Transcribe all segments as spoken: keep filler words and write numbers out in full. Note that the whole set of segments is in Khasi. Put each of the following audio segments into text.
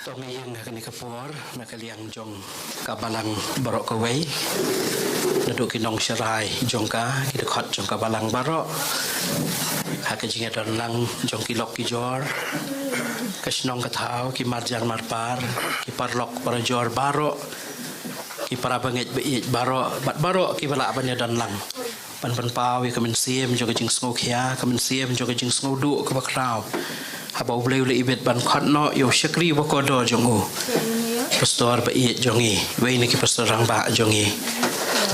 To nga ïeng ha kane ka por na ka liang jong ka balang baroh kawei, naduh ki nongsharai jong ka, ki dkhot jong ka balang baroh, ha ka jingïadon lang jong ki lok ki jor, ka shnong ka thaw, ki marjan marpar, ki paralok parajor baroh, ki para bangeit baieit baroh, bad baroh kiba lah ban ïadon lang ban pynpaw ïa ka mynsiem jong ka jingsngewkhia, ka mynsiem jong ka jingsngewduh kaba khraw, haba U Blei u la ibit ban khot noh ïa u shakri bakordor jong u, pastor baieit jong ngi, uwei na ki pastor rangbah jong ngi.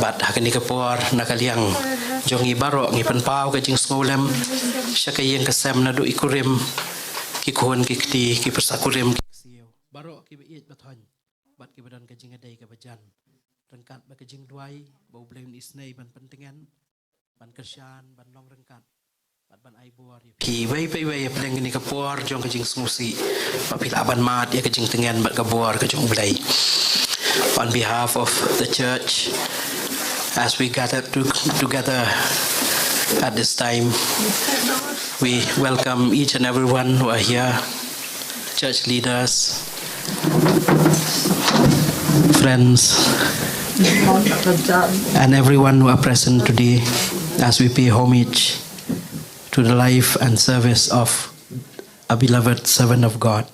Bad ha kane ka por na ka liang jong ngi baroh ngi pynpaw ka jingsngewlem sha ka ïing ka sem, naduh i kurim, ki khun ki kti, ki pyrsa kurim, ki ksiew, baroh kiba ïeit ba thoiñ bad kiba don ka jingïadei kaba jan, ryngkat bad ka jingduwai ba U Blei un isynei ban pyntngen, ban kyrshan, ban long ryngkat bad ban ai bor ïa phi. Phi wei pa wei ha pdeng kane ka por jong ka jingsngewsih, ba phi lah ban mad ïa ka jingtngen bad ka bor ka jong U Blei. On behalf of the church, as we gather to, together at this time, we welcome each and everyone who are here, church leaders, friends, and everyone who are present today as we pay homage to the life and service of a beloved servant of God,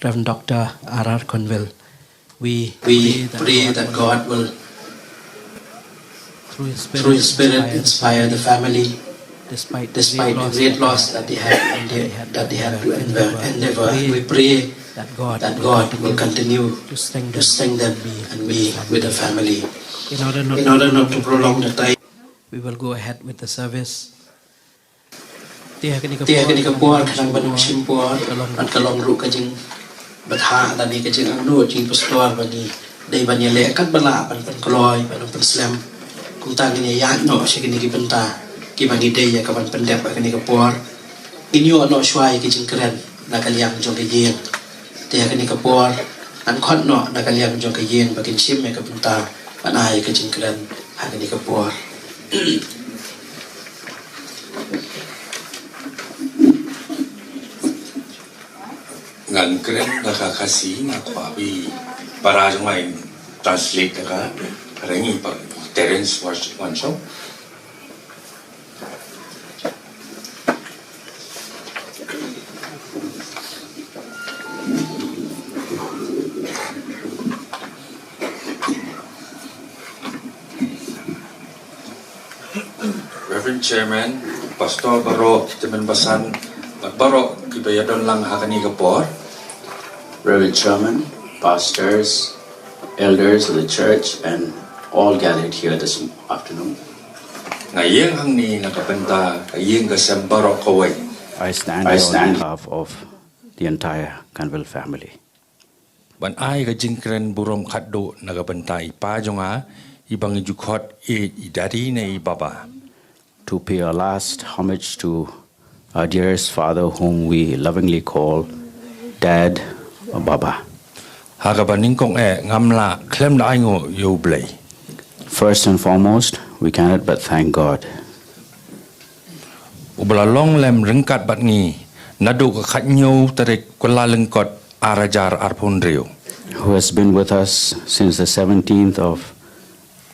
Reverend Doctor R R Conville. We, we pray that God will, through His Spirit, inspire the family, despite the great loss that they had, that they had to endeavor. We pray that God will continue to strengthen them and be with the family. In order not to prolong the time, we will go ahead with the service. Te ha kane ka por, khnang ban ym shim por, bad ka long ruh ka jingbthah lane ka jingangnud jong i pastor ba ngi dei ban ïaleh katba lah ban pynkloi, ban pynslem. Kumta ngin ïaid noh sha kine ki bynta kiba ngi dei ïa ka ban pyndep ha kane ka por. Ngin ïoh noh shuwa ïa ka jingkren na ka liang jong ka ïing. Te ha kane ka por ngan khot noh na ka liang jong ka ïing ba kin shim ïa ka bynta ban ai ïa ka jingkren ha kane ka por. Ngan kren da ka Khasi, nga kwah ba i para jong nga in translate da ka Phareng, i Terence Wanshaw. Chairman, Pastor baroh, tymmen basan, bad baroh kiba ïadon lang ha kane ka por. Reverend Chairman, pastors, elders of the church, and all gathered here this afternoon. Nga ïeng hangne na ka bynta ka ïing ka sem baroh kawei. I stand I here on stand behalf of the entire Kanvel family. Ban ai ka jingkren burom khatduh na ka bynta i pa jong nga, i ba ngi ju khot i, i daddy ne i baba. To pay our last homage to our dearest father, whom we lovingly call Dad or Baba. Ha kaba nyngkong eh, ngam lah khlem da ainguh ïa U Blei. First and foremost, we cannot but thank God. Uba la long lem ryngkat bad ngi naduh ka khathynñiew tarik Kyllalyngkot ar hajar arphew hynriew. Who has been with us since the seventeenth of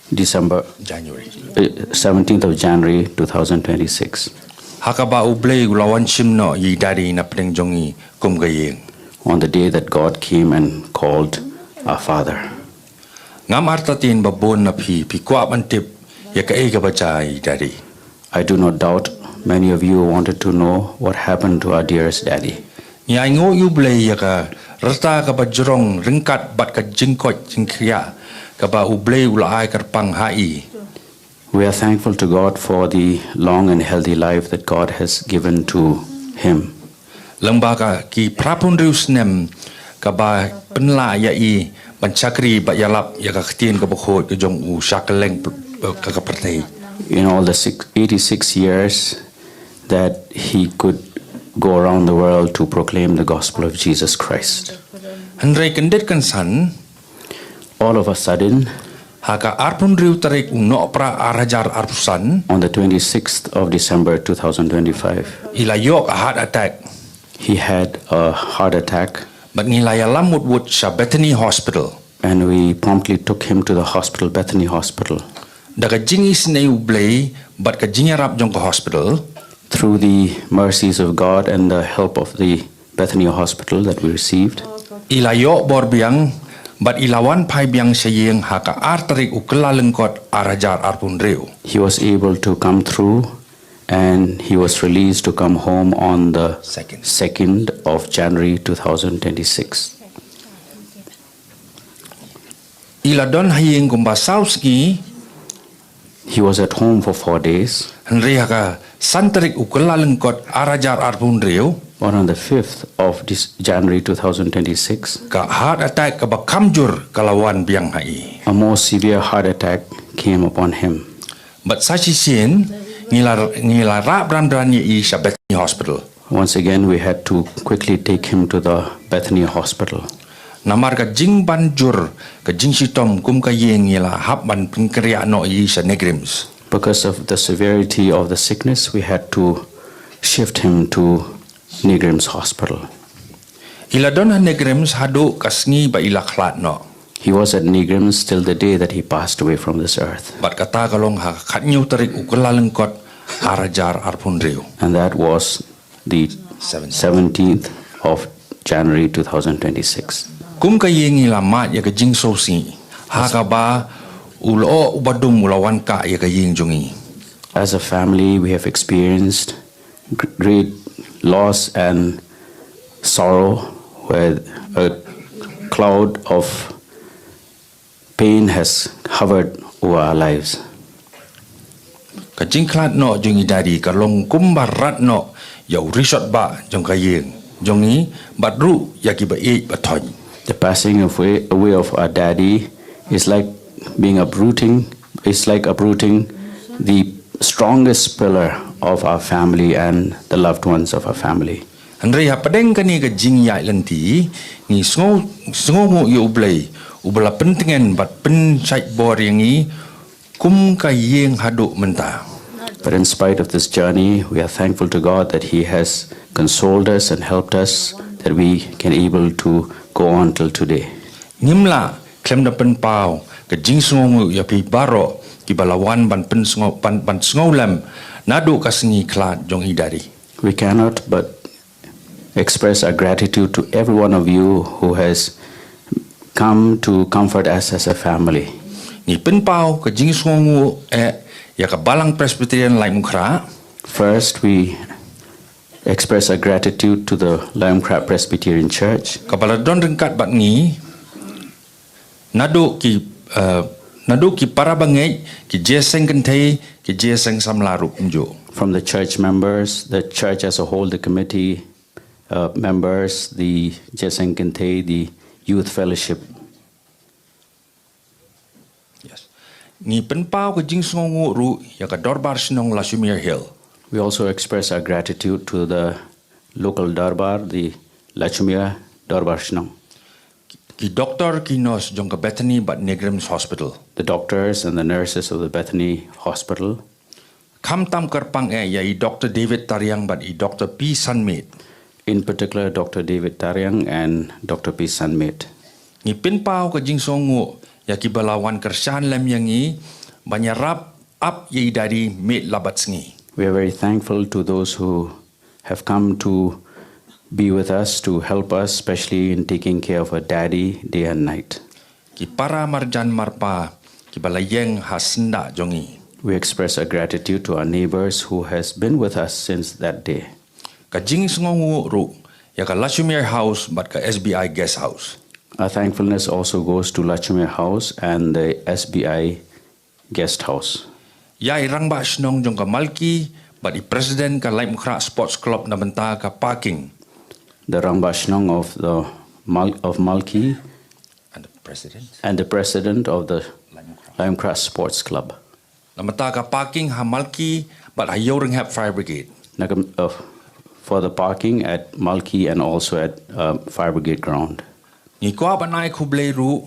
December, January. Uh, seventeenth of January two thousand twenty-six. Ha kaba U Blei u la wan shim noh ïa i daddy na pdeng jong ngi kum ka ïing. On the day that God came and called our father. Ngam artatien ba bun na phi, phi kwah ban tip ïa kaei kaba jia i daddy. I do not doubt many of you wanted to know what happened to our dearest daddy. Ngi ainguh ïa U Blei ïa ka rta kaba jrong ryngkat bad ka jingkoit jingkhiah kaba U Blei u la ai kyrpang ha i. We are thankful to God for the long and healthy life that God has given to him. Lyngba ka ki phraphew hynriew snem kaba pynlah ïa i ban shakri bad ïalap ïa ka ktien kaba khuid ka jong u sha kylleng pr-, ka, ka pyrthei. In all the six, eighty-six years that he could go around the world to proclaim the gospel of Jesus Christ. Hynrei kyndit kynsan, all of a sudden, ha ka arphew hynriew tarik u Nohprah ar hajar arphew san, on the twenty-sixth of December two thousand twenty-five, i la ïoh ka heart attack. He had a heart attack. Bad ngi la ïalam wut wut sha Bethany Hospital. And we promptly took him to the hospital, Bethany Hospital. Da ka jingisynei U Blei bad ka jingïarap jong ka hospital. Through the mercies of God and the help of the Bethany Hospital that we received, i la ïoh bor biang bad i la wan phai biang sha ïing ha ka ar tarik u Kyllalyngkot ar hajar arphew hynriew. He was able to come through and he was released to come home on the second, second of January two thousand twenty-six. I la don ha ïing kumba saw sngi. He was at home for four days. Hynrei ha ka san tarik u Kyllalyngkot ar hajar arphew hynriew. But on the fifth of this January two thousand twenty-six, ka heart attack kaba kham jur ka la wan biang ha i. A more severe heart attack came upon him. Bad sa shisien ngi la, ngi la rah bran bran ïa i sha Bethany Hospital. Once again, we had to quickly take him to the Bethany Hospital. Namar ka jingban jur ka jingshitom kum ka ïing, ngi la hap ban pynkynriah noh ïa i sha NEIGRIHMS. Because of the severity of the sickness, we had to shift him to NEIGRIHMS Hospital. I la don ha NEIGRIHMS haduh ka sngi ba i la khlad noh. He was at NEIGRIHMS till the day that he passed away from this earth. Bad kata ka long ha ka khathynñiew tarik u Kyllalyngkot ar hajar arphew hynriew. And that was the seventeenth of January two thousand twenty-six. Kum ka ïing ngi la mad ïa ka jingsngewsih ha kaba u lyoh uba dum u la wan kah ïa ka ïing jong ngi. As a family, we have experienced gr-, great loss and sorrow, where a cloud of pain has hovered over our lives. Ka jingkhlad noh jong i daddy ka long kumba rat noh ïa u rishot bah jong ka ïing jong ngi bad ruh ïa kiba ïeit ba thoiñ. The passing of way, away of our daddy is like being uprooting, is like uprooting the strongest pillar of our family and the loved ones of our family. Hynrei hapdeng kane ka jingïaid lynti, ngi sngew, sngewnguh ïa U Blei uba la pyntngen bad pynshait bor ïa ngi kum ka ïing haduh mynta. But in spite of this journey, we are thankful to God that He has consoled us and helped us that we can able to go on till today. Ngim lah khlem da pynpaw ka jingsngewnguh ïa phi baroh kiba la wan ban pynsngew, ban, ban sngewlem naduh ka sngi khlad jong i daddy. We cannot but express our gratitude to every one of you who has come to comfort us as a family. Ngi pynpaw ka jingsngewnguh eh ïa ka Balang Presbyterian Laitumkhrah. First, we express our gratitude to the Laitumkhrah Presbyterian Church. Kaba la don ryngkat bad ngi naduh ki, eh, naduh ki para bangeit, ki jingïaseng kynthei, ki jingïaseng samla ruh kumjuh. From the church members, the church as a whole, the committee, uh, members, the jingïaseng kynthei, the youth fellowship. Yes. Ngi pynpaw ka jingsngewnguh ruh ïa ka Dorbar Shnong Lachumere Hill. We also express our gratitude to the local Dorbar, the Lachumere Dorbar Shnong. Ki doktor, ki nurse jong ka Bethany bad NEIGRIHMS Hospital. The doctors and the nurses of the Bethany Hospital. Khamtam kyrpang eh ïa i Doktor David Tariang bad i Doktor P Sanmit. In particular, Doktor David Tariang and Doktor P Sanmit. Ngi pynpaw ka jingsngewnguh ïa kiba la wan kyrshan lem ïa ngi ban ïarap ap ïa i Daddy miet la bad sngi. We are very thankful to those who have come to be with us, to help us, especially in taking care of our Daddy day and night. Ki para marjan marpa kiba la ïeng ha syndah jong ngi. We express our gratitude to our neighbors who has been with us since that day. Ka jingsngewnguh ruh ïa ka Lachumere House bad ka S B I Guest House. Our thankfulness also goes to Lachumere House and the S B I Guest House. Ïa i Rangbah Shnong jong ka Malki bad i President ka Laitumkhrah Sports Club na bynta ka parking. The Rangbah Shnong of the Mal-, of Malki And the President. And the President of the Laitumkhrah. Laitumkhrah Sports Club. Na bynta ka parking ha Malki bad ha Hynñiewtrep Fire Brigade. Na ka, uh, for the parking at Malki and also at, uh, Fire Brigade ground. Ngi kwah ban ai khublei ruh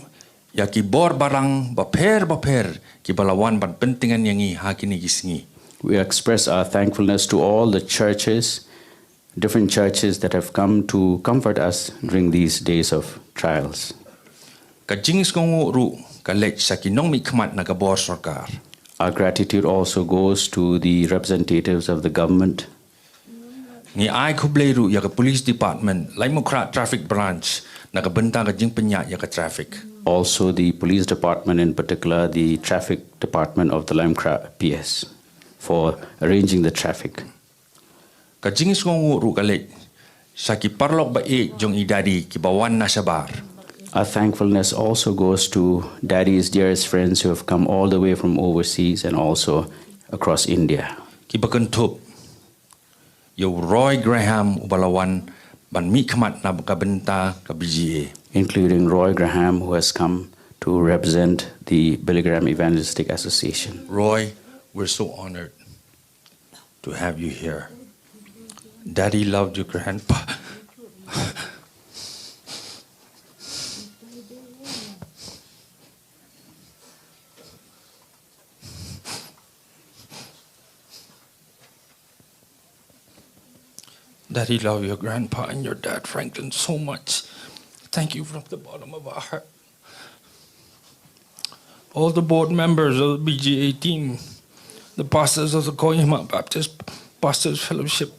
ïa ki bor barang bapher bapher kiba la wan ban pyntngen ïa ngi ha kine ki sngi. We express our thankfulness to all the churches, different churches that have come to comfort us during these days of trials. Ka jingsngewnguh ruh ka leit sha ki nongmihkhmat na ka bor sorkar. Our gratitude also goes to the representatives of the government. Ngi ai khublei ruh ïa ka Police Department, Laitumkhrah Traffic Branch, na ka bynta ka jingpynïaid ïa ka traffic. Also the police department, in particular the traffic department of the Laitumkhrah P S, for arranging the traffic. Ka jingsngewnguh ruh ka leit sha ki paralok ba ïeit jong i Daddy kiba wan na shabar. Our thankfulness also goes to Daddy's dearest friends who have come all the way from overseas and also across India. Kiba kynthup ïa u Roy Graham uba la wan ban mihkhmat na ka bynta ka B G A. Including Roy Graham, who has come to represent the Billy Graham Evangelistic Association. Roy, we're so honored to have you here. Daddy loved you, Grandpa. Daddy love your grandpa and your dad, Franklin, so much. Thank you from the bottom of our heart. All the board members of the B G A team, the pastors of the Kohima Baptist Pastors Fellowship,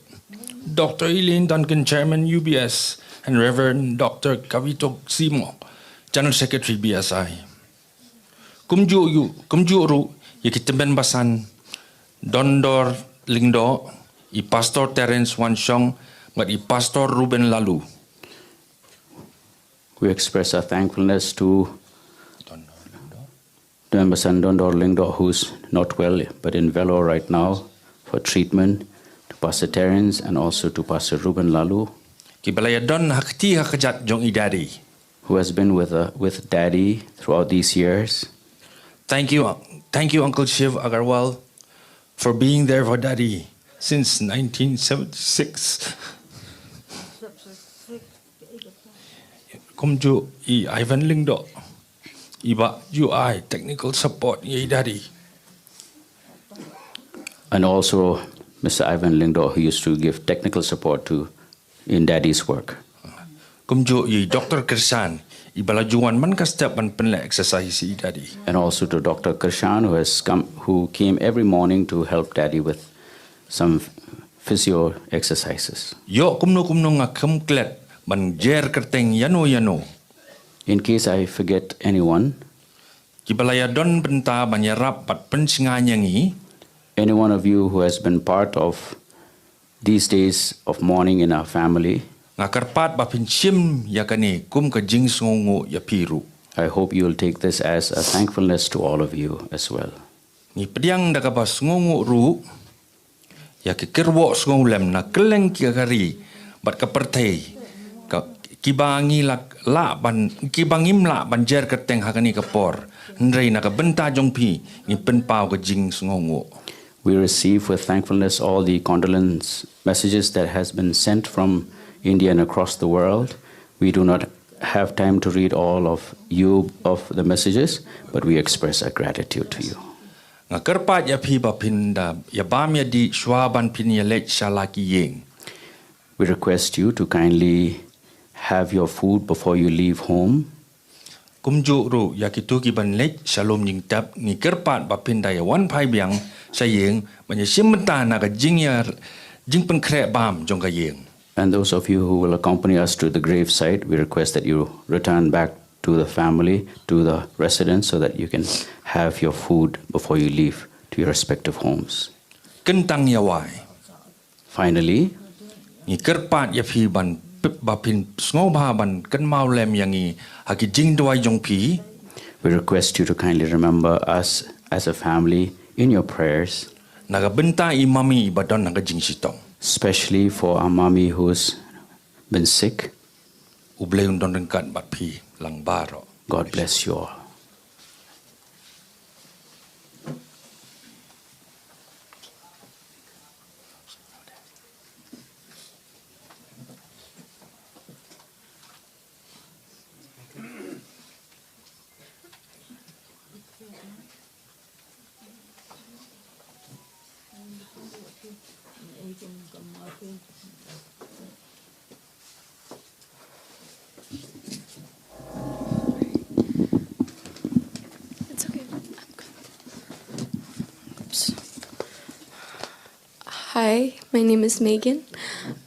Doctor Elaine Duncan, Chairman U B S, and Reverend Doctor Kavito Simo, General Secretary B S I. Kumjuh ïa, kumjuh ruh ïa ki tymmen basan Dondor Lyngdoh, i Pastor Terence Wanshong, bad i Pastor Ruben Lalu. We express our thankfulness to Dondor Lyngdoh, who's not well but in Vellore right now for treatment, to Pastor Terence and also to Pastor Ruben Lalu. Kiba la ïadon ha kti ha kjat jong i Daddy. Who has been with, uh, with Daddy throughout these years. Thank you, thank you, Uncle Shiv Agarwal, for being there for Daddy since nineteen seventy-six. Kumjuh i Ivan Lyngdoh, i ba ju ai technical support ïa i Daddy. And also Mister Ivan Lyngdoh, who used to give technical support to in Daddy's work. Kumjuh ïa i Doctor Kyrshan, i ba la ju wan man ka step ban pynleh exercise ïa i Daddy. And also to Doctor Kyrshan, who has come, who came every morning to help Daddy with some physio exercises. Ïoh kumno kumno nga khlem klet ban jer kyrteng ïano ïano. In case I forget anyone, kiba la ïadon bynta ban ïarap bad pynshngaiñ ïa ngi. Any one of you who has been part of these days of mourning in our family, nga kyrpad ba phin shim ïa kane kum ka jingsngewnguh ïa phi ruh. I hope you will take this as a thankfulness to all of you as well. Ngi pdiang da kaba sngewnguh ruh ïa ki kyrwoh sngewlem na kylleng ki ka ri bad ka pyrthei, ka, kiba ngi lah, lah ban, kiba ngim lah ban jer kyrteng ha kane ka por. Hynrei na ka bynta jong phi ngi pynpaw ka jingsngewnguh. We receive with thankfulness all the condolence messages that has been sent from India and across the world. We do not have time to read all of you, of the messages, but we express our gratitude to you. Nga kyrpad ïa phi ba phin da ïa bam ïa dih shuwa ban phin ïa leit sha la ki ïing. We request you to kindly have your food before you leave home. Kumjuh ruh ïa kito ki ban leit sha lum jingtep, ngi kyrpad ba phin da ïa wan phai biang sha ïing ban ïa shim bynta na ka jingïa, jingpynkhreh bam jong ka ïing. And those of you who will accompany us to the gravesite, we request that you return back to the family, to the residence, so that you can have your food before you leave to your respective homes. Kyntang ïa wai. Finally, ngi kyrpad ïa phi ban p-, ba phin sngewbha ban kynmaw lem ïa ngi ha ki jingduwai jong phi. We request you to kindly remember us as a family in your prayers. Na ka bynta i mummy ba don ha ka jingshitom. Especially for our mummy who's been sick. U Blei un don ryngkat bad phi lang baroh. God bless you all. It's okay. I'm good. Oops. Hi, my name is Megan.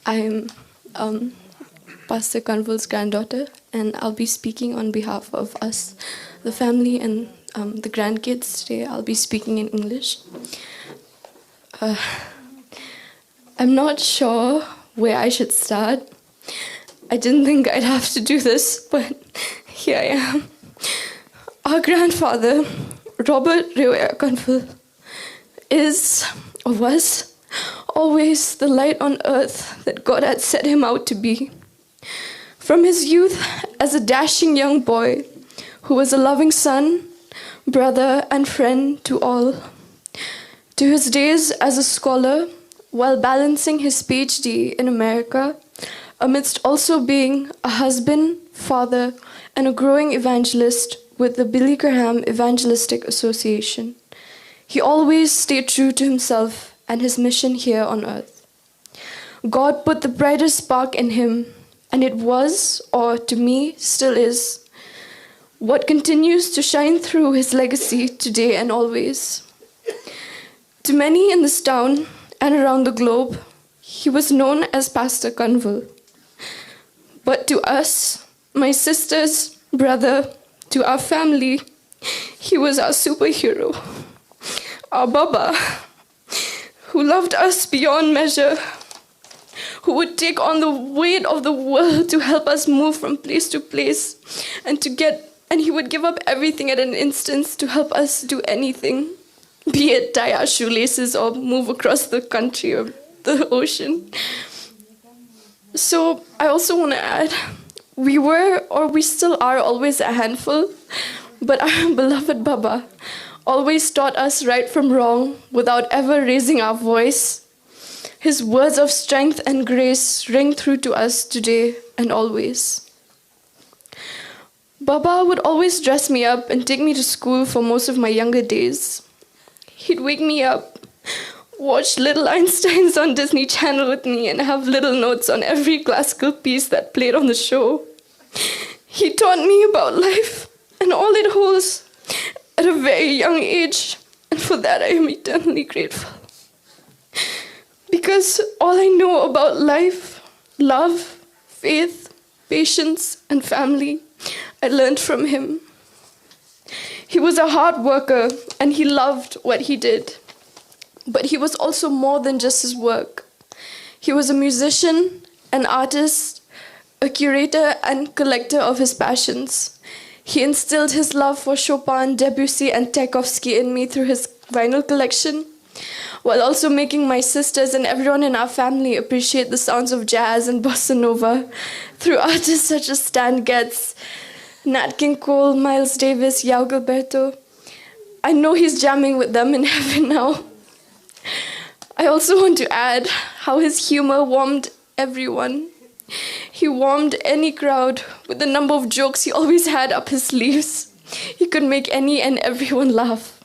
I'm um, Pastor Kanvul's granddaughter, and I'll be speaking on behalf of us, the family, and um, the grandkids today. I'll be speaking in English. Uh, I'm not sure where I should start. I didn't think I'd have to do this, but here I am. Our grandfather, Robert Rioea Kanvul, is, or was, always the light on earth that God had set him out to be. From his youth as a dashing young boy who was a loving son, brother, and friend to all, to his days as a scholar while balancing his PhD in America, amidst also being a husband, father, and a growing evangelist with the Billy Graham Evangelistic Association. He always stayed true to himself and his mission here on earth. God put the brightest spark in him, and it was, or to me still is, what continues to shine through his legacy today and always. To many in this town and around the globe, he was known as Pastor Kanvul. But to us, my sisters, brother, to our family, he was our superhero, our Baba, who loved us beyond measure, who would take on the weight of the world to help us move from place to place and to get, and he would give up everything at an instance to help us do anything, be it tie our shoelaces or move across the country or the ocean. So I also want to add, we were, or we still are, always a handful, but our beloved Baba always taught us right from wrong without ever raising our voice. His words of strength and grace ring through to us today and always. Baba would always dress me up and take me to school for most of my younger days. He'd wake me up, watch Little Einsteins on Disney Channel with me, and have little notes on every classical piece that played on the show. He taught me about life and all it holds at a very young age, and for that I am eternally grateful. Because all I know about life, love, faith, patience, and family, I learned from him. He was a hard worker and he loved what he did. But he was also more than just his work. He was a musician, an artist, a curator, and collector of his passions. He instilled his love for Chopin, Debussy, and Tchaikovsky in me through his vinyl collection, while also making my sisters and everyone in our family appreciate the sounds of jazz and bossa nova through artists such as Stan Getz, Nat King Cole, Miles Davis, João Gilberto. I know he's jamming with them in heaven now. I also want to add how his humor warmed everyone. He warmed any crowd with the number of jokes he always had up his sleeves. He could make any and everyone laugh.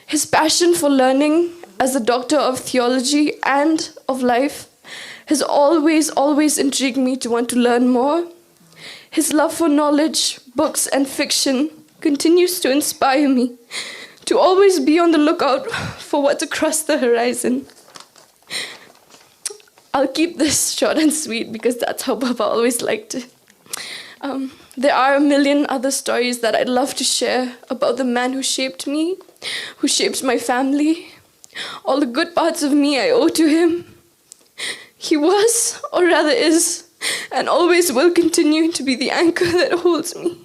His passion for learning as a doctor of theology and of life has always, always intrigued me to want to learn more. His love for knowledge, books, and fiction continues to inspire me to always be on the lookout for what's across the horizon. I'll keep this short and sweet because that's how Baba always liked it. Um, there are a million other stories that I'd love to share about the man who shaped me, who shaped my family. All the good parts of me I owe to him. He was, or rather is, and always will continue to be the anchor that holds me.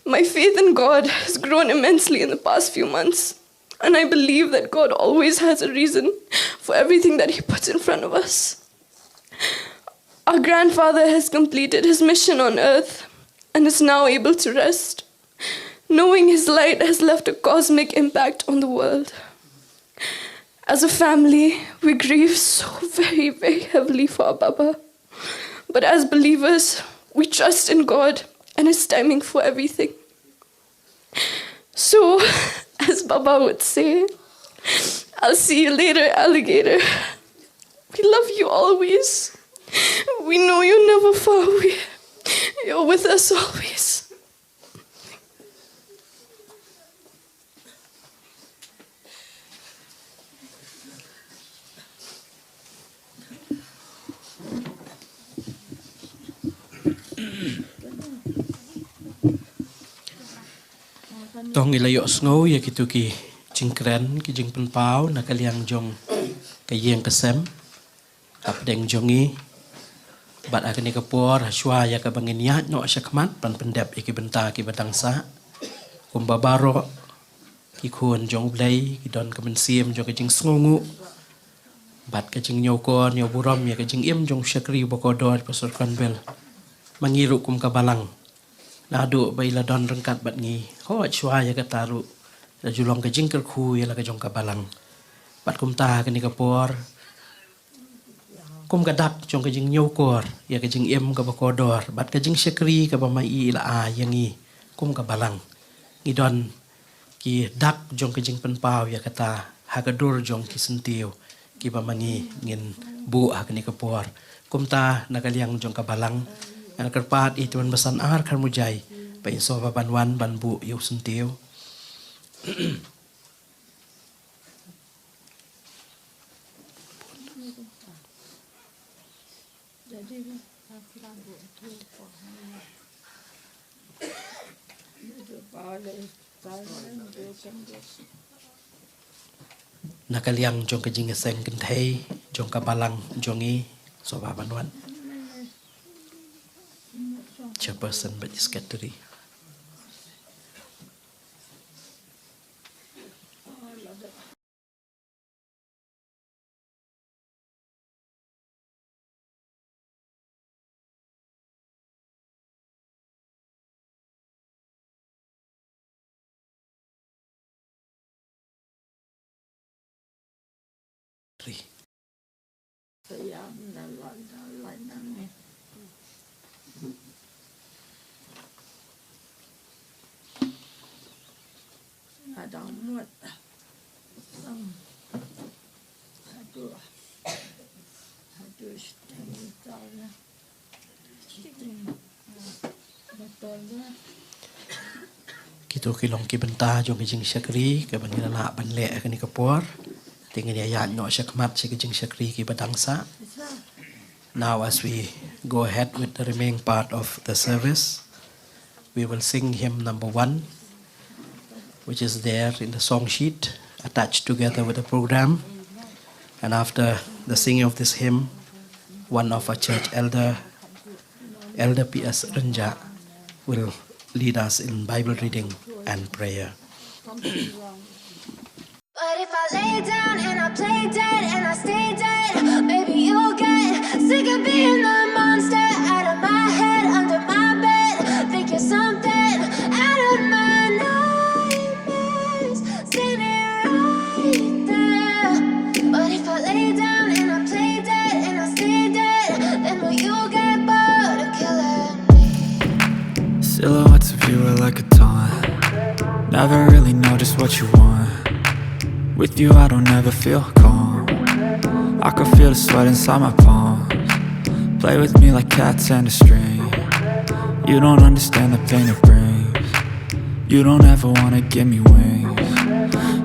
My faith in God has grown immensely in the past few months, and I believe that God always has a reason for everything that He puts in front of us. Our grandfather has completed his mission on earth and is now able to rest, knowing his light has left a cosmic impact on the world. As a family, we grieve so very, very heavily for our Baba. But as believers, we trust in God and His timing for everything. So, as Baba would say, "I'll see you later, alligator. We love you always. We know you're never far away. You're with us always." To ngi la ïohsngew ïa kito ki jingkren, ki jingpynpaw na ka liang jong ka ïing ka sem hapdeng jong ngi. Bad ha kane ka por, ha shuwa ïa kaba ngin ïaid noh shakhmat ban pyndep ïa ki bynta kiba dang sah, kumba baroh ki khun jong U Blei ki don ka mynsiem jong ka jingsngewnguh bad ka jingñiewkor ñiewburom ïa ka jingim jong u shakri bakordor, Pastor Conwell. Ma ngi ruh kum ka balang, naduh ba i la don ryngkat bad ngi, hooid shuwa ïa kata ruh la ju long ka jingkyrkhu ïa la ka jong ka balang. Bad kumta ha kane ka por, kum ka dak jong ka jingñiewkor ïa ka jingim kaba kordor bad ka jingshakri kaba ma i la ai ïa ngi kum ka balang, ngi don ki dak jong ka jingpynpaw ïa kata ha ka dur jong ki syntiew kiba ma ngi ngin buh ha kane ka por. Kumta na ka liang jong ka balang, nga kyrpad ïa i Tymmen Basan R. Kharmujai ba in sngewbha ban wan ban buh ïa u syntiew. Na ka liang jong ka jingïaseng kynthei jong ka balang jong ngi, sngewbha ban wan. Chairperson bad secretary. Ri. Kito ki long ki bynta jong ka jingshakri kaba ngi la lah ban leh ha kane ka por. Te ngin ïa ïaid noh shakhmat sha ka jingshakri kiba dang sah. Now, as we go ahead with the remaining part of the service, we will sing hymn number one, which is there in the song sheet. attached together with the program. And after the singing of this hymn, one of our church elder, Elder P S Rynjah, will lead us in Bible reading and prayer. But if I lay down and I play dead and I stay dead, maybe you'll get sick of being the monster out of my head, under my bed, thinking something out of my nightmares, standing right there. But if I lay down and I play dead and I stay dead, then will you get bored of killing me? Silhouettes of you are like a taunt. Never really know just what you want. With you, I don't ever feel calm. I can feel the sweat inside my palms. Play with me like cats and a string. You don't understand the pain it brings. You don't ever wanna give me wings.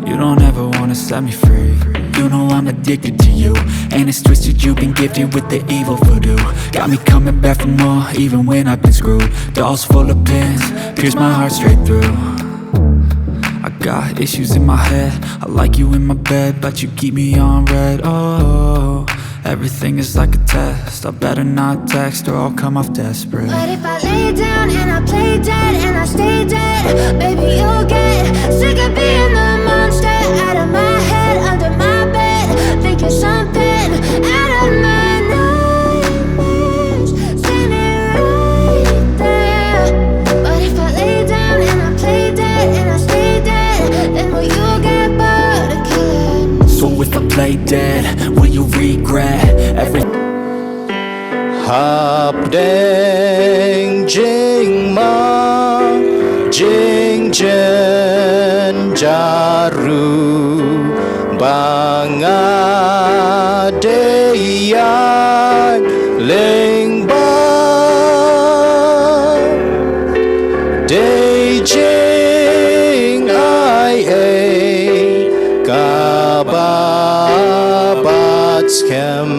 You don't ever wanna set me free. You know I'm addicted to you. And it's twisted, you've been gifted with the evil voodoo. Got me coming back for more, even when I've been screwed. Dolls full of pins, pierce my heart straight through. I got issues in my head. I like you in my bed, but you keep me on red. Oh, everything is like a test. I better not text or I'll come off desperate. But if I lay down and I play dead and I stay dead, maybe you'll get sick of being the monster out of my head, under my bed, thinking something out of my nightmares, standing right there. But if I lay down and I play dead and I stay dead, then will you get bored of killing me? So if I play dead, will you regret everything? Hapdeng jingma jingjynjar ruh ba nga dei ïaid lyngba. Dei jingai ei kaba bat skhem.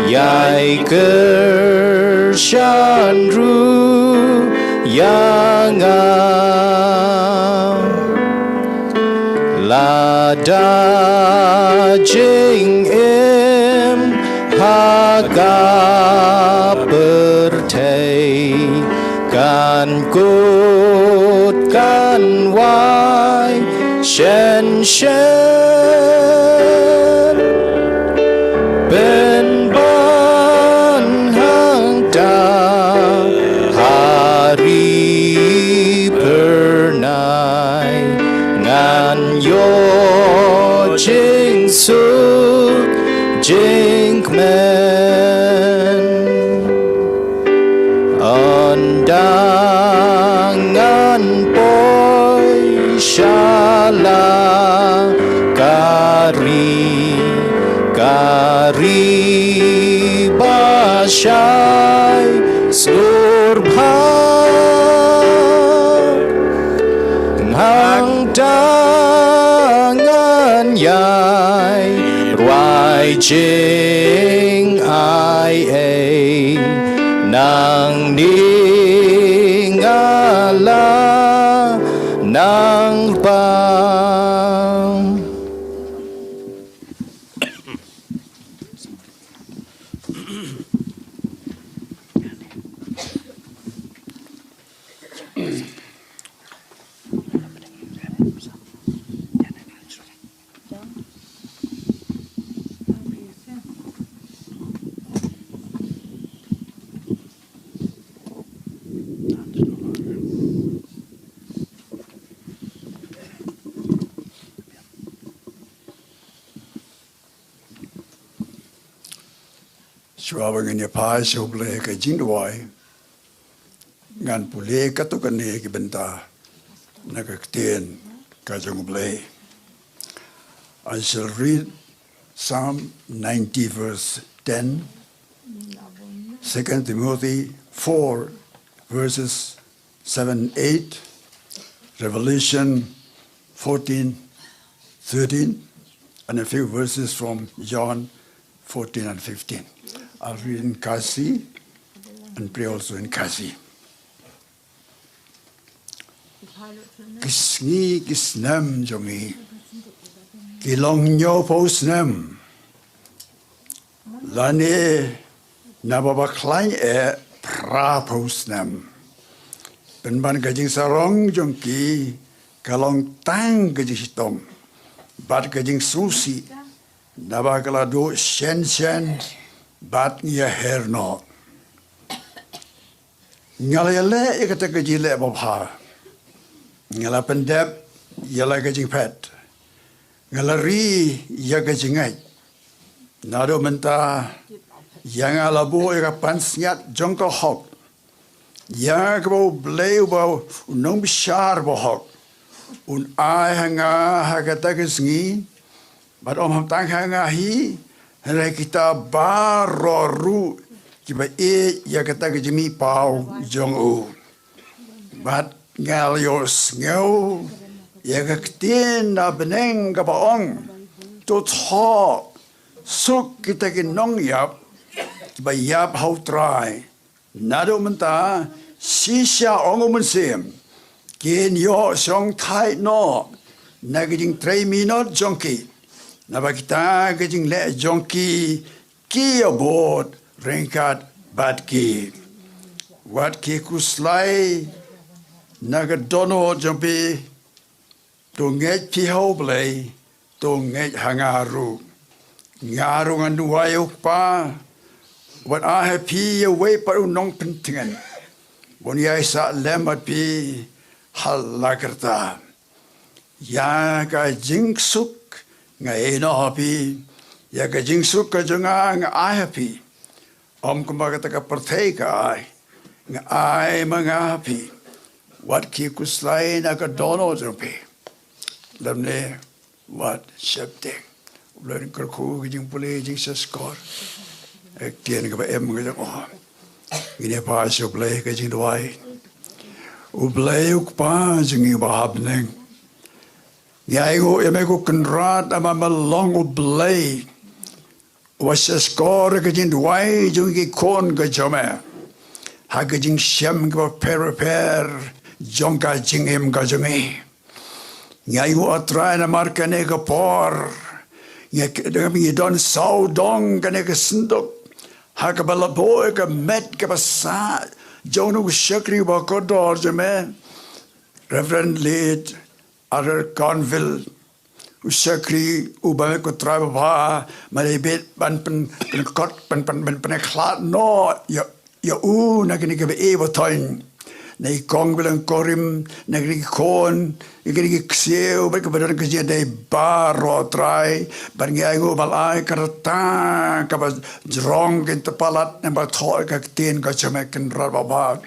Ïai kyrshan ruh ïa nga. Lada jingim ha ka pyrthei kan kut kan wai shen shen. Pynban hangta ha ri phyrnai ngan ïoh jingsuk jingkmen. Ynda ngan poi sha la ka ri, ka ri ba shai sngewbha. Hangta ngan ïai rwai jingai ei nangne nga la nang ba. Shuwa ba ngin ïa phai sha U Blei ha ka jingduwai, ngan pule katto katne ki bynta na ka ktien ka jong U Blei. I shall read Psalm ninety verse ten, Second Timothy four verses seven, eight, Revelation fourteen, thirteen, and a few verses from John fourteen and fifteen. I'll read in Khasi and pray also in Khasi. Ki sngi ki snem jong ngi Ki long hynñiewphew snem, lane naba ba khlaiñ eh phraphew snem. Pynban ka jingsarong jong ki ka long tang ka jingshitom bad ka jingsngewsih, naba ka la duh shen shen bad ngi ïaher noh. Nga la ïaleh ïa kata ka jingleh babha. Nga la pyndep ïa la ka jingphet. Nga la ri ïa ka jingngeit. Naduh mynta ïa nga la buh ïa ka pansngiat jong ka hok, ïa kaba U Blei uba u nongbishar bahok un ai ha nga ha kata ka sngi. Bad ym tang ha nga hi, hynrei kita baroh ruh kiba ïeit ïa kata ka jingmihpaw jong u. Bad nga la ïohsngew ïa ka ktien na bneng kaba ong, to thoh, suk kita ki nongïap kiba ïap ha U Trai. Naduh mynta shisha, ong U Mynsiem, kin ïoh shongthait noh na ka jingtrei minot jong ki, naba kita ka jingleh jong ki ki ïabud ryngkat bad ki. Wat ki khuslai na ka dohnud jong phi. To ngeit phi ha U Blei, to ngeit ha nga ruh. Nga ruh ngan duwai ïa U Kpa, wat ai ha phi ïa uwei pat u nongpyntngen, ban ïai sah lem bad phi ha la ka rta. Ïa ka jingsuk nga ïehnoh ha phi, ïa ka jingsuk ka jong nga nga ai ha phi. Ym kumba kata ka pyrthei ka ai, nga ai ma nga ha phi. Wat ki khuslai na ka dohnud jong phi, lymne wat sheptieng. U Blei un kyrkhu ka jingpule jingsngewskor. Ek tien kaba em ka jong u. Ngin ïa paw sha U Blei ka jingduwai. U Blei U Kpa jong ngi uba ha bneng, ngi ainguh ïa me ko Kynrad, namar me long U Blei uba sngewskor ïa ka jingduwai jong ki khun ka jong me ha ka jingshem kaba pher bapher jong ka jingim ka jong ngi. Ngi ainguh, A Trai, namar kane ka por ngi, ngi don sawdong kane ka synduk ha kaba la buh ïa ka met kaba sah jong u shakri uba kordor jong me, Reverend Late Elder Conville, u shakri uba me ko Trai babha, me la ibit ban pyn, pynkot, pyn, pyn, pyn, pynkhlad noh ïa, ïa u na kine kiba ïeit ba thoiñ, na i kong ba long kurim, na kine ki khun, na kine ki ksiew, bad kiba don ka jingïadei baroh, Trai. Bad ngi ainguh ba la ai ka rta kaba jrong, kin ïa palat, namar thoh ïa ka ktien ka jong me, Kynrad babha.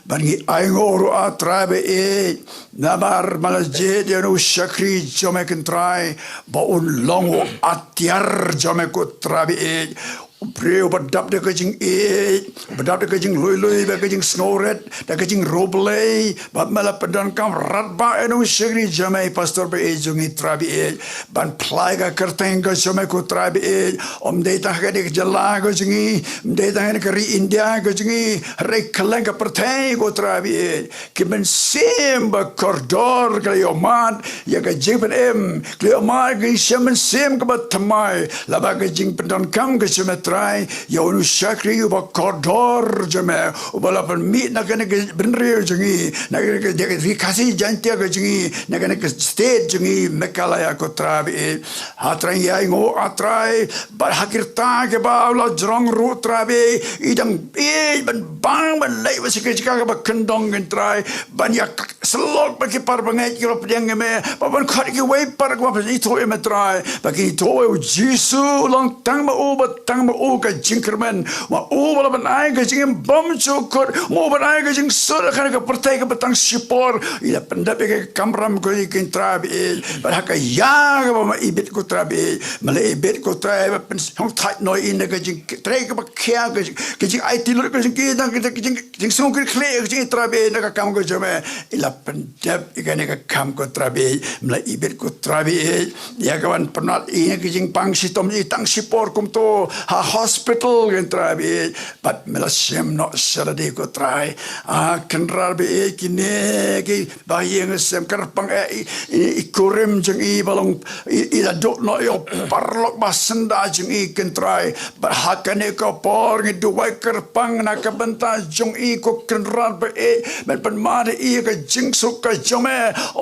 Bad ngi ainguh ruh, A Trai ba ïeit, namar me la jied ïa u shakri jong me, Kynrad, ba un long u atiar jong me, ko Trai ba ïeit. U briew ba dap da ka jingïeit, ba dap da ka jinglui lui, da ka jingsngewrit, da ka jingriewblei, bad me la pyndonkam radbah ïa u shakri jong me, i pastor ba ïeit jong ngi, Trai ba ïeit, ban phla ïa ka kyrteng ka jong me, ko Trai ba ïeit. Ym dei tang ha kane ka jylla ka jong ngi, ym dei tang ha kane ka ri India ka jong ngi, hynrei kylleng ka pyrthei, ko Trai ba ïeit. Ki mynsiem ba kordor ki la ïohmad ïa ka jingpynim, ki la ïohmad ïa ka jingshem mynsiem kaba thymmai lyngba ka jingpyndonkam ka jong me, Trai, ïa une u shakri uba kordor jong me, uba la pynmih na kane ka bynriew jong ngi, na kane ka, ka ri Khasi Jaiñtia ka jong ngi, na kane ka state jong ngi Meghalaya, ko Trai ba ïeit. A Trai, ngi ainguh, A Trai, bad ha ki rta kiba u la jrong ruh, Trai ba ïeit, i dang ïeit ban bang ban leit bad sha ki jaka kiba kyndong, Kynrad, ban ïa syllok bad ki para bangeit kiba pdiang ïa me, bad ban khot ïa kiwei pat kiba pynithuh ïa me, Trai, ba kin ithuh ïa u Jisu, long tang ma u, bad tang ma u ka jingkyrmen, ma u ba la pynai ka jingim bymjukut, ma u ba la pynai ka jingsuk ha kane ka pyrthei kaba tang shipor. I la pyndep ïa ka kamram ko, Kynrad ba ïeit, bad ha ka ïa kaba me ibit, ko Trai ba ïeit, me la ibit, ko Trai, ba pynshongthait noh ïa i na ka jingtrei kaba khia, ka jing, ka jingaiti lut ka jong ki, na ka jing, ka jing, jingsngewkitkhlieh ka jong i, Trai ba ïeit, na ka kam ka jong me. I la pyndep ïa kane ka kam, ko Trai ba ïeit, me la ibit, ko Trai ba ïeit, ïa kaban pynlait ïa ka jingpang shitom i tang shipor kumto ha hospital, Kynrad baieit, bad me la shim noh sha lade, ko Trai. A Kynrad baieit, kine kiba ïeng sem kyrpang, eh, i, i, i kurim jong i ba long, i, i la duh noh ïa u paralok ba syndah jong i, Kynrad. Bad ha kane ka por ngi duwai kyrpang na ka bynta jong i, ko Kynrad baieit, ban pynmad ïa i ka jingsuk ka jong me,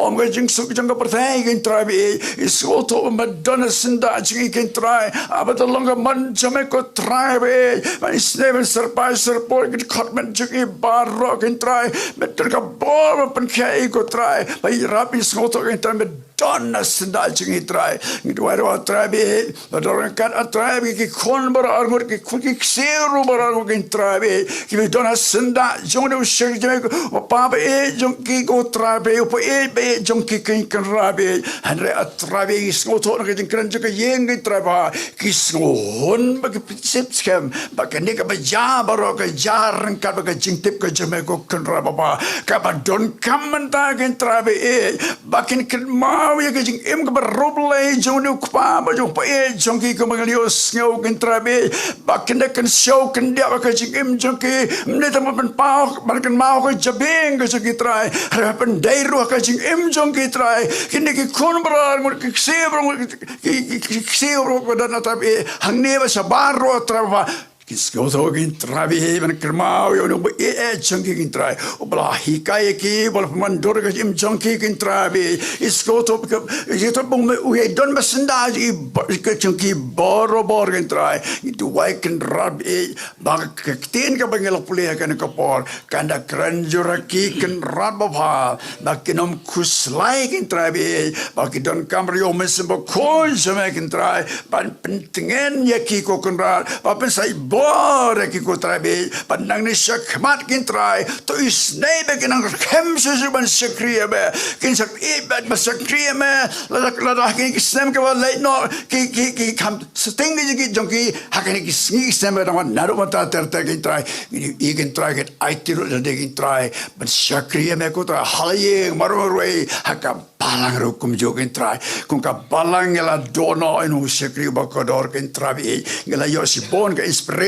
ym ka jingsuk jong ka pyrthei, Kynrad baieit. I sngewthuh ba me don ha syndah jong i, Kynrad. Haba ka long ka mon jong me, ko Trai baieit, ba isynei ban syrpai syrpoi ki dkhot met jong i baroh, Kynrad. Me don ka bor ban pynkhiah ïa i, ko Trai. Ba ïarap, i sngewthuh, Kynrad, me don ha syndah jong i, Trai. Ngi duwai ruh, Trai baieit, ba don ryngkat, Trai baieit, ki khun baroh arngut, ki khun ki ksiew ruh baroh arngut, Kynrad baieit, kiba don ha syndah jong une u shakri jong me, u pa baieit jong ki, ko Trai baieit, u paieit baieit jong ki, Kynrad baieit. Hynrei, Trai baieit, ngi sngewthuh na ka jingkren jong ka ïing, Kynrad baieit, ki sngewhun bad ki pynsngewskhem ba kane kaba jia baroh ka jia ryngkat bad ka jingtip ka jong me, ko Kynrad Baba, kaba donkam mynta, Kynrad baieit, ba kin kynmaw ïa ka jingim kaba riewblei jong une u kpa bad jong u paieit jong ki, kumba ngi la ïohsngew, Kynrad baieit, ba kin da kynshew kyndiah bad ka jingim jong ki, ym dei tang ban pynpaw, ban kynmaw ka jabieng ka jong ki, Trai, hynrei ban pyndei ruh ka jingim jong ki, Trai. Kine ki khun baroh arngut, ki ksiew baroh arngut, ki, ki, ki, ki ksiew ruh ba don, Trai baieit, hangne bad shabar ruh, Trai Baba. Ki sngewthuh, Kynrad baieit, ban kynmaw ïa une u baieit jong ki, Kynrad, uba la hikai ïa ki, uba la pynwandur ka jingim jong ki, Kynrad baieit. I sngewthuh ka, i sngewthuh ba me u ïa don ba syndah jong i ba, ka jong ki barobor, Kynrad. I duwai, Kynrad baieit, ba ka ktien kaba ngi la pule ha kane ka por kan da kren jur ha ki, Kynrad Baba, ba kin ym khuslai, Kynrad baieit, ba ki donkam ruh ïa u Mynsiem Bakhuid jong me, Kynrad, ban pyntngen ïa ki, ko Kynrad, ba pynsaitbor ïa ki, ko Trai baieit, ba nangne shakhmat, Kynrad, to isynei ba kin nang rkhem shuh shuh ban shakri ïa me, kin shakri ban, ban shakri ïa me, lada, lada ha kine ki snem kiba leit noh ki, ki, ki kham sting ki jong ki, jong ki ha kine ki sngi ki snem ba dang wan naduh mynta ter ter, Kynrad. Ngi ïohi, Kynrad, kin aiti ruh ïa lade, Kynrad, ban shakri ïa me, ko Trai, ha la ïing, marwei marwei, ha ka balang ruh kumjuh, Kynrad. Kum ka balang ngi la duh noh ïa une u shakri uba kordor, Kynrad baieit. Ngi la ïoh shibun ka inspiration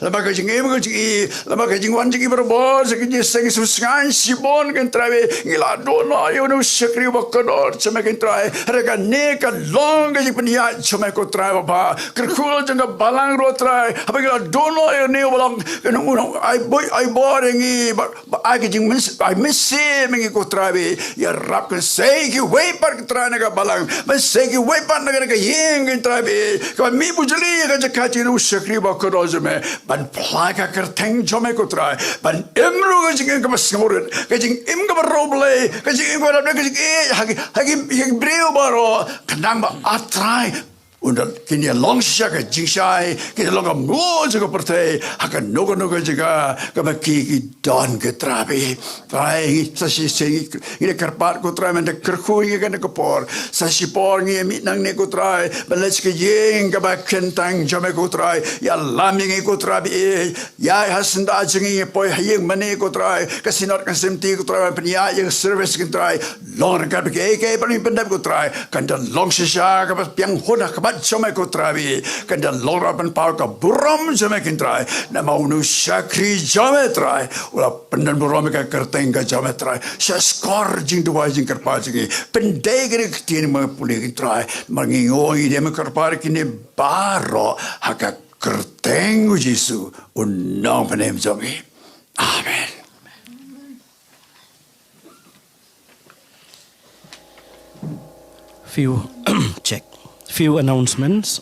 lyngba ka jingim ka jong i, lyngba ka jingwan jong i barabor sha ka jingïaseng sngewsynei shibun, Kynrad baieit. Ngi la duh noh ïa une u shakri uba kordor jong me, Kynrad. Hynrei kane ka long ka jingpynïaid jong me, ko Trai Baba. Kyrkhu jong ka balang ruh, Trai, haba ngi la duh noh ïa une uba long, une u nongai buit ai bor ïa ngi, ba, ba ai ka jingmyns-, ai mynsiem ïa ngi, ko Trai baieit. Ïarap kin sei kiwei pat, Trai, na ka balang, ban sei kiwei pat na ka, na ka ïing, Kynrad baieit, kaba mih bujli ïa ka jaka jong une u shakri uba kordor jong me, ban phla ïa ka kyrteng jong me, ko Trai, ban im ruh ka jingim kaba sngewrit, ka jingim kaba riewblei, ka jingim kaba dap, ka jingim ha ki, ha ki, ha ki briew baroh, khnang ba, ah Trai, un da kin ïa long shisha ka jingshai, kin ïa long ka mut jong ka pyrthei ha kano kano ka jaka kaba ki, ki don, Kynrad baieit. Trai, sa shisien ngi, ngi da kyrpad, ko Trai, ban da kyrkhu ïa ngi ha kane ka por. Sa shi por ngi ïa mih nangne, ko Trai, ban leit sha ka ïing kaba kyntang jong me, ko Trai. Ïalam ïa ngi, ko Trai baieit. Ïa ha syndah jong ngi, poi ha ïing mane, ko Trai, ka synod, ka S M T, ko Trai, ban pynïaid ïa ka service, Kynrad. Long ryngkat bad kiei kiei pat ba ngin pyndep, ko Trai, kan da long shisha kaba piang hun ha khmat jong me, ko Trai baieit. Kan da long ruh ban paw ka burom jong me, Kynrad. Namar une u shakri jong me, Trai, u la pyndon burom ïa ka kyrteng ka jong me, Trai, sha shkor jingduwai jingkyrpad jong ngi. Pyndei ïa kane ka ktien ba ngi pule, Kynrad. Namar ngi ong, ngi dem kyrpad ïa kine baroh ha ka kyrteng u Jisu, u nongpynim jong ngi. Amen. Few, check. Few announcements.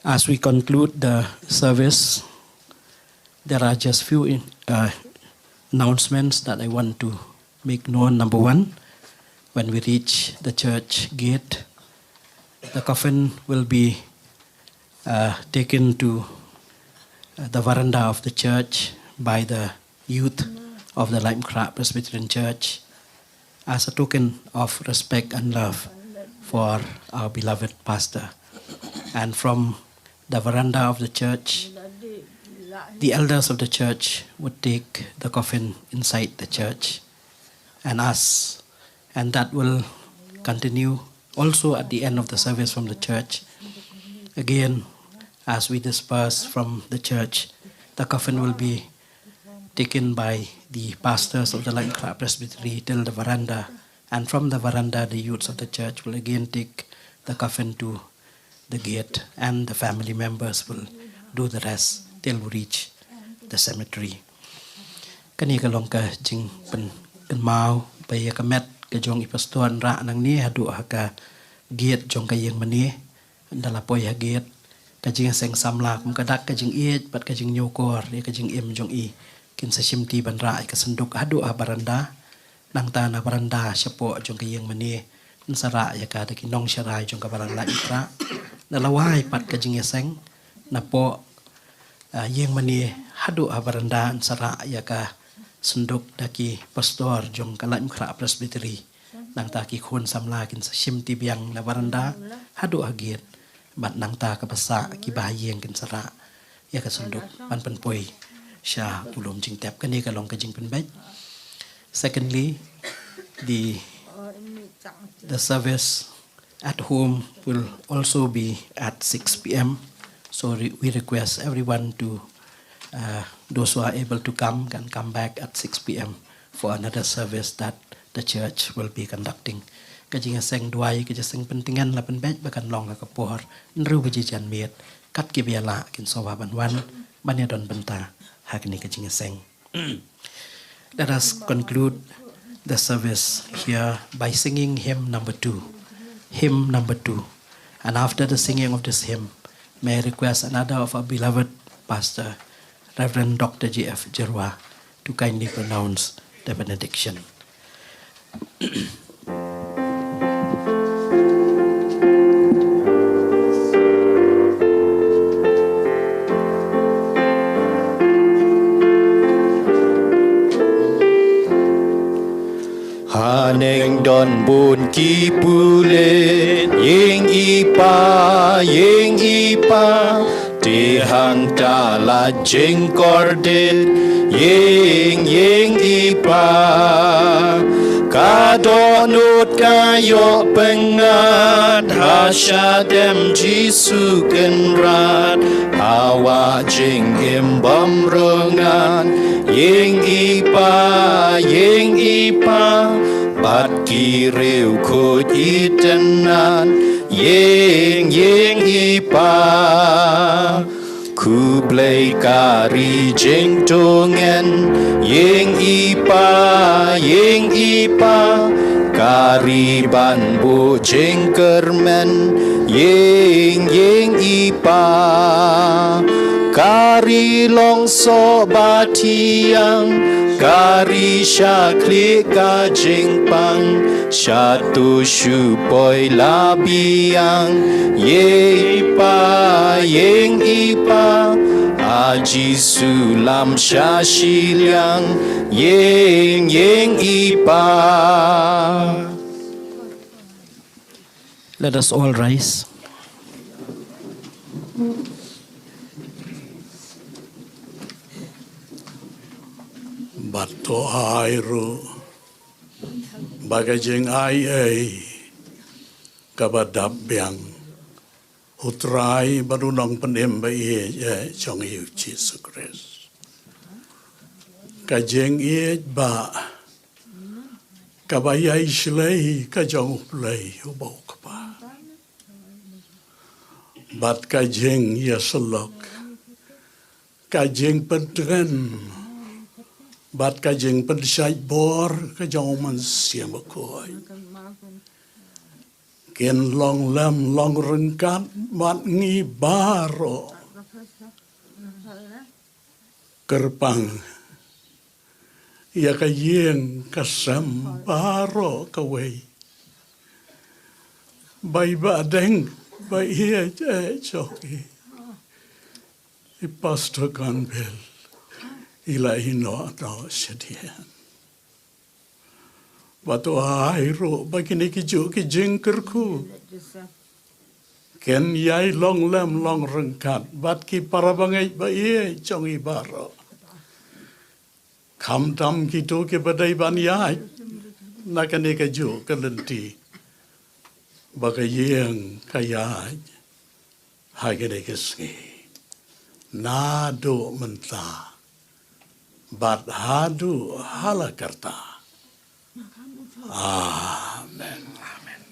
As we conclude the service, there are just few in, uh, announcements that I want to make known. Number one, when we reach the church gate, the coffin will be, uh, taken to, uh, the veranda of the church by the youth of the Laitmokhrah Presbyterian Church as a token of respect and love for our beloved pastor. And from the veranda of the church, the elders of the church would take the coffin inside the church and us, and that will continue Also, at the end of the service from the church, again, as we disperse from the church, the coffin will be taken by the pastors of the Laitumkhrah Presbytery till the veranda, and from the veranda, the youths of the church will again take the coffin to the gate, and the family members will do the rest till we reach the cemetery. Kane ka long ka jingpynkynmaw ba ïa ka met ka jong i pastor yn rah nangne haduh ha ka gate jong ka ïing mane. Ynda la poi ha gate, ka jingïaseng samla kum ka dak, ka jingïeit bad ka jingïukor ïa ka jingim jong i kin sa shimti ban rah ïa ka synduk haduh ha baranda. Nangta na baranda shapoh jong ka ïing mane yn sa rah ïa ka da ki nongsharai jong ka balang Laitumkhrah. Ynda la wai pat ka jingïaseng napoh, ah, ïing mane haduh ha baranda yn sa rah ïa ka synduk da ki pastor jong ka Laitumkhrah Presbytery. Nangta ki khun samla kin sa shimti biang na baranda haduh ha gate. Bad nangta ka basa ki bahaïing kin sa rah ïa ka synduk ban pynpoi sha u lum jingtep. Kane ka long ka jingpynbeit. Secondly, the the service at home will also be at six p.m. So re- we request everyone to, uh, those who are able to come, can come back at six p.m. for another service that the church will be conducting. Ka jingïaseng duwai, ka jingïaseng pyntngen la pynbeit ba kan long ha ka por hynriew baje janmiet. Kat kiba ïalah kin sngewbha ban wan ban ïadon bynta ha kane ka jingïaseng. Let us conclude the service here by singing hymn number two. Hymn number two. And after the singing of this hymn, may I request another of our beloved pastor, Reverend Doctor J F Jyrwa, to kindly pronounce the benediction. Haneng don bun ki pulit, ïing i pa, ïing i pa, te hangta la jingkordit, ïing, ïing i pa. Ka dohnud ka ïoh pyngngad, ha shadem Jisu Kynrad, ha wah jingim bymrngat, ïing i pa, ïing i pa, bad ki riewkhuid itynnad, ïing, ïing i pa. Khublei ka ri jingtngen, ïing i pa, ïing i pa, ka ri ban buh jingkyrmen, ïing, ïing i pa. Ka ri long soh ba thiang, ka ri shakri ka jingpang, shatu shu poi la biang, ïing i pa, ïing i pa, a Jisu lam sha shiliang, ïing, ïing i pa. Let us all rise. Bad to ai ruh ba ka jingai ei kaba dap biang, U Trai bad U Nongpynim ba ïeit, eh, jong ngi U Jisu Khrist, ka jingïeit ba kaba ïai shlei ka jong U Blei uba U Kpa, bad ka jingïasyllok, ka jingpyntngen bad ka jingpynshait bor ka jong U Mynsiem Bakhuid kin long lem long ryngkat bad ngi baroh. Kyrpang ïa ka ïing ka sem baroh kawei. Bai ba deng ba ïa jong i, i Pastor Kanbel i la ïehnoh noh shadien. Bad to ai ruh ba kine ki juh ki jingkyrkhu kin ïai long lem long ryngkat bad ki para bangeit ba ïeit jong i baroh. Khamtam kito kiba dei ban ïaid na kane ka juh ka lynti, ba ka ïing ka ïaid ha kine ki sngi, naduh mynta bad haduh hala karta. Amen. Amen.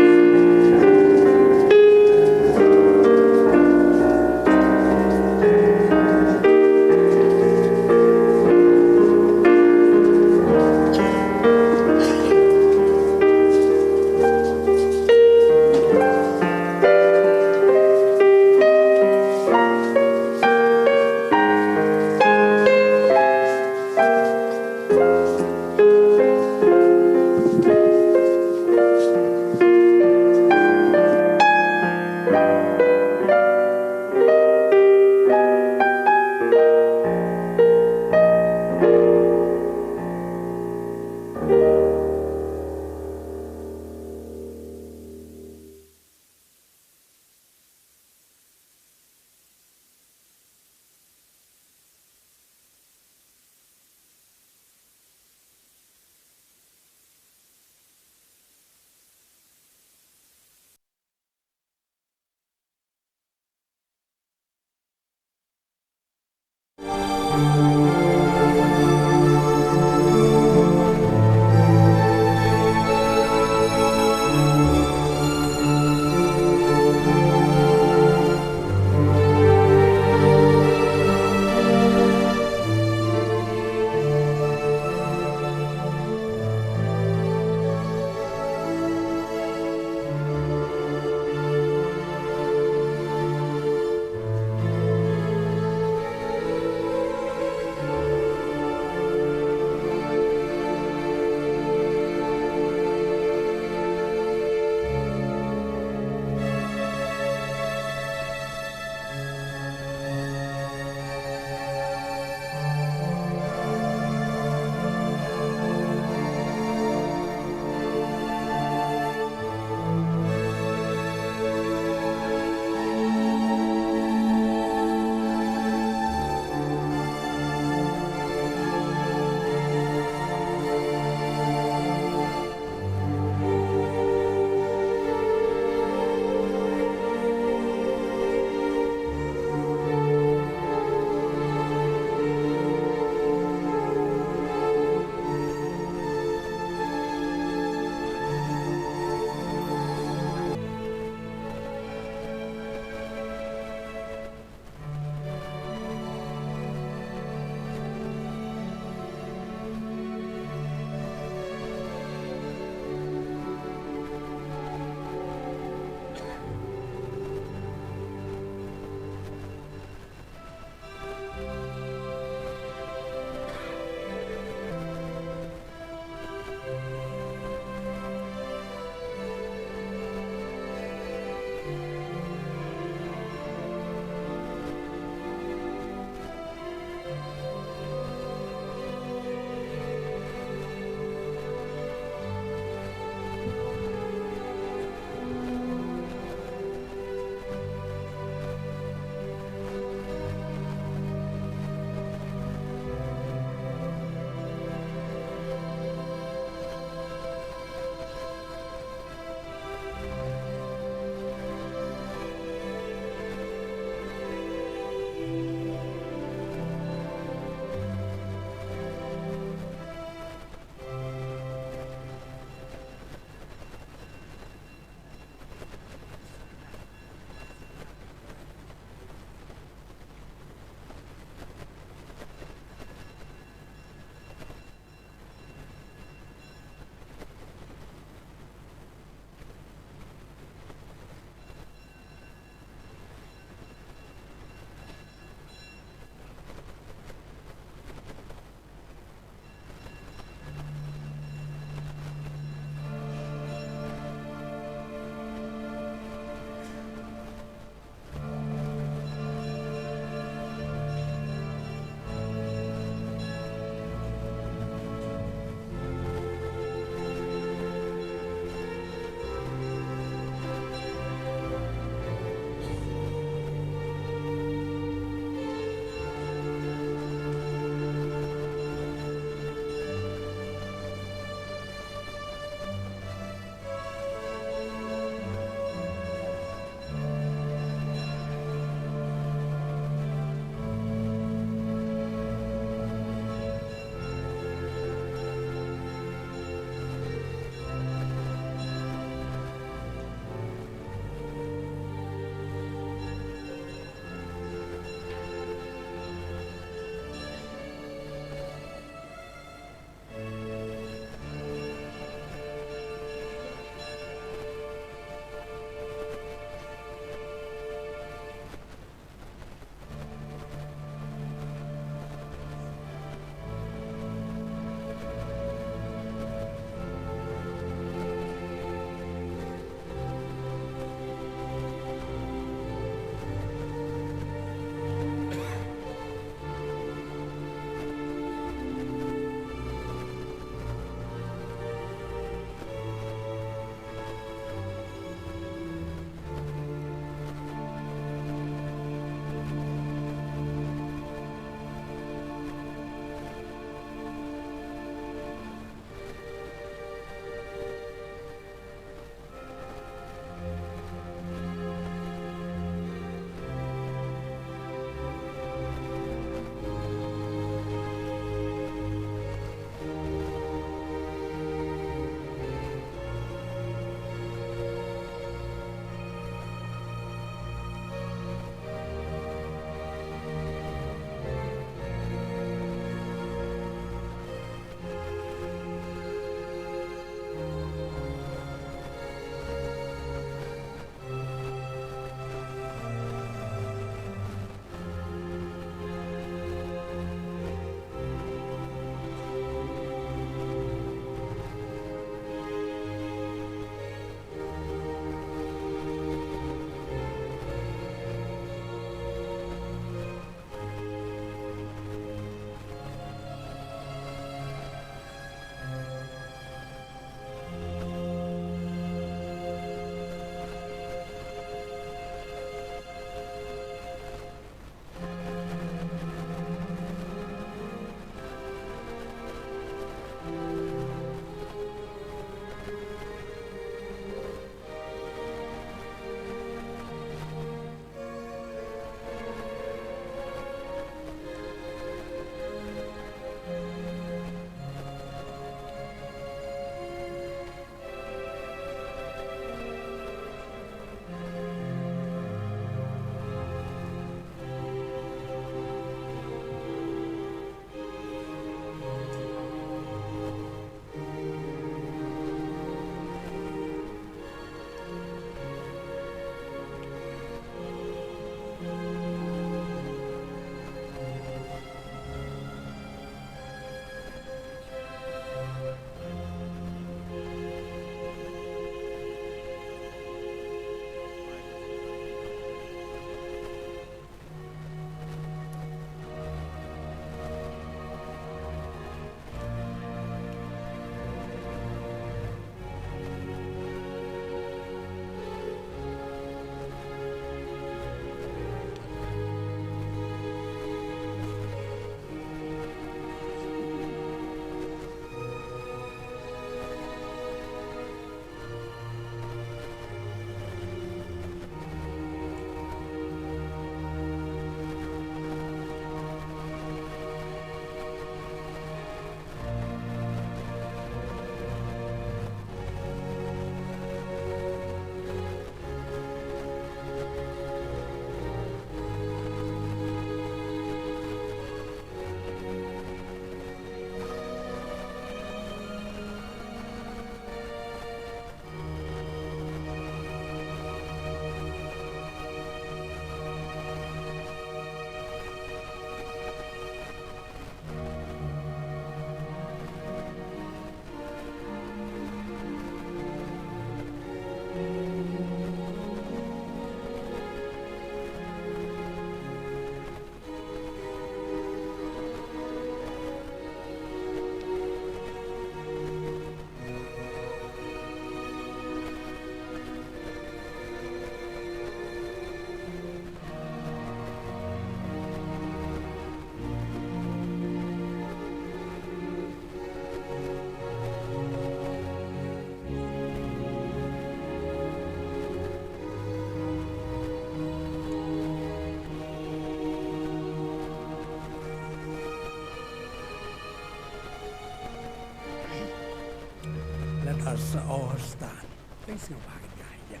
Sa or stan. Thanks nga ba ka ïa.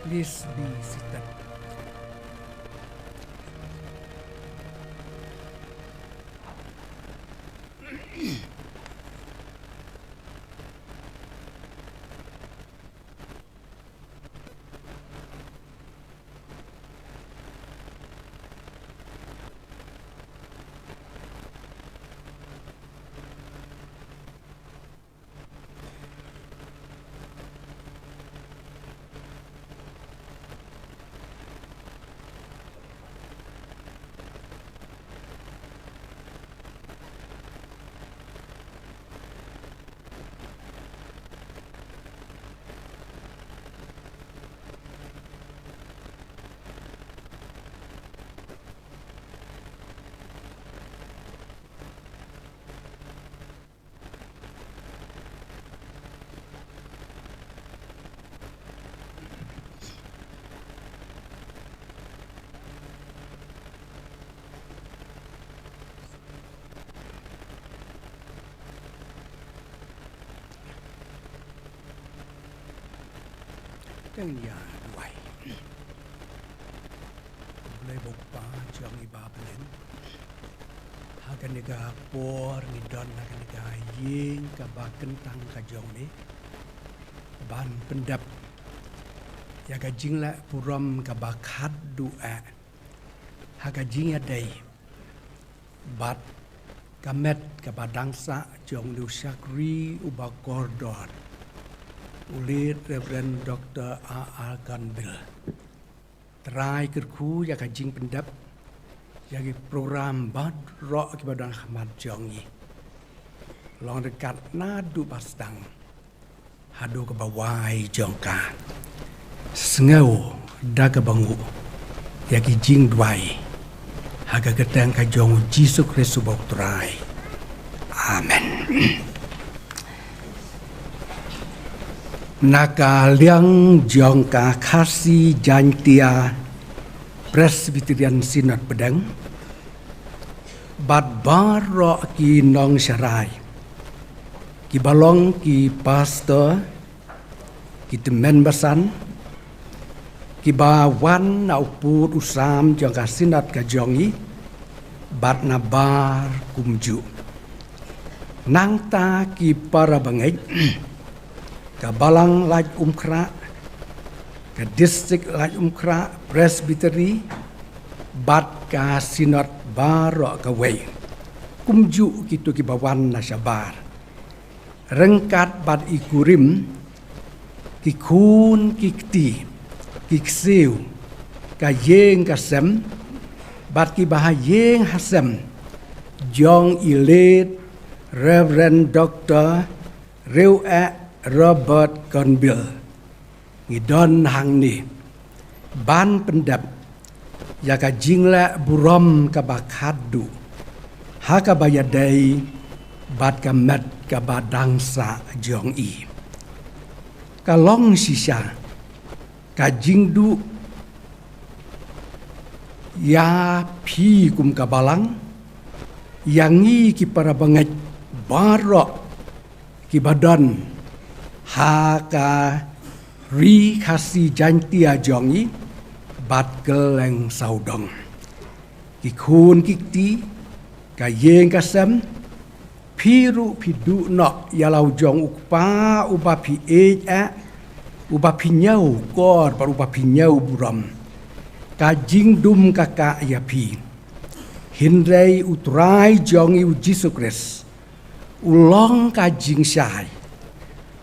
Please be seated. Tang ïa duwai. Blei bok pa jong i ba blen. Ha kane ka por ngi don ha kane ka ïing kaba kyntang ka jong me. Ban pyndep ïa ka jingleh burom kaba khadduh eh. Ha ka jingïadei bad ka met kaba dang sah jong u shakri uba kordor, u Late Reverend Doctor A R Gunville. Trai kyrkhu ïa ka jingpyndep ïa ki program baroh kiba don ha khmat jong ngi. Long ryngkat naduh ba sdang haduh kaba wai jong ka. Sngew da kaba nguh ïa ki jingduwai ha ka kyrteng ka jong U Jisu Khrist uba U Trai. Amen. Na ka liang jong ka Khasi Jaintia Presbyterian Synod Pdeng bad baroh ki nongsharai, kiba long ki pastor, ki tymmen basan, kiba wan na u pud u sam jong ka synod ka jong i, bad nabar kumjuh nangta ki para bangeit ka Balang Laitumkhrah, ka District Laitumkhrah Presbytery, bad ka synod baroh kawei, kumjuh kito kiba wan na shabar, ryngkat bad i kurim, ki khun ki kti, ki ksiew, ka ïing ka sem, bad kiba ha ïing ha sem jong i late Reverend Doctor Rieweh Robert Gonbil. Ngi don hangne ban pyndep ïa ka jingleh burom kaba khatduh ha kaba ïadei bad ka met kaba dang sah jong i. Ka long shisha ka jingduh ïa phi kum ka balang, ïa ngi ki para bangeit baroh kiba don ha ka Ri Khasi Jaintia jong i bad kylleng sawdong. Ki khun ki kti, ka ïing ka sem, phi ruh phi duh noh ïa la u jong u Kpa uba phi ïeit eh, uba phi ñiewkor bad uba phi ñiewburom. Ka jingdum ka kah ïa phi. Hynrei U Trai jong i U Jisu Khrist u long ka jingshai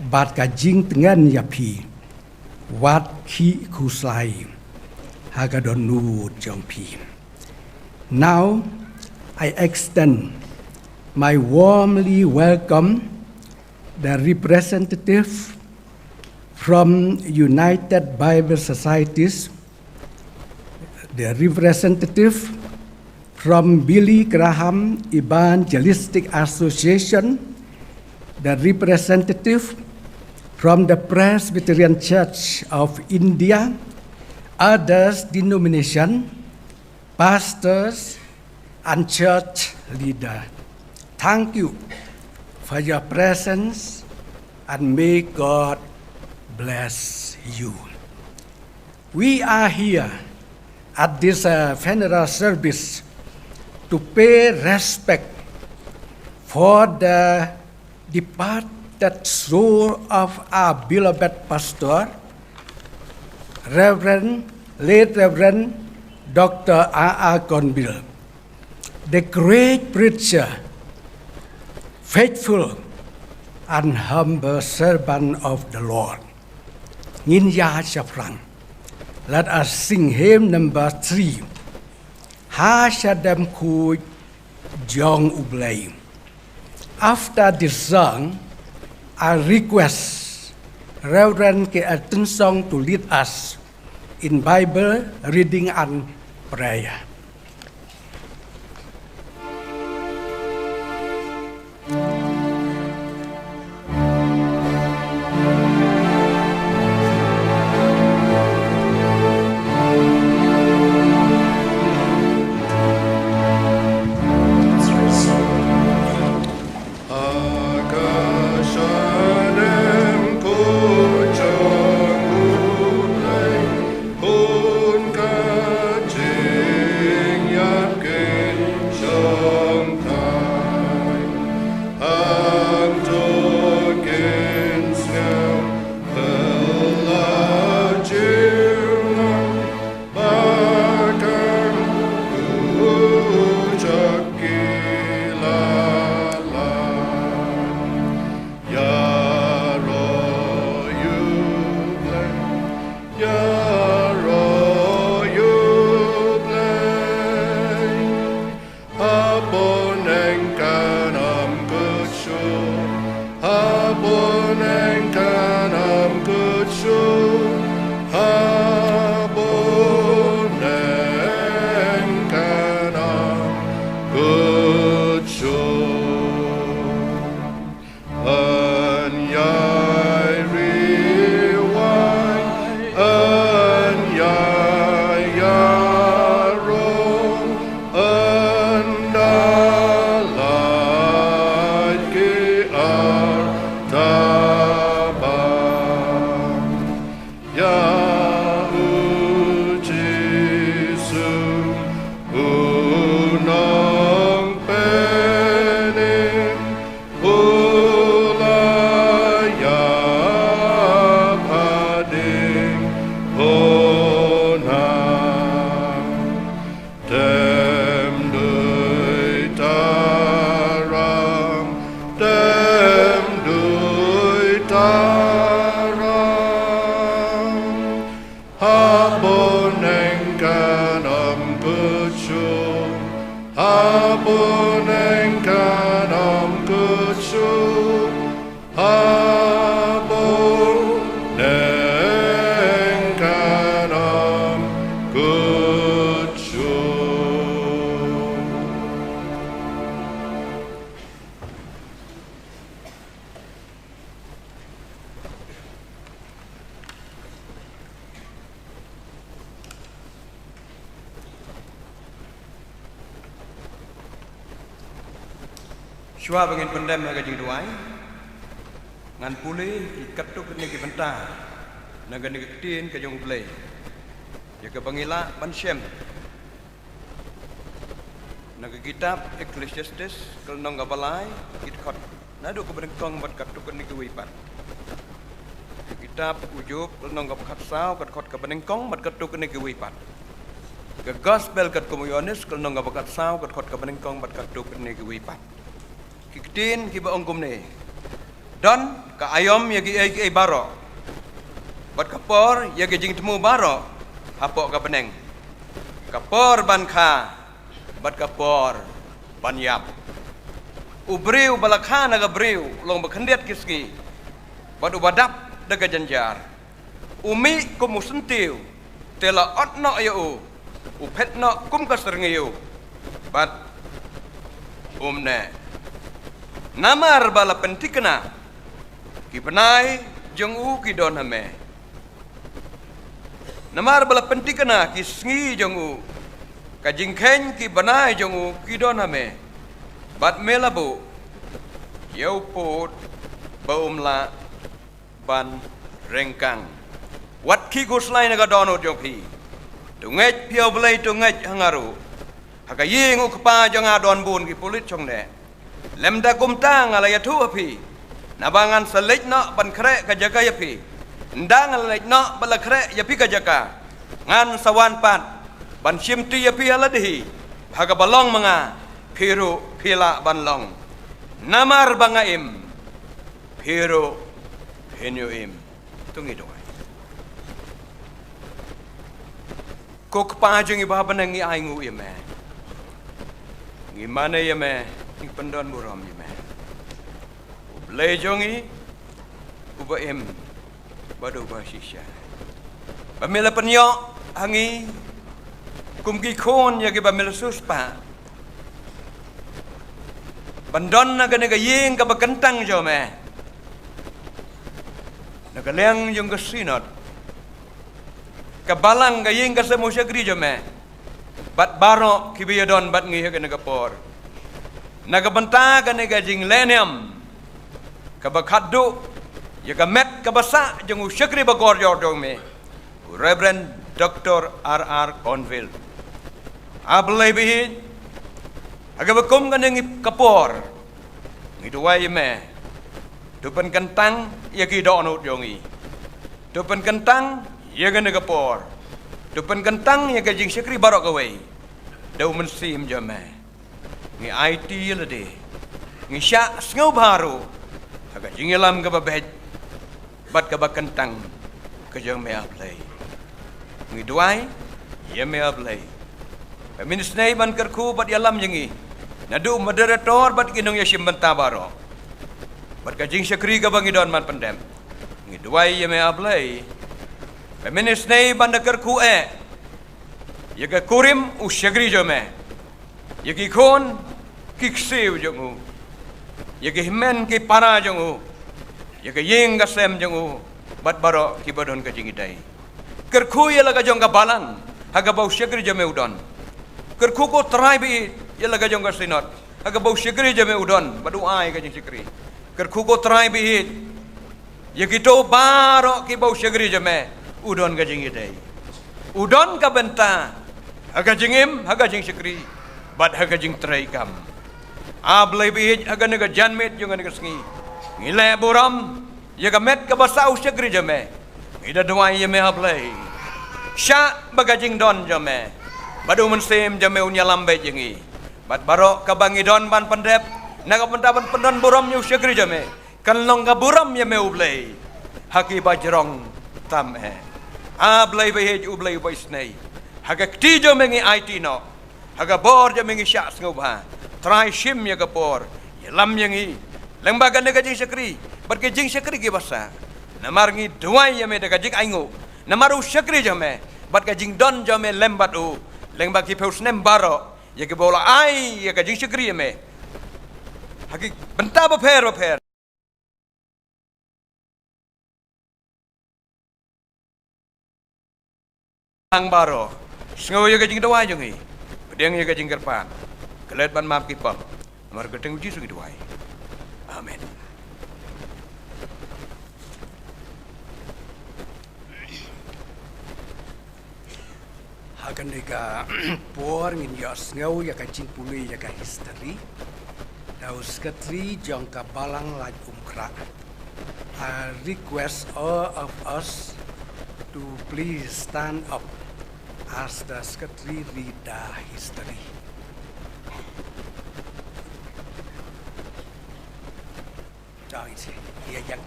bad ka jingtngen ïa phi. Wat khih khuslai ha ka dohnud jong phi. Now I extend my warmly welcome the representative from United Bible Societies, the representative from Billy Graham Evangelistic Association, the representative from the Presbyterian Church of India, others denomination, pastors, and church leader. Thank you for your presence and may God bless you. We are here at this uh, funeral service to pay respect for the departed soul of our beloved pastor, Reverend, late Reverend Doctor R R Gonbil, the great preacher, faithful and humble servant of the Lord. Ngin ïa shaphrang. Let us sing hymn number three. Ha Shadem Khuid Jong U Blei. After this song, I request Reverend K L Tynsong to lead us in Bible reading and prayer. Saram, ha bun ïing ka nam kut shuh, ha bun ïing ka nam kut shuh, ha bun ïing ka nam kut shuh. Shuwa ba ngin pyndem ha ka jingduwai, ngan pule ïa katto katne ki bynta na kane ka ktien ka jong U Blei, ïa kaba ngi lah ban shem na ka kitab Ecclesiastes, ka lynnong kaba lai, ki dkhot naduh kaba nyngkong bad katto katne kawei pat. Ka kitab U Job, ka lynnong kaba khatsaw, ka dkhot kaba nyngkong bad katto katne kawei pat. Ka Gospel katkum u Ïoannis, ka lynnong kaba khatsaw, ka dkhot kaba nyngkong bad katto katne kawei pat. Ki ktien kiba ong kumne: Don ka aïom ïa kiei kiei baroh, bad ka por ïa ki jingthmu baroh hapoh ka bneng. Ka por ban kha bad ka por ban ïap. U briew ba la kha na ka briew long ba khyndiat ki sngi, bad uba dap da ka jynjar. U mih kum u syntiew, te la ot noh ïa u, u phet noh kum ka syrngiew, bad um neh. Namar ba la pynthikna, ki bnai jong u ki don ha me. Namar ba la pynthikna ki sngi jong u, ka jingkheiñ ki bnai jong u ki don ha me, bad me la buh ïa u pud ba um lah ban ryngkang. Wat khie khuslai na ka dohnud jong phi. To ngeit phi ha U Blei, to ngeit ha nga ruh. Ha ka ïing u kpa jong nga don bun ki pulit shongneh. Lymda kumta nga la ïathuh ha phi, naba ngan sa leit noh ban khreh ka jaka ïa phi. Ynda nga la leit noh ba la khreh ïa phi ka jaka, ngan sa wan pat ban shimti ïa phi ha lade hi. Ha kaba long ma nga, phi ruh phi lah ban long. Namar ba nga im, phi ruh phin ïoh im. To ngi duwai. Ko Kpa jong ngi ba ha bneng, ngi ai nguh ïa me. Ngi mane ïa me, ngi pyndon burom ïa me. U Blei jong ngi, uba im bad uba shisha. Ba me la pynïoh ha ngi kum ki khun ïa kiba me la siewspah ban don na kane ka ïing kaba kyntang jong me, na ka liang jong ka Synod, ka balang, ka ïing ka sem u shakri jong me, bad baroh kiba ïadon bad ngi ha kane ka por. Na ka bynta kane ka jinglehniam kaba khatduh ïa ka met kaba sah jong u shakri bakordor jong me, u Reverend Doctor R R Conville. A Blei baieit, ha kaba kum kane ka por, ngi duwai ïa me, to pynkyntang ïa ki dohnud jong ngi. To pynkyntang ïa kane ka por. To pynkyntang ïa ka jingshakri baroh kawei da u Mynsiem jong me. Ngi aiti ïa lade, ngi shah sngewbha ruh ha ka jingïalam kaba beit bad kaba kyntang ka jong me, A Blei. Ngi duwai ïa me, A Blei, ba men isynei ban kyrkhu bad ïalam ïa ngi, naduh u moderator bad ki nongïashim bynta baroh, bad ka jingshakri kaba ngi don ban pyndep. Ngi duwai ïa me, A Blei, ba men isynei ban da kyrkhu eh ïa ka kurim u shakri jong me, ïa ki khun ki ksiew jong u, ïa ki hynmen ki para jong u, ïa ka ïing ka sem jong u, bad baroh kiba don ka jingïadei. Kyrkhu ïa la ka jong ka balang ha kaba u shakri jong me u don. Kyrkhu, ko Trai baieit, ïa la ka jong ka Synod ha kaba u shakri jong me u don bad u ai ka jingshakri. Kyrkhu, ko Trai baieit, ïa kito baroh kiba u shakri jong me u don ka jingïadei, u don ka bynta ha ka jingim, ha ka jingshakri, bad ha ka jingtreikam. A Blei baieit, ha kane ka janmiet jong kane ka sngi, ngi leh burom ïa ka met kaba sah u shakri jong me. Ngi da duwai ïa me, A Blei, shah ba ka jingdon jong me bad u Mynsiem jong me un ïalam beit ïa ngi, bad baroh kaba ngi don ban pyndep na ka bynta ban pyndon burom ïa u shakri jong me, Kan long ka burom ïa me U Blei ha ki bajrong tam eh. A Blei ba ïeit, U Blei ba isynei, ha ka kti jong me ngi aiti noh. Ha ka bor jong me ngi shah sngewbha. Trai, shim ïa ka bor, ïalam ïa ngi lyngba kane ka jingshakri bad ka jingshakri ki basa. Namar ngi duwai ïa me da ka jingainguh, namar u shakri jong me bad ka jingdon jong me lem bad u lyngba ki phew snem baroh, ïa kiba u la ai ïa ka jingshakri ïa me ha ki bynta bapher bapher. Tang baroh, sngew ïa ka jingduwai jong ngi, pdiang ïa ka jingkyrpad, klet ban map ki pop. Namar ka kyrteng U Jisu ngi duwai. Amen. Ha kane ka por ngin ïohsngew ïa ka jingpule ïa ka history da u Secretary jong ka Balang Laitumkhrah. I request all of us to please stand up as the Secretary read the history. Chang isi, ïa yang.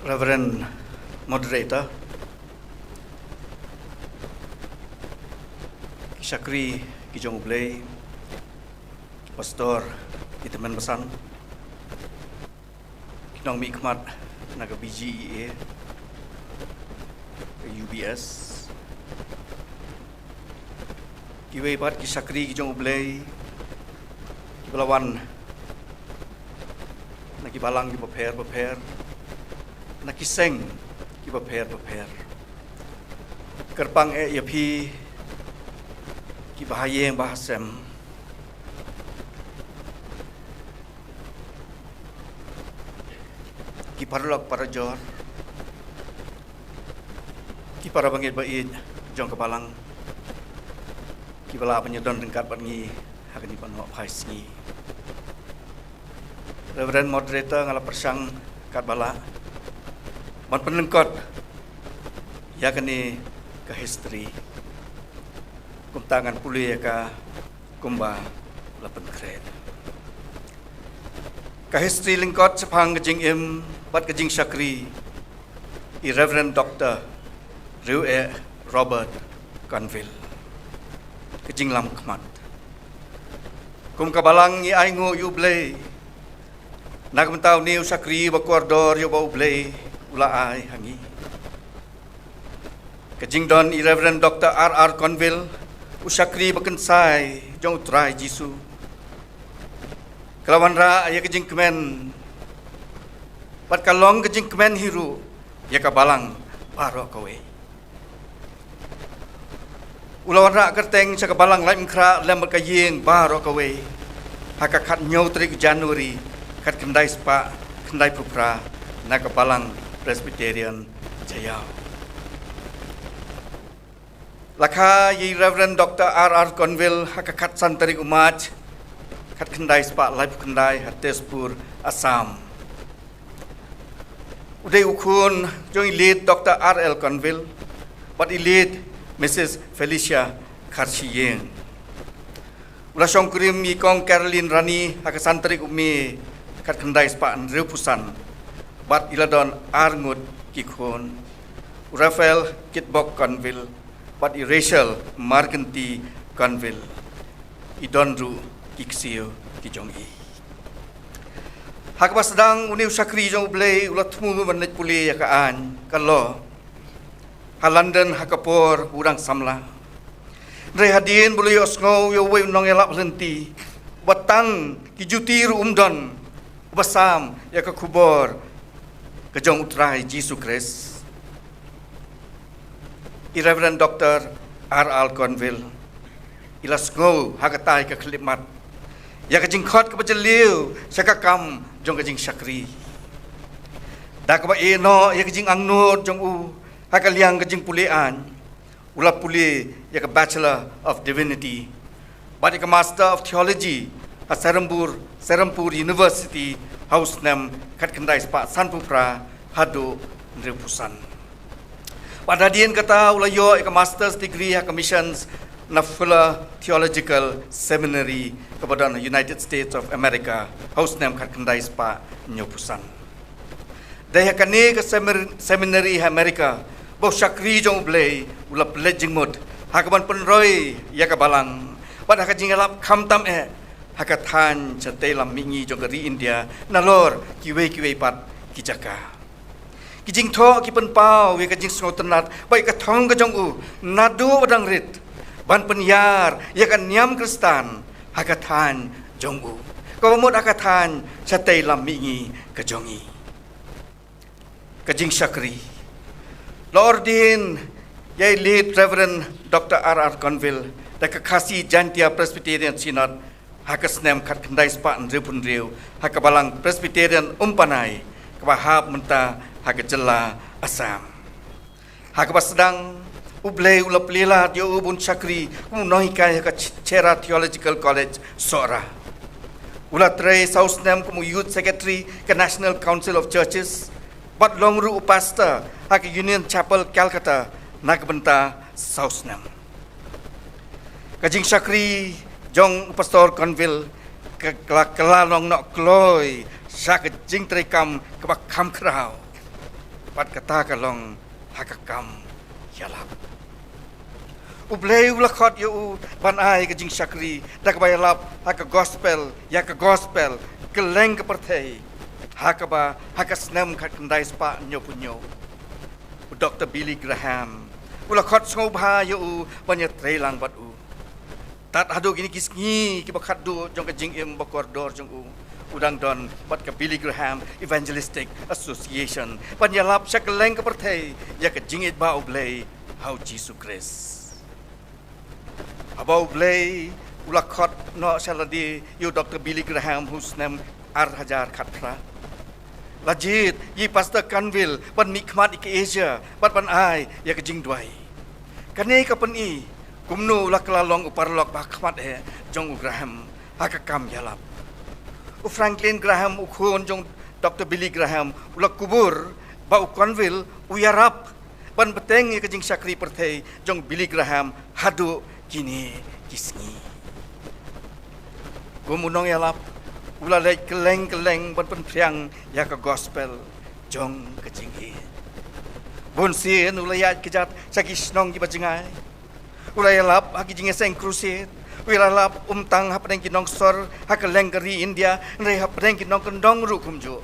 Reverend Moderator, ki shakri ki jong U Blei, ki pastor, ki tymmen basan, ki nongmihkhmat na ka B G E A, ka U B S, kiwei pat ki shakri ki jong U Blei kiba la wan na ki balang kiba pher bapher, na ki seng kiba pher bapher. Kyrpang eh ïa phi kiba ha ïing ba ha sem, ki paralok parajor, ki para bangeit ba ïeit jong ka balang, kiba la pynïadon ryngkat bad ngi ha kane ka noh phai sngi. Reverend Moderator, nga la pyrshang katba lah ban pynlyngkot ïa kane ka history. Kumta ngan pule ïa ka kumba la pynkhreh. Ka history lyngkot shaphang ka jingim bad ka jingshakri i Reverend Doctor Rieweh Robert Conville. Ka jinglam khmat. Kum ka balang ngi ainguh ïa U Blei na ka bynta une u shakri ba kordor ïa uba U Blei u la ai ha ngi. Ka jingdon i Reverend Doctor R R Conville, u shakri ba kynsai jong U Trai Jisu, ka la wanrah ïa ka jingkmen bad ka long ka jingkmen hi ruh ïa ka balang baroh kawei. U la wanrah kyrteng sha ka balang Laitumkhrah lem bad ka ïing baroh kawei ha ka khathynñiew tarik January khatkhyndai spah khyndaiphew phra na ka balang Presbyterian Jaïaw. La kha ïa i Reverend Doctor R R Conville ha ka khatsan tarik u March khatkhyndai spah laiphew khyndai ha Tezpur, Assam. U dei u khun jong i late Doctor R L Conville bad i late Missus Felicia Kharshiing. U la shongkurim ïa i Kong Caroline Rani ha ka san tarik u May khatkhyndai spah hynriewphew san bad i la don arngut ki khun, u Raphael Kitbok Conville bad i Rachel Markenti Conville. I don ruh ki ksiew ki jong i. Ha kaba sdang une u shakri jong U Blei u la thmu ban leit pule ïa ka aiñ, ka law, ha London ha ka por u dang samla. Hynrei hadien ba u la ïohsngew ïa uwei u nongïalap lynti uba tang ki juti ruh um don, uba sam ïa ka khubor ka jong U Trai Jisu Khrist, i Reverend Doctor R R Conville i la sngew ha katai ka khyllipmat ïa ka jingkhot kaba jylliew sha ka kam jong ka jingshakri. Da kaba ïehnoh ïa ka jingangnud jong u ha ka liang ka jingpule aiñ, u la pule ïa ka Bachelor of Divinity bad ïa ka Master of Theology ha Serampore, Serampore University ha u snem khatkhyndai spah sanphew phra haduh hynriewphew san. Bad hadien kata u la ïoh ïa ka master's degree ha ka missions na Fuller Theological Seminary kaba don ha United States of America ha u snem khatkhyndai spah hynñiewphew san. Dei ha kane ka seminary ha America ba u shakri jong U Blei u la pynleit jingmut ha kaban pynroi ïa ka balang bad ha ka jingïalap khamtam eh ha ka thaiñ shatei lam mihngi jong ka ri India nalor kiwei kiwei pat ki jaka. Ki jingthoh ki pynpaw ïa ka jingsngewtynnad bad ïa ka thong ka jong u naduh ba dang rit ban pynïar ïa ka niam Khristan ha ka thaiñ jong u, kaba mut ha ka thaiñ shatei lam mihngi ka jong ngi. Ka jingshakri. La ordain ïa i Late Reverend Doctor R R Conville da ka Khasi Jaintia Presbyterian Synod ha ka snem khatkhyndai spah hynriewphew hynriew ha ka Balang Presbyterian Umpanai kaba hap mynta ha ka jylla Assam. Ha kaba sdang U Blei u la plie lad ïa u ban shakri kum u nonghikai ha ka Ch-, Chheda Theological College, Sohra. U la trei saw snem kum u Youth Secretary ka National Council of Churches bad long ruh u pastor ha ka Union Chapel, Calcutta na ka bynta saw snem. Ka jingshakri jong u Pastor Conville ka, ka la, ka la long noh kloi sha ka jingtreikam kaba kham khraw. Bad kata ka long ha ka kam ïalap. U Blei u la khot ïa u ban ai ka jingshakri da kaba ïalap ha ka gospel, ïa ka gospel kylleng ka pyrthei. Ha kaba ha ka snem khatkhyndai spah hynñiewphew hynñiew, u Doctor Billy Graham u la khot sngewbha ïa u ban ïatreilang bad u. Tad haduh kine ki sngi kiba khatduh jong ka jingim ba kordor jong u, u dang don bad ka Billy Graham Evangelistic Association ban ïalap sha kylleng ka pyrthei ïa ka jingïeit ba U Blei ha U Jisu Khrist. Haba U Blei u la khot noh sha lade ïa u Doctor Billy Graham ha u snem ar hajar khatphra, la jied ïa i Pastor Conville ban mihkhmat ïa ka Asia bad ban ai ïa ka jingduwai. Kane ka pyni kumno u la kylla long u paralok ba khmat eh jong u Graham ha ka kam ïalap. U Franklin Graham, u khun jong Doctor Billy Graham, u la kubur bad u Conville u ïarap ban bteng ïa ka jingshakri pyrthei jong Billy Graham haduh kine ki sngi. Kum u nongïalap u la leit kylleng kylleng ban pynphriang ïa ka gospel jong ka jingïeit. Bun sien u la ïaid kjat sha ki shnong kiba jngai. U la ïalap ha ki jingïaseng crusade. U la ïalap ym tang hapdeng ki nongsor ha kylleng ka ri India, hynrei hapdeng ki nongkyndong ruh kumjuh.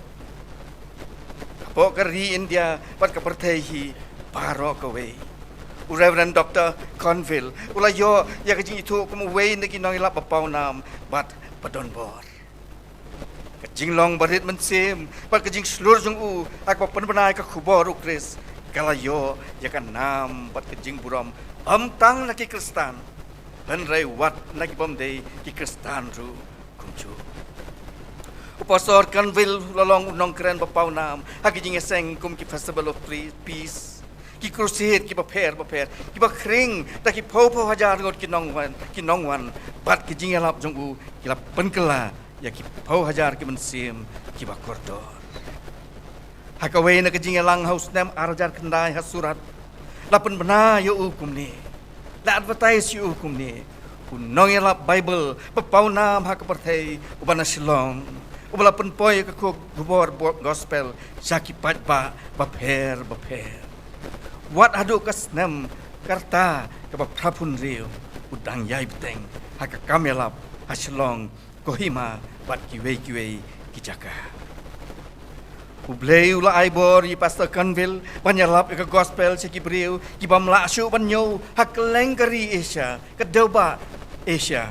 Hapoh ka ri India bad ka pyrthei hi baroh kawei, u Reverend Doctor Conville u la ïoh ïa ka jingithuh kum uwei na ki nongïalap ba pawnam bad ba donbor. Ka jinglong barit mynsiem bad ka jingshlur jong u ha kaba pynbna ïa ka khubor U Khrist ka la ïoh ïa ka nam bad ka jingburom ym tang na ki Khristan, hynrei wat na ki bym dei ki Khristan ruh kumjuh. U Pastor Conville u la long u nongkren ba pawnam ha ki jingïaseng kum ki Festival of Pre-, Peace, ki crusade kiba pher bapher kiba khring da ki phew phew hajar ngut ki nongwan, ki nongwan, bad ki jingïalap jong u ki la pynkylla ïa ki phew hajar ki mynsiem kiba kordor. Ha kawei na ka jingïalang ha u snem ar hajar khyndai ha Surat, la pynbna ïa u kumne, la advertise ïa u kumne, u nongïalap Baibl ba pawnam ha ka pyrthei uba na Shillong, uba la pynpoi ïa ka khubor gospel sha ki paidbah bapher bapher. Wat haduh ka snem ka rta kaba phraphew hynriew u dang ïai bteng ha ka kam ïalap ha Shillong, Kohima bad kiwei kiwei ki jaka. U Blei u la ai bor ïa i Pastor Conville ban ïalap ïa ka gospel sha ki briew ki bym lah shuh ban ñiew ha kylleng ka ri Asia, ka dewbah Asia.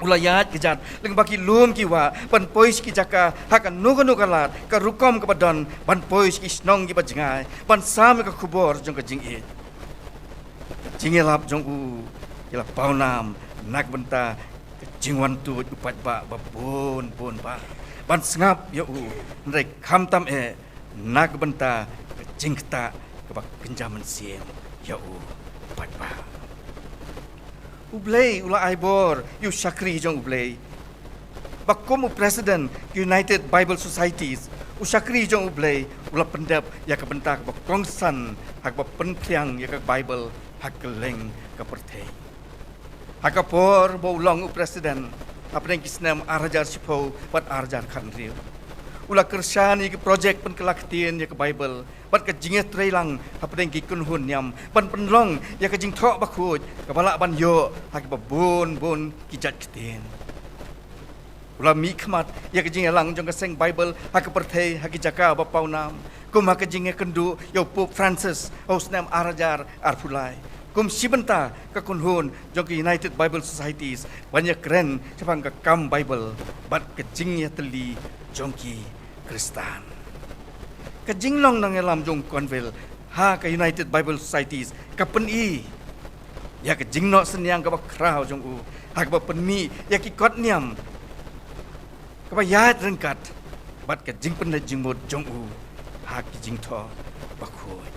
U la ïaid kjat lyngba ki lum ki wah ban poi sha ki jaka ha kano kano ka lad, ka rukom kaba don, ban poi sha ki shnong kiba jngai ban sam ïa ka khubor jong ka jingïeit. Ka jingïalap jong u ki la pawnam na ka bynta ka jingwan tuid u paidbah ba bun bun bah ban sngap ïa u, hynrei khamtam eh na ka bynta ka jingktah kaba kynja mynsiem ïa u paidbah. U Blei u la ai bor ïa u shakri jong U Blei Ba kum u president United Bible Societies, u shakri jong U Blei u la pyndep ïa ka bynta kaba kongsan ha kaba pynphriang ïa ka Bible ha kylleng ka pyrthei. Ha ka por ba u long u president, hapdeng ki snem ar hajar shiphew bad ar hajar khathynriew, u la kyrshan ïa ki projek pynkylla ktien ïa ka Bible bad ka jingïatreilang hapdeng ki kynhun niam ban pynlong ïa ka jingthoh bakhuid kaba lah ban ïoh ha kiba bun bun ki jait ktien. U la mihkhmat ïa ka jingïalang jong ka seng Bible ha ka pyrthei ha ki jaka ba pawnam, kum ha ka jingïakynduh ïa u Pope Francis ha u snem ar hajar arphew lai, kum shi bynta ka kynhun jong ka United Bible Societies ban ïakren shaphang ka kam Bible bad ka jingïatylli jong ki Khristan. Ka jinglong nongïalam jong u Conville ha ka United Bible Societies ka pyni ïa ka jingnoh synñiang kaba khraw jong u ha kaba pynmih ïa ki kot niam kaba ïaid ryngkat bad ka jingpynleit jingmut jong u ha ki jingthoh bakhuid.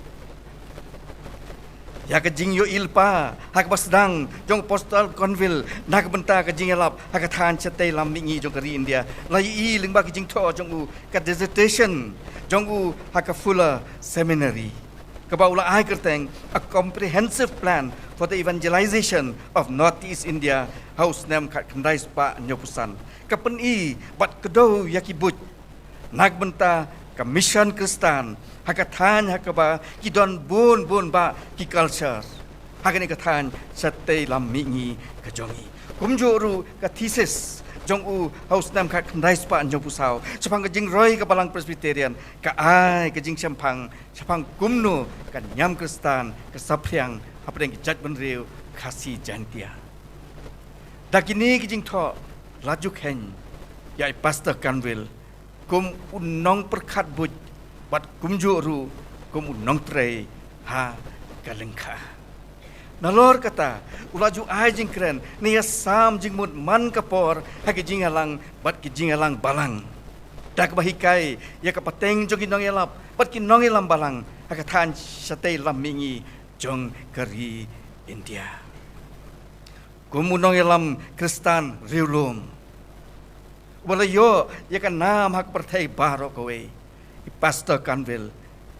Ïa ka jingïohi lypa ha kaba sdang jong u Apostol Conville na ka bynta ka jingïalap ha ka thaiñ shatei lam mihngi jong ka ri India la ïohi lyngba ka jingthoh jong u, ka dissertation jong u ha ka Fuller Seminary, kaba u la ai kyrteng A Comprehensive Plan for the Evangelization of Northeast India ha u snem khatkhyndai spah hynñiewphew san, ka pyni bad kdew ïa ki buit na ka bynta ka mission Khristan ha ka thaiñ ha kaba ki don bun bun bah ki culture ha kane ka thaiñ shatei lam mihngi ka jong ngi. Kumjuh ruh ka thesis jong u ha u snem khatkhyndai spah hynñiewphew saw shaphang ka jingroi ka Balang Presbyterian ka ai ka jingshemphang shaphang kumno ka niam Khristan ka saphriang hapdeng ka jaitbynriew Khasi Jaiñtia. Da kine ki jingthoh la ju kheiñ ïa i Pastor Conville kum u nongpyrkhat buit bad kumjuh ruh kum u nongtrei ha ka lyngkha. Nalor kata u la ju ai jingkren ne ïasam jingmut man ka por ha ki jingïalang bad ki jingïalang balang, da kaba hikai ïa ka pateng jong ki nongïalap bad ki nongïalam balang ha ka thaiñ shatei lam mihngi jong ka ri India. Kum u nongïalam Khristan riewlum uba la ïoh ïa ka nam ha ka pyrthei baroh kawei, i Pastor Conville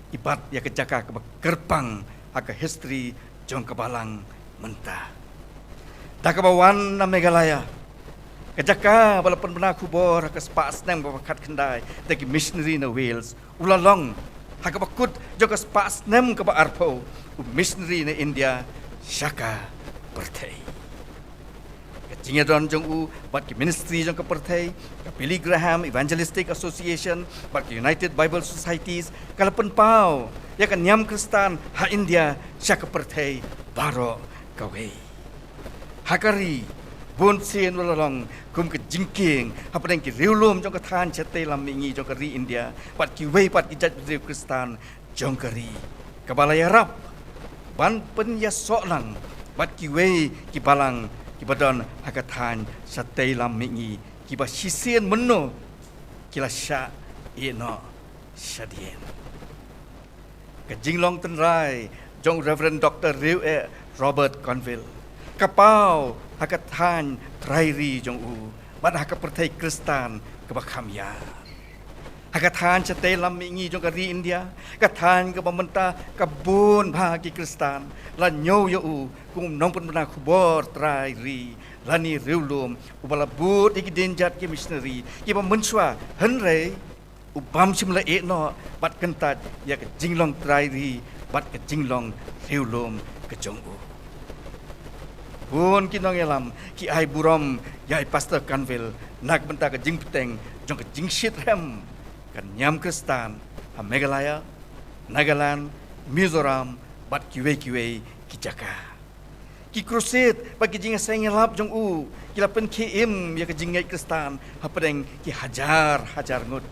i bat ïa ka jaka kaba kyrpang ha ka history jong ka balang mynta. Da kaba wan na Meghalaya, ka jaka ba la pynbna khubor ha ka spah snem kaba khatkhyndai da ki missionary na Wales, u la long ha kaba kut jong ka spah snem kaba arphew u missionary na India sha ka pyrthei. Ka jingïadon jong u bad ki ministry jong ka pyrthei, ka Billy Graham Evangelistic Association bad ka United Bible Societies ka la pynpaw ïa ka niam Khristan ha India sha ka pyrthei baroh kawei. Ha ka ri, bunsien u la long kum ka jingkieng hapdeng ki riewlum jong ka thaiñ shatei lam mihngi jong ka ri India bad kiwei pat ki jaitbynriew Khristan jong ka ri, kaba la ïarap ban pynïasoh lang bad kiwei ki balang kiba don ha ka thaiñ shatei lam mihngi kiba shisien mynno ki la shah ïeh noh shadien. Ka jinglong tynrai jong u Reverend Doctor Rieweh Robert Conville ka paw ha ka thaiñ trai ri jong u bad ha ka pyrthei Khristan kaba kham ïar. Ha ka thaiñ shatei lam mihngi jong ka ri India, ka thaiñ kaba mynta ka bun bha ki Khristan la ñiew ïa u kum u nongpynbna khubor trai ri lane riewlum uba la bud ïa ki dienjat ki missionary kiba mynshuwa, hynrei u bym shym la ïeh noh bad kyntait ïa ka jinglong trai ri bad ka jinglong riewlum ka jong u. Bun ki nongïalam ki ai burom ïa i Pastor Conville na ka bynta ka jingpyrshang jong ka jingshitrhem ka niam Khristan ha Meghalaya, Nagaland, Mizoram bad kiwei kiwei ki jaka. Ki crusade bad ki jingïaseng ïalap jong u ki la pynkhie im ïa ka jingngeit Khristan hapdeng ki hajar hajar ngut.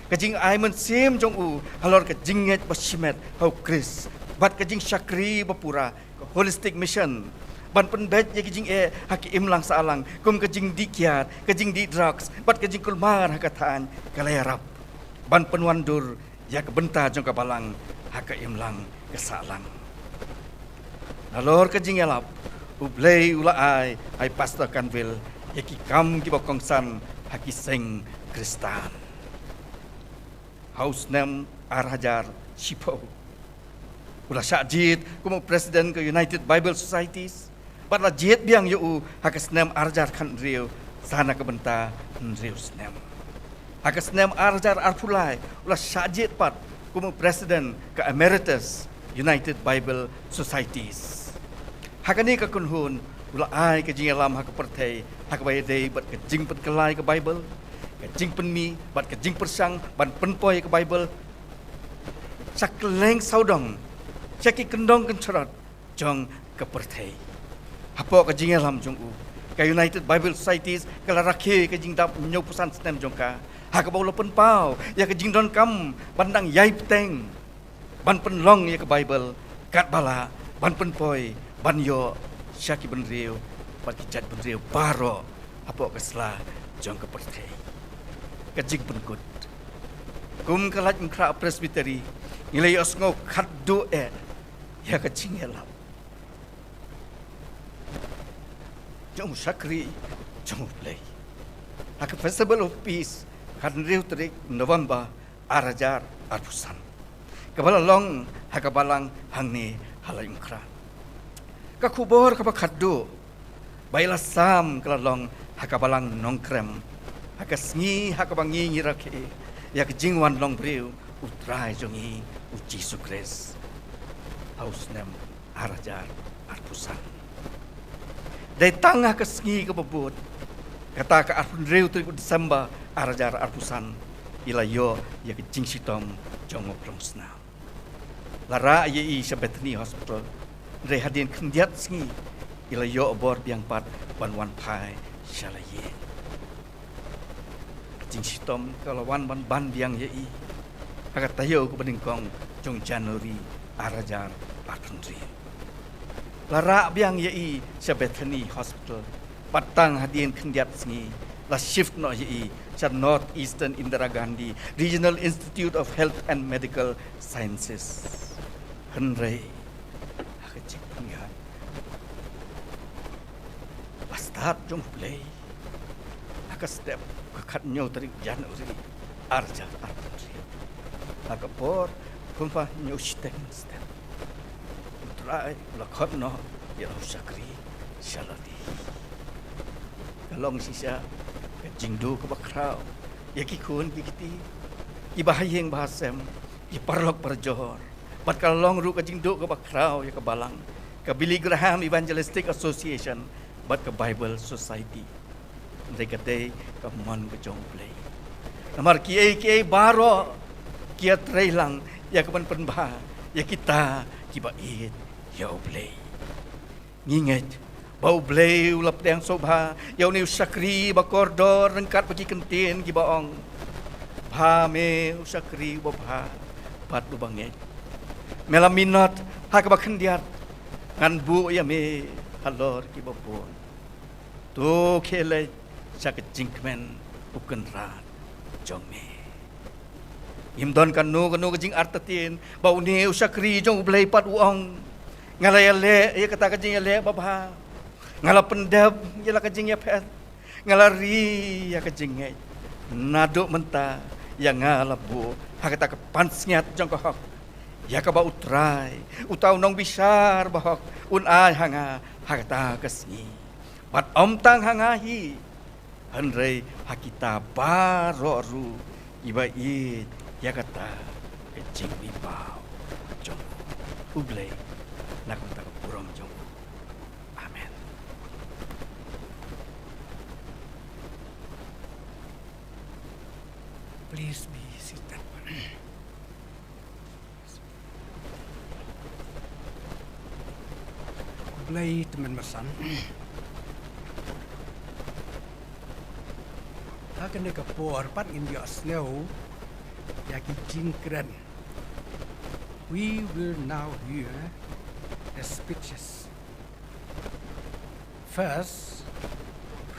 Ka jingai mynsiem jong u halor ka jingngeit ba shimet ha u Khrist bad ka jingshakri ba pura, ka holistic mission, ban pynbeit ïa ka jingeh ha ka imlang sahlang kum ka jingdih kiad, ka jingdih drugs bad ka jingkulmar ha ka thaiñ, ka la ïarap ban pynwandur ïa ka bynta jong ka balang ha ka imlang ka sahlang. Nalor ka jingïalap, U Blei u la ai ha i Pastor Conville ïa ki kam kiba kongsan ha ki seng Khristan. Ha u snem ar hajar shiphew, u la shah jied kum u president ka United Bible Societies, bad la jied biang ïa u ha ka snem ar hajar khathynriew, sa na ka bynta hynriew snem. Ha ka snem ar hajar arphew lai, u la shah jied pat kum u president ka Emeritus United Bible Societies. Ha kane ka kynhun, u la ai ka jingïalam ha ka pyrthei ha kaba ïadei bad ka jingpynkylla ïa ka Baibl, ka jingpynmih bad ka jingpyrshang ban pynpoi ïa ka Baibl sha kylleng sawdong, sha ki kyndong kynshrot jong ka pyrthei. Hapoh ka jingïalam jong u, ka United Bible Societies ka la rakhe ka jingdap hynñiewphew san snem jong ka, ha kaba u la pynpaw ïa ka jingdonkam ban dang ïai bteng ban pynlong ïa ka Baibl, katba lah ban pynpoi, ban ïoh sha ki bynriew bad ki jaitbynriew baroh hapoh ka sla jong ka pyrthei. Ka jingpynkut. Kum ka Laitumkhrah Presbytery, ngi la ïohsngew khadduh eh ïa ka jingïalap jong u shakri jong U Blei ha ka Festival of Peace, khathynriew tarik November ar hajar arphew san, kaba la long ha ka balang hangne ha Laitumkhrah. Ka khubor kaba khadduh ba ïa la sam ka la long ha ka balang Nongkrem, ha ka sngi ha kaba ngi ngi rakhe ïa ka jingwan long briew U Trai jong ngi U Jisu Khrist ha u snem ar hajar arphew san. Dei tang ha ka sngi kaba bud, kata ka arphew hynriew tarik u December ar hajar arphew san, ïa la ïoh ïa ka jingshitom jong u nongpynïaid snam. La rah ïa i sha Bethany Hospital, hynrei hadien khyndiat sngi ïa la ïoh bor biang pat ban wan phai sha la ïing. Ka jingshitom ka la wan ban ban biang ïa i ha ka taïew kaba nyngkong jong January ar hajar arphew hynriew. La rah biang ïa i sha Bethany Hospital, bad tang hadien khyndiat sngi la shift noh ïa i sha North Eastern Indira Gandhi Regional Institute of Health and Medical Sciences. Hynrei ha ka jingpynïaid bastad jong U Blei, ha ka step ka khathynñiew tarik January ar hajar arphew hynriew, ha ka por kumba hynñiew shiteng mynstep, U Trai u la khot noh ïa la u shakri sha lade. Ka long shisha ka jingduh kaba khraw ïa ki khun ki kti, ki bahaïing bahasem, ki paralok parajor, bad ka long ruh ka jingduh kaba khraw ïa ka balang, ka Billy Graham Evangelistic Association bad ka Bible Society. Hynrei ka dei ka mon ka jong U Blei. Namar kiei kiei baroh ki ïatrei lang ïa ka ban pynbha ïa kita kiba ïeit ïa U Blei. Ngi ngeit ba U Blei u la pdiang sngewbha ïa une u shakri ba kordor ryngkat bad ki kyntien kiba ong: Bha me u shakri uba bha bad uba ngeit. Me la minot ha kaba khyndiat, ngan buh ïa me halor kiba bun. To khie leit sha ka jingkmen u kynrad jong me. Ngim don kano kano ka jingartatien ba une u shakri jong U Blei pat u ong: Nga la ïaleh ïa kata ka jingïaleh babha. Nga la pyndep ïa la ka jingïapher. Nga la ri ïa ka jingngeit. Naduh mynta ïa nga la buh ha kata ka pansngiat jong ka hok, ïa kaba U Trai, uta u nongbishar bahok, un ai ha nga ha kata ka sngi. Bad ym tang ha nga hi, hynrei ha kita baroh ruh kiba ïeit ïa kata ka jingmihpaw jong u. U Blei, na ka bynta ka burom jong u. Amen. Please be seated. Blei tymmen basan. Ha kane ka por pat ngin ïohsngew ïa ki jingkren. We will now hear the speeches. First,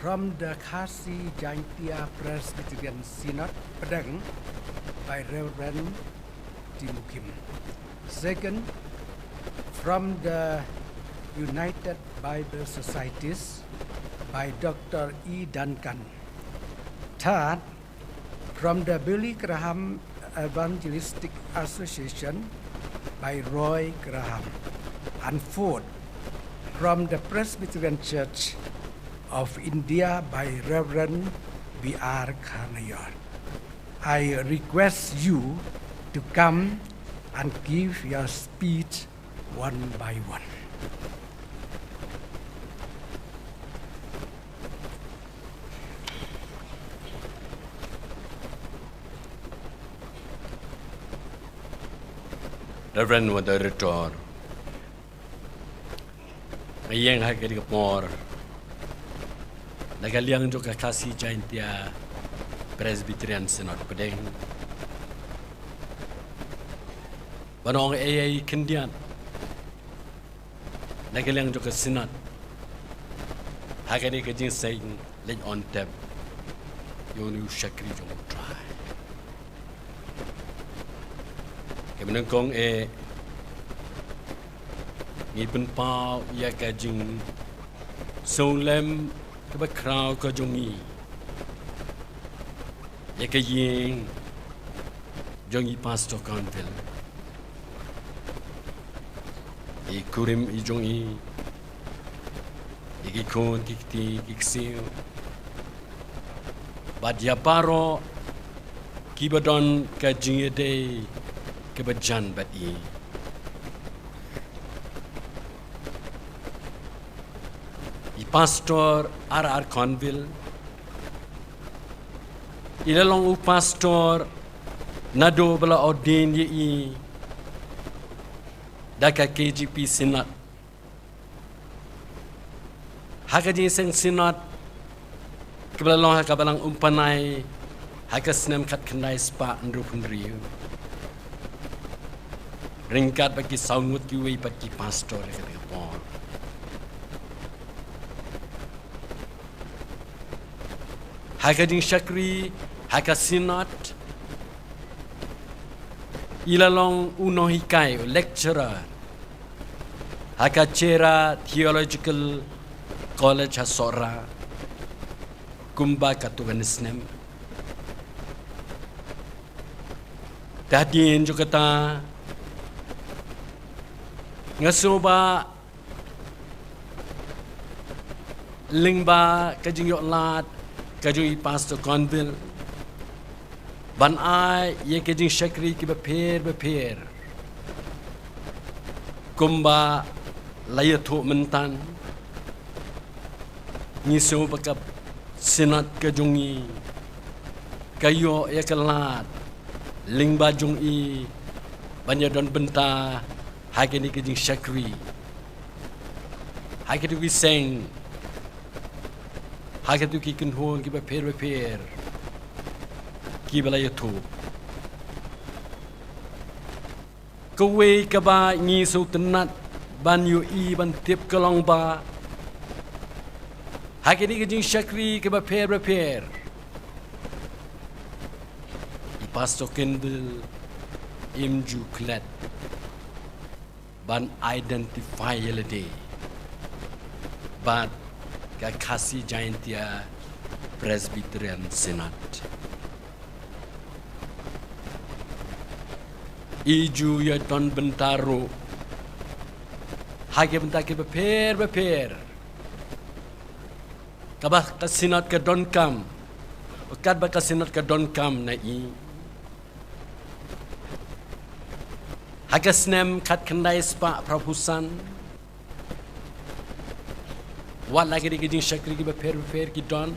from the Khasi Jaintia Presbyterian Synod, Pdeng, by Reverend Timukim. Second, from the United Bible Societies, by Doctor E Duncan. Third, from the Billy Graham Evangelistic Association by Roy Graham. And fourth, from the Presbyterian Church of India by Reverend B R Kanayor. I request you to come and give your speech one by one. Reverend Moderator, nga ïeng ha kane ka por na ka liang jong ka Khasi Jaintia Presbyterian Synod Pdeng ban ong ei ei khyndiat na ka liang jong ka Synod ha kane ka jingïaseng leit on tep ïa une u shakri jong U Trai. Kaba nyngkong eh, ngi pynpaw ïa ka jingsngewlem kaba khraw ka jong ngi ïa ka ïing jong i Pastor Conville, i kurim i jong i, ïa ki khun ki kti ki ksiew, bad ïa baroh kiba don ka jingïadei kaba jan bad i. I Pastor R R Conville i la long u pastor naduh ba la ordain ïa i da ka K J P Synod ha ka jingïaseng Synod kaba la long ha ka Balang Umpanai ha ka snem khatkhyndai spah hynriewphew hynriew, ryngkat bad ki saw ngut kiwei pat ki pastor ha kata ka por. Ha ka jingshakri ha ka Synod i la long u nonghikai, u lecturer ha ka Chera Theological College ha Sohra kumba katto katne snem. Te hadien jong kata, nga sngew ba lyngba ka jingïoh lad ka jong i Pastor Conville ban ai ïa ka jingshakri kiba pher ba pher kumba la ïathuh mynta, ngi sngew ba ka Synod ka jong ngi ka ïoh ïa ka lad lyngba jong i ban ïadon bynta ha kane ka jingshakri ha kito ki seng, ha kito ki kynhun kiba pher ba pher kiba la ïathuh. Kawei kaba ngi sngewtynnat ban ïohi ban tip ka long ba ha kane ka jingshakri kaba pher ba pher, i Pastor Conville im ju klet ban identify ïa lade bad ka Khasi Jaintia Presbyterian Synod. I ju ïadon bynta ruh ha ki bynta kiba pher ba pher kaba ka Synod ka donkam, katba ka Synod ka donkam na i. Ha ka snem khatkhyndai spah phraphew san, wat la ki dei ki jingshakri kiba pher ba pher ki don,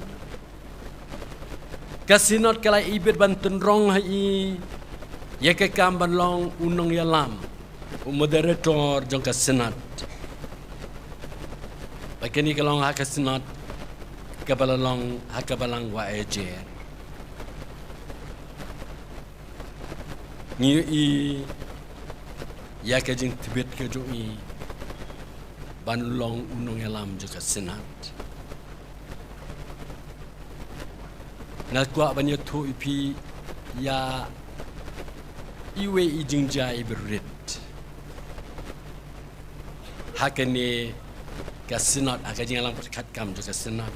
ka Synod ka la ibit ban tynrong ha i ïa ka kam ban long u nongïalam, u moderator jong ka Synod. Ba kane ka long ha ka Synod kaba la long ha ka Balang Wahiajer. Ngi ïohi ïa ka jingtbit ka jong i ban long u nongïalam jong ka Synod. Nga kwah ban ïathuh ïa phi ïa iwei i jingjia iba rit ha kane ka Synod, ha ka jingïalang pyrkhat kam jong ka Synod.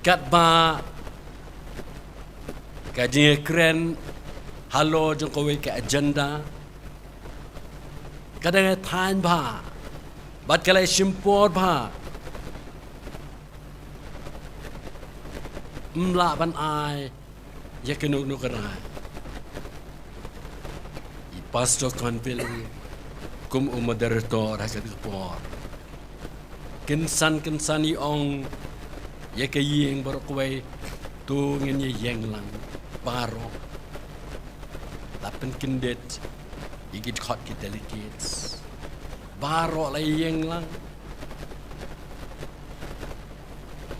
Katba ka jingkren halor jong kawei ka agenda ka dang thaiñ bha, bad ka la shim por bha, ym lah ban ai ïa kano kano ka rai. I Pastor Conville kum u moderator ha kane ka por, kynsan kynsan i ong ïa ka ïing baroh kawei, to ngin ïa ïeng lang baroh. La pynkyndit ïa ki dkhot ki delegates baroh, la ïeng lang.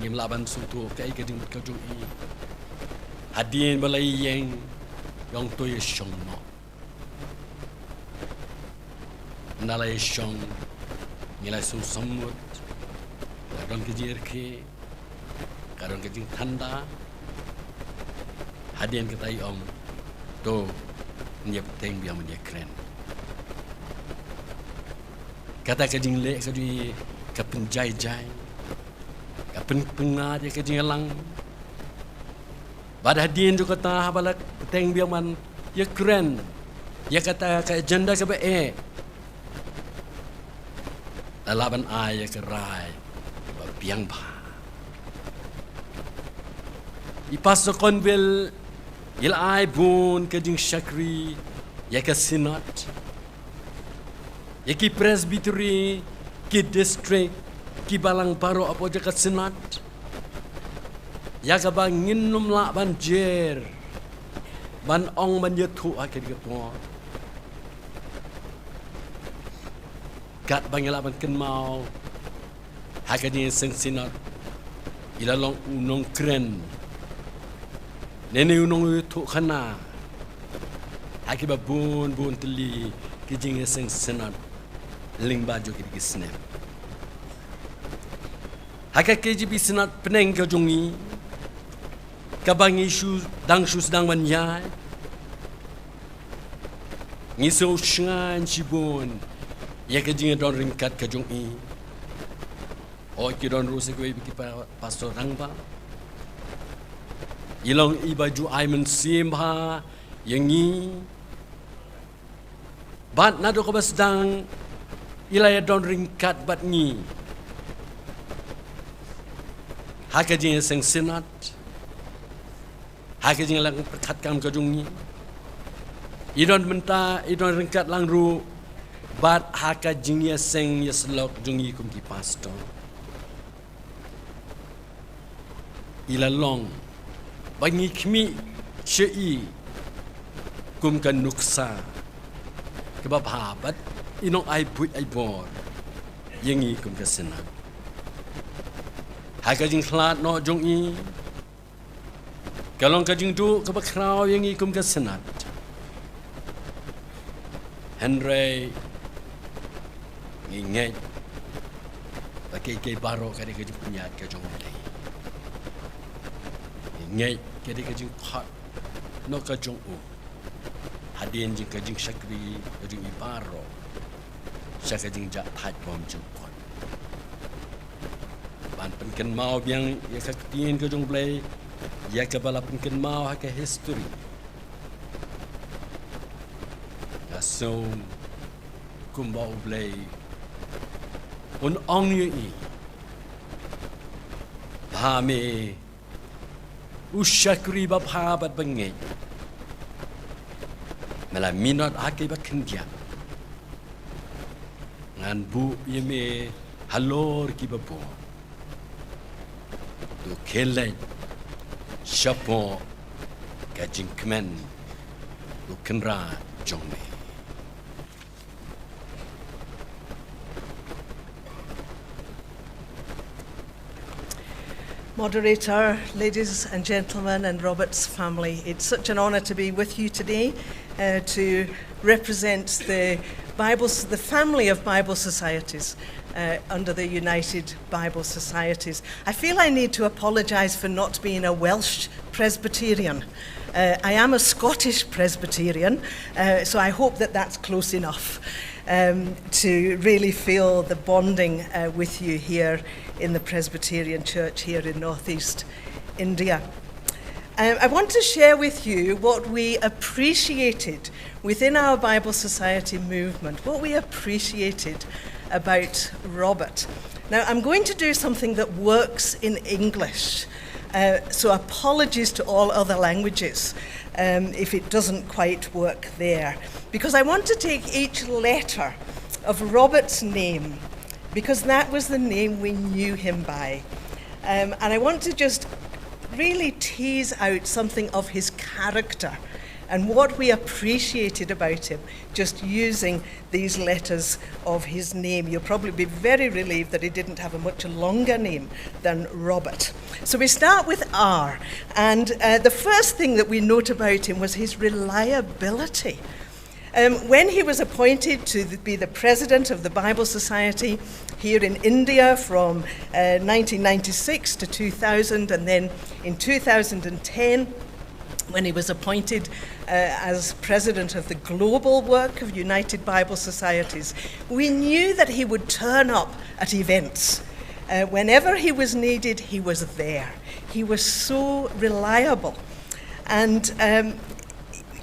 Ngim lah ban sngewthuh kaei ka jingmut ka jong i. Hadien ba la ïeng, i ong to ïa shong noh. Ynda la ïa shong, ngi la sngewsih mut, la don ka jingïarkhie, ka don ka jingthanda. Hadien kata i ong, to, ngin ïa bteng biang ban ïa kren. Kata ka jingleh ka jong i ka pynjai jai, ka pynpyngngad ïa ka jingïalang. Bad hadien jong kata, haba la bteng biang ban ïa kren ïa kata ka agenda kaba eh, la lah ban ai ïa ka rai kaba biang bha. I Pastor Conville i la ai bun ka jingshakri ïa ka Synod, ïa ki Presbytery, ki district, ki balang baroh hapoh jong ka Synod, ïa kaba ngin ym lah ban jer, ban ong, ban ïathuh ha kane ka por. Katba ngi lah ban kynmaw ha ka jingïaseng Synod, i la long u nongkren, ne ne u nongïathuhkhana ha kiba bun bun tylli ki jingïaseng Synod lyngba jong kine ki snem. Ha ka K J B Synod pdeng ka jong ngi, kaba ngi shu dang shu sdang ban ïaid, ngi shu shngaiñ shibun ïa ka jingdon ryngkat ka jong i. Hooid, ki don ruh sa kawei ki pa-, pastor rangbah. I long iba ju ai mynsiem bha ïa ngi. Bad naduh kaba sdang i la ïadon ryngkat bad ngi ha ka jingïaseng Synod, ha ka jingïalang pyrkhat kam ka jong ngi. I don mynta, i don ryngkat lang ruh bad ha ka jingïaseng ïasyllok jong ngi kum ki pastor. I la long ba ngi khmih sha i kum ka nuksa kaba bha bad i nongai buit ai bor ïa ngi kum ka Synod. Ha ka jingkhlad noh jong i, ka long ka jingduh kaba khraw ïa ngi kum ka Synod. Hynrei ngi ngeit ba kaei kaei baroh ka dei ka jingpynïaid ka jong U Blei. Ngi ngeit ka dei ka jingkhot noh ka jong u hadien jong ka jingshakri ka jong i baroh sha ka jingjah thait bymjukut. Ban pynkynmaw biang ïa ka ktien ka jong U Blei, ïa kaba la pynkynmaw ha ka history. Nga sngew kumba U Blei un ong ïa i, ba me u shakri babha bad bangeit, me la minot ha kiba khyndiat. Ngan buh ïa me halor kiba bun. To khie leit shapoh ka jingkmen u Kynrad jong me. Moderator, ladies and gentlemen, and Robert's family, it's such an honour to be with you today, uh, to represent the Bible, the family of Bible societies, uh, under the United Bible Societies. I feel I need to apologise for not being a Welsh Presbyterian. Uh, I am a Scottish Presbyterian, uh, so I hope that that's close enough. um, to really feel the bonding uh, with you here in the Presbyterian Church here in Northeast India. Um, I want to share with you what we appreciated within our Bible Society movement, what we appreciated about Robert. Now, I'm going to do something that works in English, uh, so apologies to all other languages um, if it doesn't quite work there, because I want to take each letter of Robert's name, because that was the name we knew him by. Um, and I want to just really tease out something of his character and what we appreciated about him, just using these letters of his name. You'll probably be very relieved that he didn't have a much longer name than Robert. So we start with R, and uh, the first thing that we note about him was his reliability. Um, when he was appointed to the, be the president of the Bible Society here in India from uh, nineteen ninety-six to two thousand, and then in two thousand ten, when he was appointed uh, as president of the global work of United Bible Societies, we knew that he would turn up at events. Uh, whenever he was needed, he was there. He was so reliable. And, um,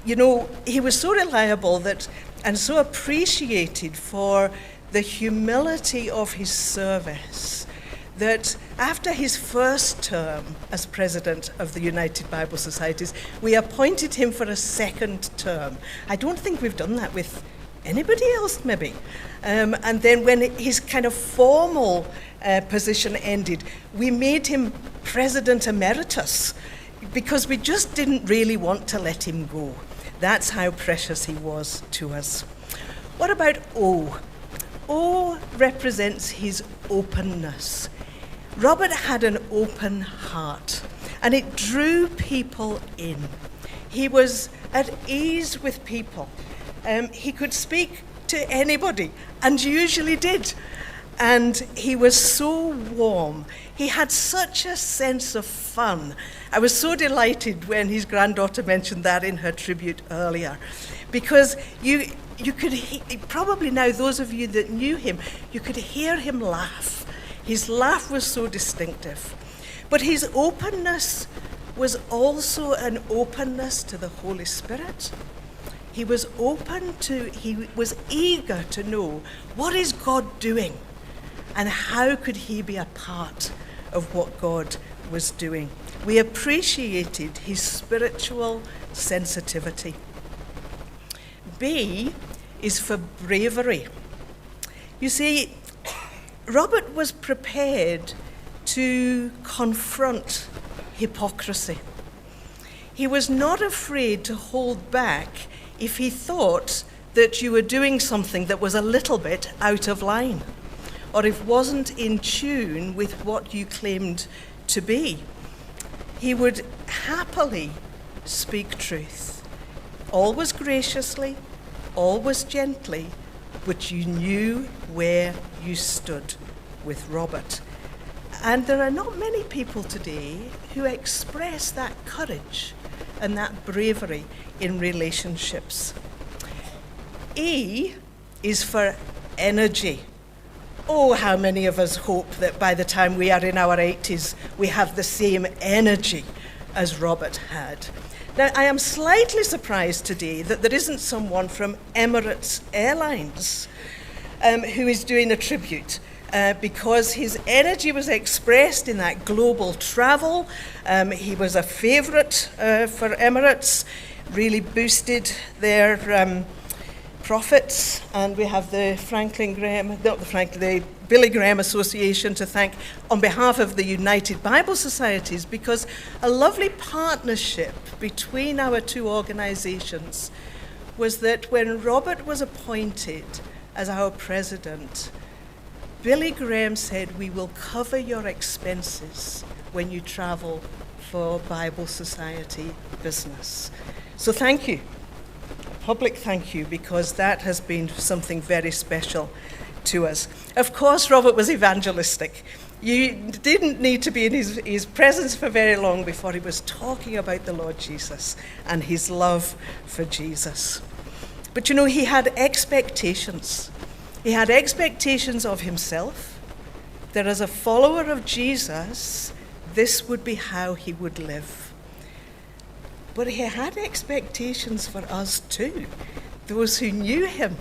you know, he was so reliable that, and so appreciated for the humility of his service, that after his first term as president of the United Bible Societies, we appointed him for a second term. I don't think we've done that with anybody else, maybe. Um, and then when his kind of formal uh, position ended, we made him president emeritus because we just didn't really want to let him go. That's how precious he was to us. What about O? O represents his openness. Robert had an open heart, and it drew people in. He was at ease with people. Um, he could speak to anybody, and usually did. And he was so warm. He had such a sense of fun. I was so delighted when his granddaughter mentioned that in her tribute earlier, because you you could he- probably now, those of you that knew him, you could hear him laugh. His laugh was so distinctive. But his openness was also an openness to the Holy Spirit. He was open to, he was eager to know, what is God doing? And how could he be a part of what God was doing? We appreciated his spiritual sensitivity. B is for bravery. You see, Robert was prepared to confront hypocrisy. He was not afraid to hold back if he thought that you were doing something that was a little bit out of line, or if wasn't in tune with what you claimed to be. He would happily speak truth, always graciously, always gently, but you knew where you stood with Robert. And there are not many people today who express that courage and that bravery in relationships. E is for energy. Oh, how many of us hope that by the time we are in our eighties, we have the same energy as Robert had. Now, I am slightly surprised today that there isn't someone from Emirates Airlines um, who is doing a tribute. Uh, because his energy was expressed in that global travel. Um, he was a favourite uh, for Emirates, really boosted their um, profits. And we have the Franklin Graham, not the Franklin, the Billy Graham Association to thank on behalf of the United Bible Societies, because a lovely partnership between our two organisations was that when Robert was appointed as our president, Billy Graham said, "We will cover your expenses when you travel for Bible Society business." So thank you. A public thank you, because that has been something very special to us. Of course, Robert was evangelistic. You didn't need to be in his, his presence for very long before he was talking about the Lord Jesus and his love for Jesus. But you know, he had expectations. He had expectations of himself, that as a follower of Jesus, this would be how he would live. But he had expectations for us too, those who knew him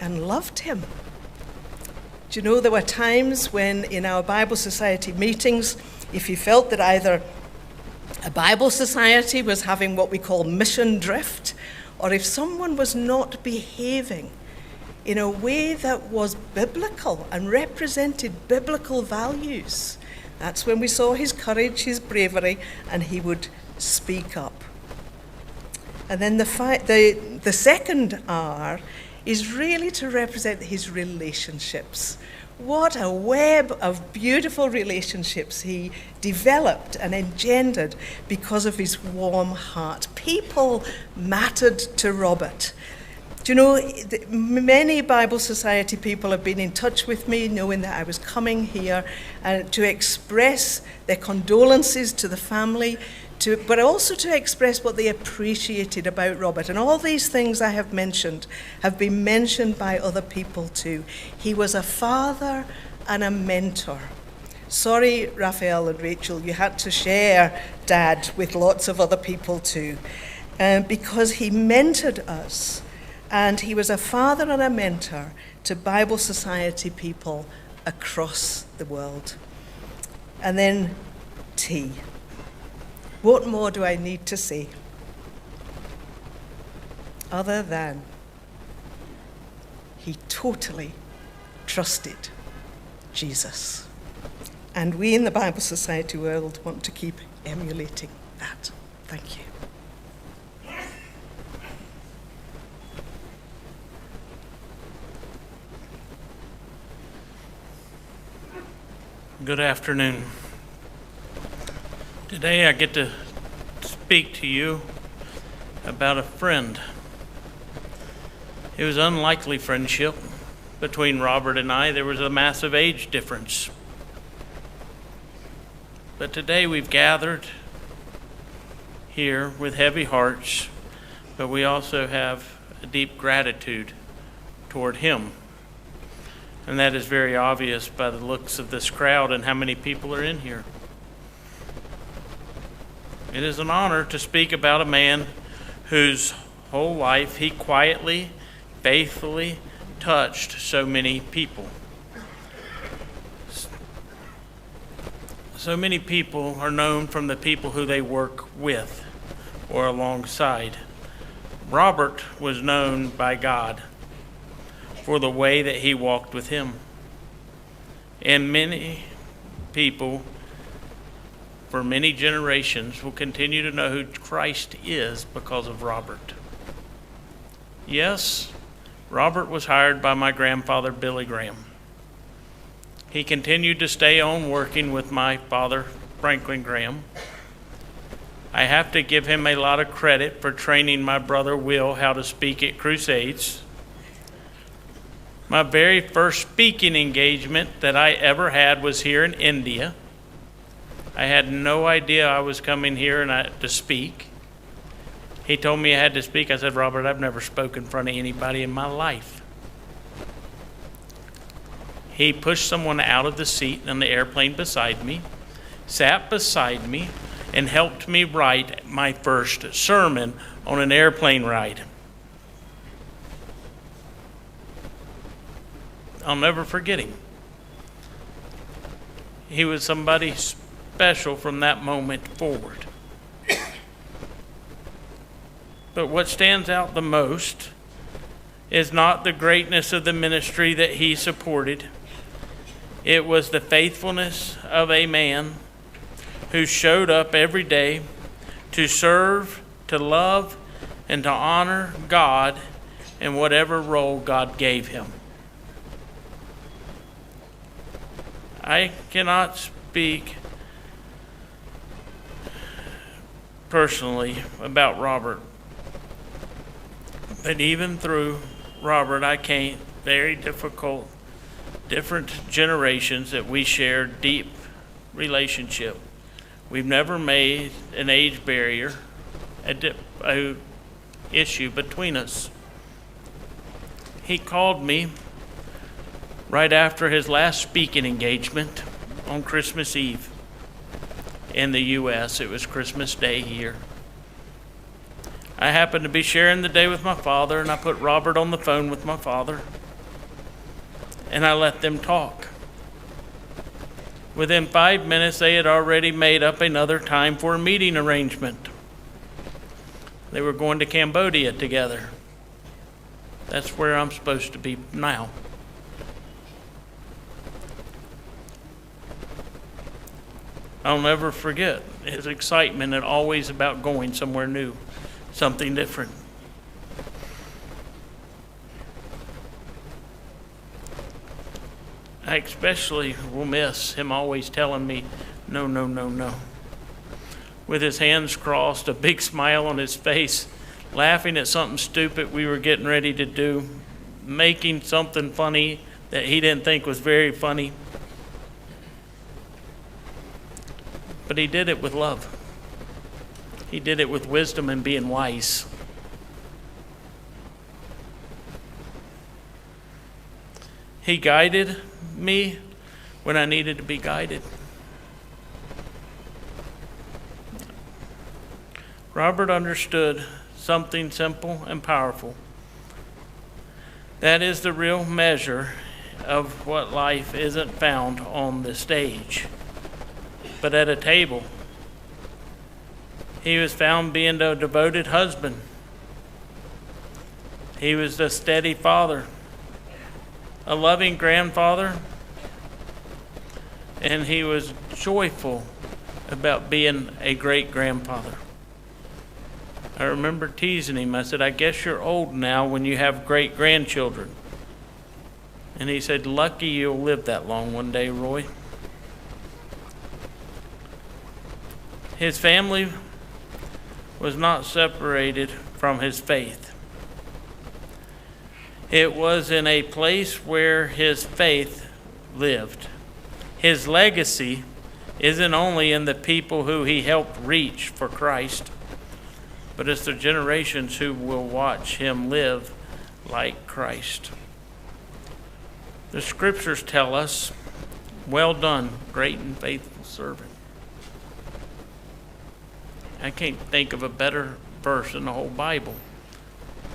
and loved him. Do you know, there were times when in our Bible Society meetings, if you felt that either a Bible Society was having what we call mission drift, or if someone was not behaving in a way that was biblical and represented biblical values, that's when we saw his courage, his bravery, and he would speak up. And then the, fi- the, the second R is really to represent his relationships. What a web of beautiful relationships he developed and engendered because of his warm heart. People mattered to Robert. Do you know, the, many Bible Society people have been in touch with me, knowing that I was coming here uh, to express their condolences to the family, to, but also to express what they appreciated about Robert. And all these things I have mentioned have been mentioned by other people too. He was a father and a mentor. Sorry, Raphael and Rachel, you had to share Dad with lots of other people too, um, because he mentored us, and he was a father and a mentor to Bible Society people across the world. And then T. What more do I need to say? Other than he totally trusted Jesus. And we in the Bible Society world want to keep emulating that. Thank you. Good afternoon. Today I get to speak to you about a friend. It was unlikely friendship between Robert and I. There was a massive age difference. But today we've gathered here with heavy hearts, but we also have a deep gratitude toward him. And that is very obvious by the looks of this crowd and how many people are in here. It is an honor to speak about a man whose whole life he quietly, faithfully touched so many people. So many people are known from the people who they work with or alongside. Robert was known by God for the way that he walked with him. And many people for many generations will continue to know who Christ is because of Robert. Yes, Robert was hired by my grandfather, Billy Graham. He continued to stay on working with my father, Franklin Graham. I have to give him a lot of credit for training my brother Will how to speak at crusades. My very first speaking engagement that I ever had was here in India. I had no idea I was coming here and I, to speak. He told me I had to speak. I said, "Robert, I've never spoken in front of anybody in my life." He pushed someone out of the seat on the airplane beside me, sat beside me, and helped me write my first sermon on an airplane ride. I'll never forget him. He was somebody special from that moment forward. But what stands out the most is not the greatness of the ministry that he supported. It was the faithfulness of a man who showed up every day to serve, to love, and to honor God in whatever role God gave him. I cannot speak personally about Robert, but even through Robert, I came very difficult, different generations that we shared deep relationship. We've never made an age barrier, a, di- a issue between us. He called me right after his last speaking engagement on Christmas Eve. In the U S, it was Christmas Day here. I happened to be sharing the day with my father, and I put Robert on the phone with my father, and I let them talk. Within five minutes, they had already made up another time for a meeting arrangement. They were going to Cambodia together. That's where I'm supposed to be now. I'll never forget his excitement and always about going somewhere new, something different. I especially will miss him always telling me, "No, no, no, no." With his hands crossed, a big smile on his face, laughing at something stupid we were getting ready to do, making something funny that he didn't think was very funny. But he did it with love. He did it with wisdom and being wise. He guided me when I needed to be guided. Robert understood something simple and powerful. That is the real measure of what life isn't found on the stage, but at a table. He was found being a devoted husband. He was a steady father, a loving grandfather, and he was joyful about being a great grandfather. I remember teasing him. I said, "I guess you're old now when you have great grandchildren." And he said, "Lucky you'll live that long one day, Roy." His family was not separated from his faith. It was in a place where his faith lived. His legacy isn't only in the people who he helped reach for Christ, but it's the generations who will watch him live like Christ. The scriptures tell us, "Well done, great and faithful servant." I can't think of a better verse in the whole Bible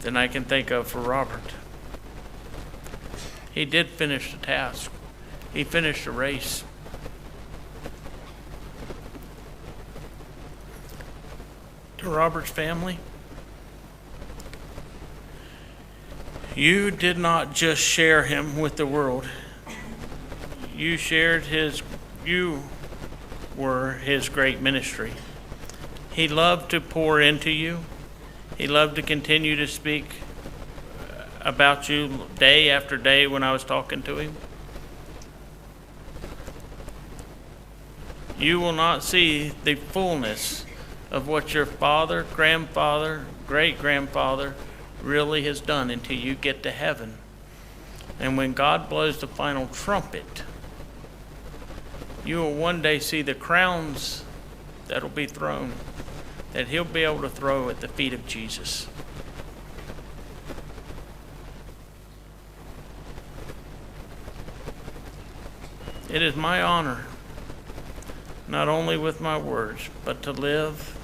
than I can think of for Robert. He did finish the task. He finished the race. To Robert's family, you did not just share him with the world. You shared his, you were his great ministry. He loved to pour into you. He loved to continue to speak about you day after day when I was talking to him. You will not see the fullness of what your father, grandfather, great grandfather really has done until you get to heaven. And when God blows the final trumpet, you will one day see the crowns that'll be thrown, that he'll be able to throw at the feet of Jesus. It is my honor, not only with my words, but to live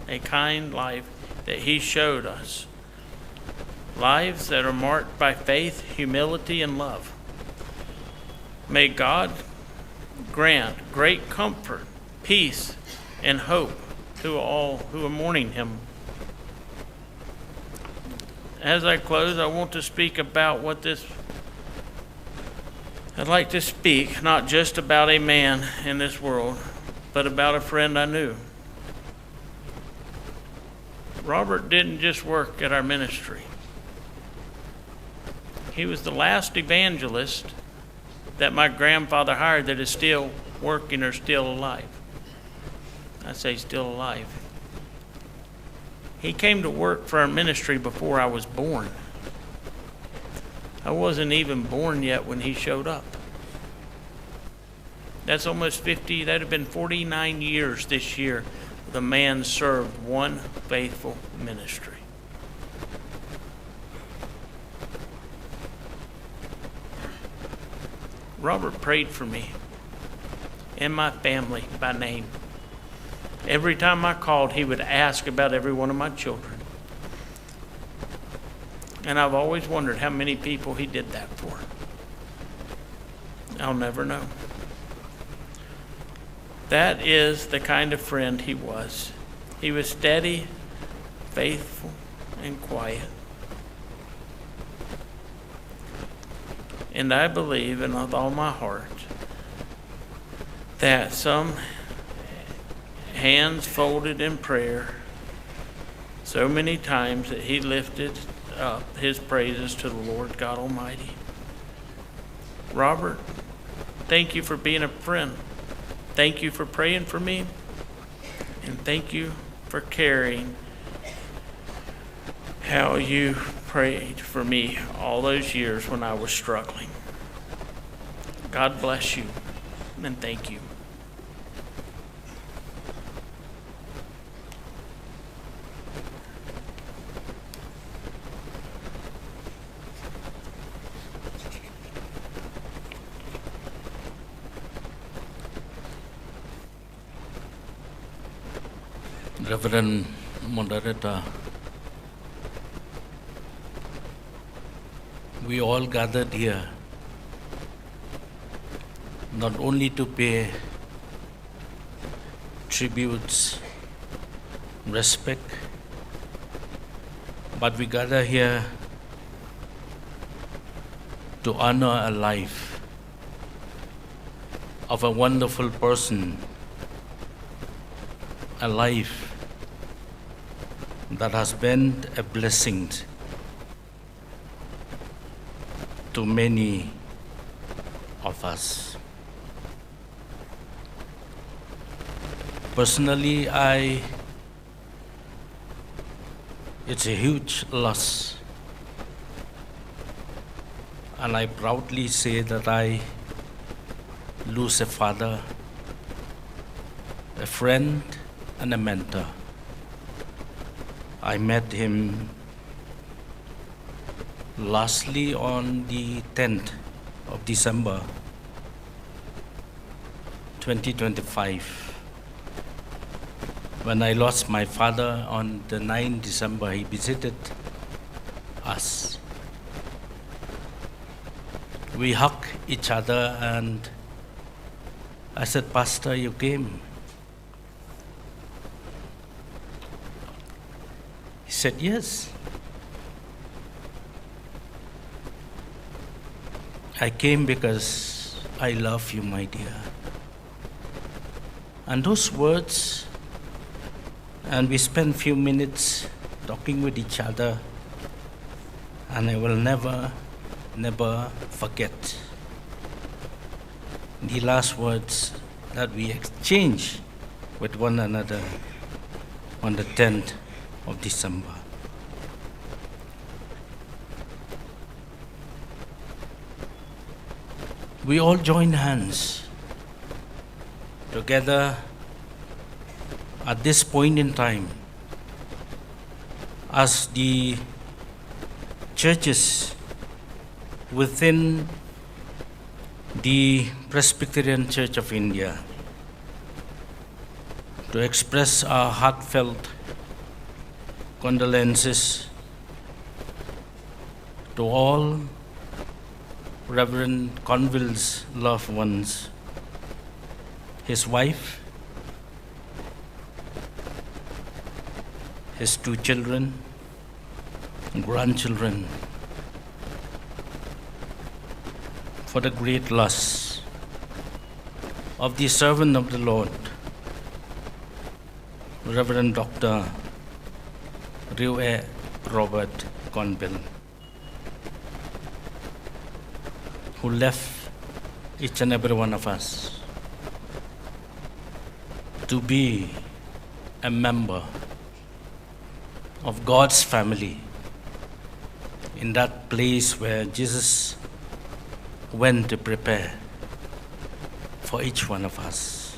a kind life that he showed us. Lives that are marked by faith, humility, and love. May God grant great comfort, peace, and hope to all who are mourning him. As I close, I want to speak about what this, I'd like to speak not just about a man in this world, but about a friend I knew. Robert didn't just work at our ministry. He was the last evangelist that my grandfather hired that is still working or still alive. I say still alive. He came to work for our ministry before I was born. I wasn't even born yet when he showed up. That's almost fifty, that'd have been forty-nine years this year. The man served one faithful ministry. Robert prayed for me and my family by name. Every time I called, he would ask about every one of my children. And I've always wondered how many people he did that for. I'll never know. That is the kind of friend he was. He was steady, faithful, and quiet. And I believe, and with all my heart, that some hands folded in prayer so many times that he lifted up his praises to the Lord God Almighty. Robert, thank you for being a friend. Thank you for praying for me. And thank you for caring how you prayed for me all those years when I was struggling. God bless you, and thank you. Reverend Moderator, we all gathered here not only to pay tributes, respect, but we gather here to honor a life of a wonderful person, a life that has been a blessing to many of us. Personally, I, it's a huge loss, and I proudly say that I lose a father, a friend, and a mentor. I met him lastly on the tenth of December twenty twenty-five. When I lost my father on the ninth December, he visited us. We hugged each other and I said, "Pastor, you came." He said, "Yes. I came because I love you, my dear." And those words, and we spent few minutes talking with each other, and I will never, never forget the last words that we exchanged with one another on the tenth of December. We all join hands together at this point in time as the churches within the Presbyterian Church of India to express our heartfelt condolences to all Reverend Conville's loved ones, his wife, his two children, grandchildren, for the great loss of the servant of the Lord, Reverend Doctor Rieweh Robert Conville, who left each and every one of us to be a member of God's family in that place where Jesus went to prepare for each one of us.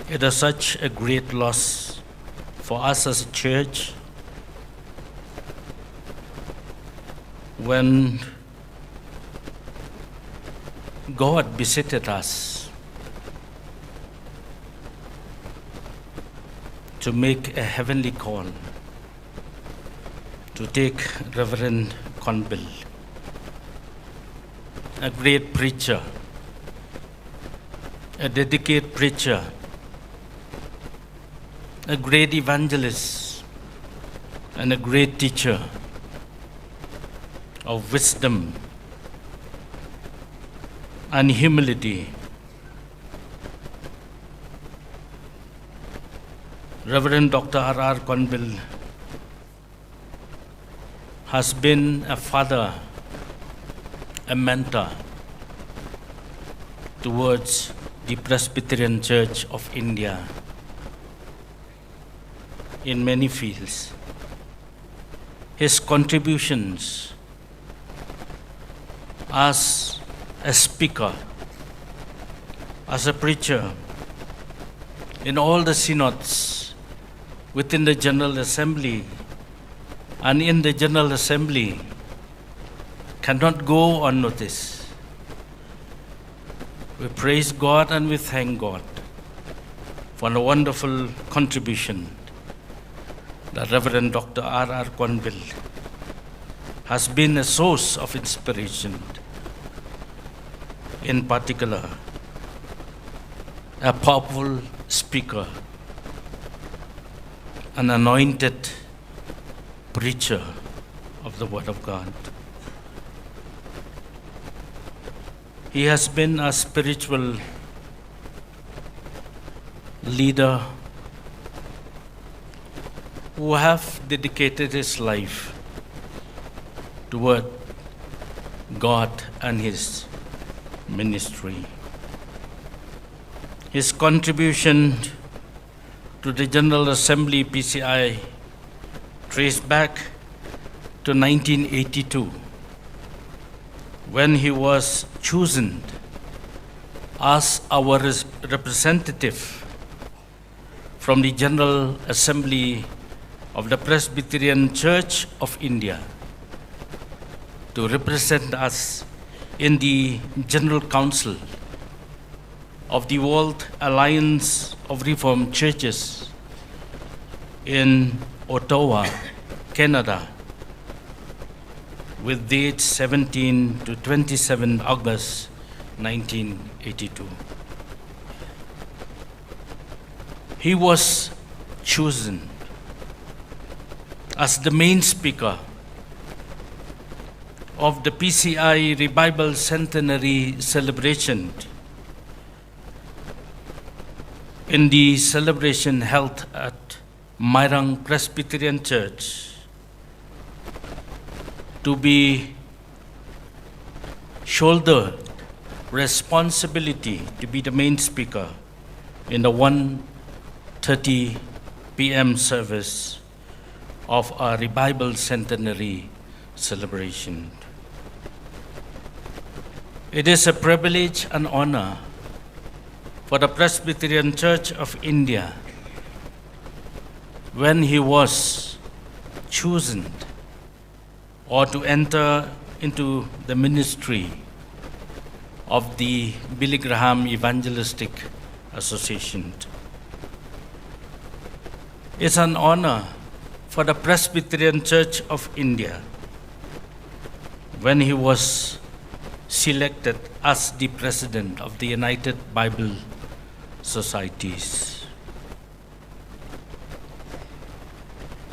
It is such a great loss for us as a church when God visited us to make a heavenly call to take Reverend Conville, a great preacher, a dedicated preacher, a great evangelist, and a great teacher of wisdom and humility. Reverend Doctor R R Conville has been a father, a mentor towards the Presbyterian Church of India in many fields. His contributions as a speaker, as a preacher, in all the synods within the General Assembly and in the General Assembly cannot go unnoticed. We praise God and we thank God for the wonderful contribution that Reverend Doctor R R Conville has been a source of inspiration, in particular, a powerful speaker, an anointed preacher of the Word of God. He has been a spiritual leader who have dedicated his life toward God and his ministry. His contribution to the General Assembly P C I trace back to nineteen eighty-two, when he was chosen as our res-, representative from the General Assembly of the Presbyterian Church of India to represent us in the General Council of the World Alliance of Reformed Churches in Ottawa, Canada, with date seventeen to twenty-seven August nineteen eighty-two. He was chosen as the main speaker of the P C I Revival Centenary Celebration in the celebration held at Mairang Presbyterian Church to be shouldered responsibility to be the main speaker in the one thirty P M service of our Revival Centenary celebration. It is a privilege and honor for the Presbyterian Church of India when he was chosen or to enter into the ministry of the Billy Graham Evangelistic Association. It's an honor for the Presbyterian Church of India when he was selected as the president of the United Bible Societies.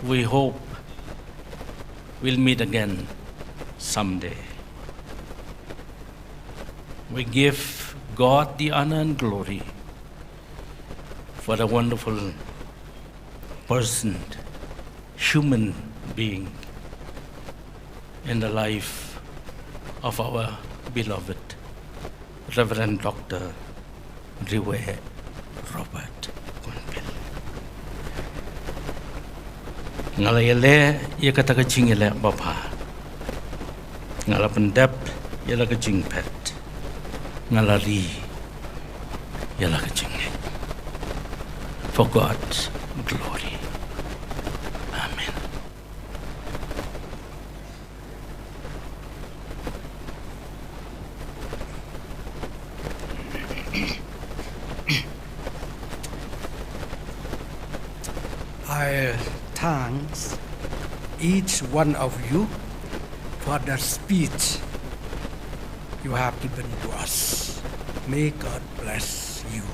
We hope we'll meet again someday. We give God the honor and glory for the wonderful person, human being in the life of our beloved Reverend Doctor Riweh Robert Conville. Nga la ïaleh ïa kata ka jingïaleh babha. Nga la pyndep ïa la ka jingphet. Nga la ri ïa la ka jingngeit. For God's glory. Amen. thanks each one of you for the speech you have given to us. May God bless you.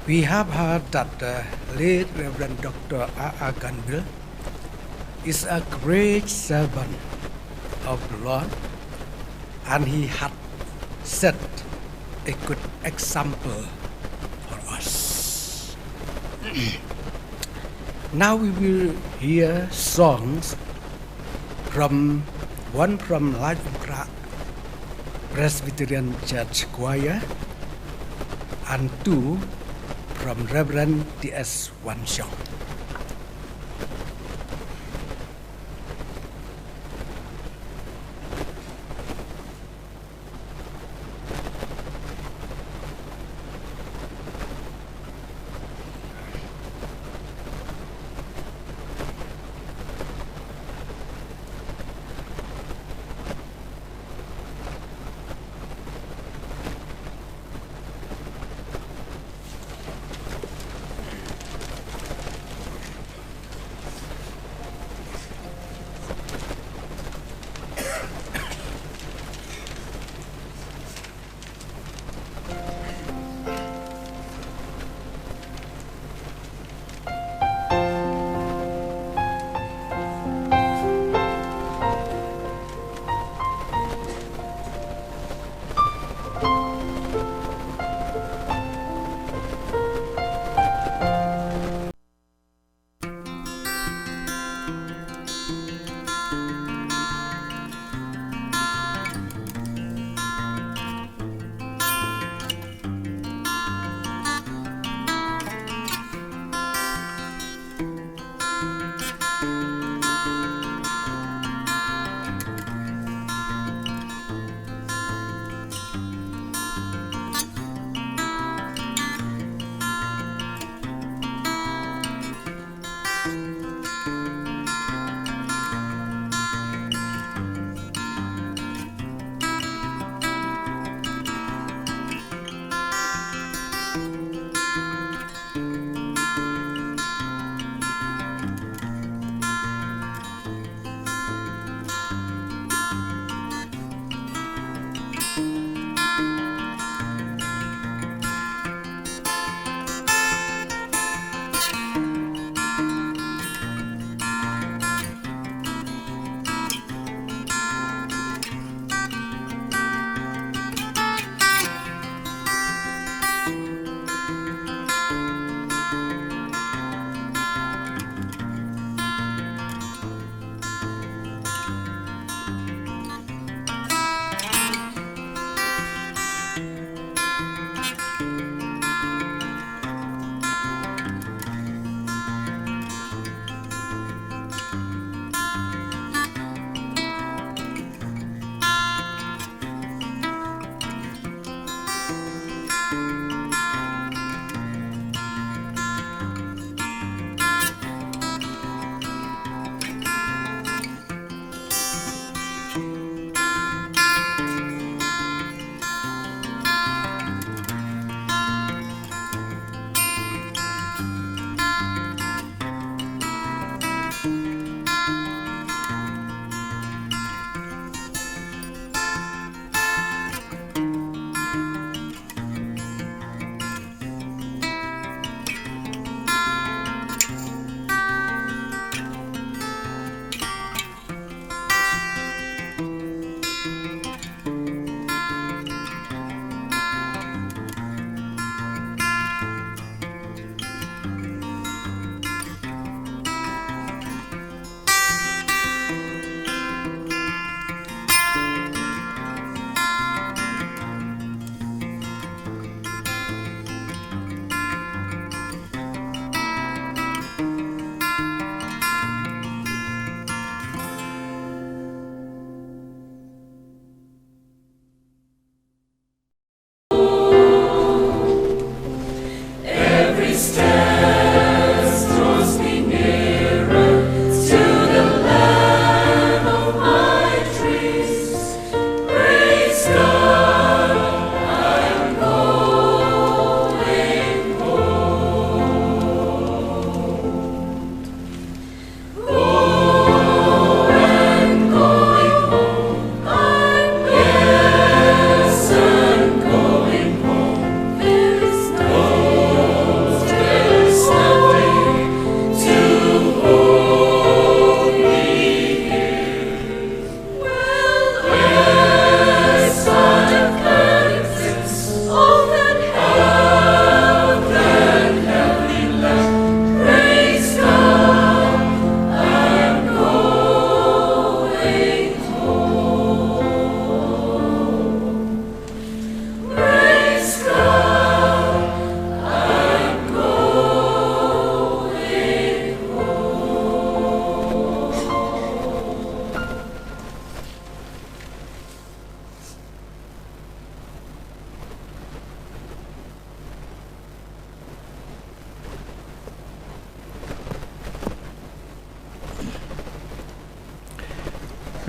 We have heard that the late Reverend Doctor A. A. Granville is a great servant of the Lord, and he had set a good example for us. Now we will hear songs from one from Laitumkhrah Presbyterian Church Choir and two from Reverend T S Wanshong.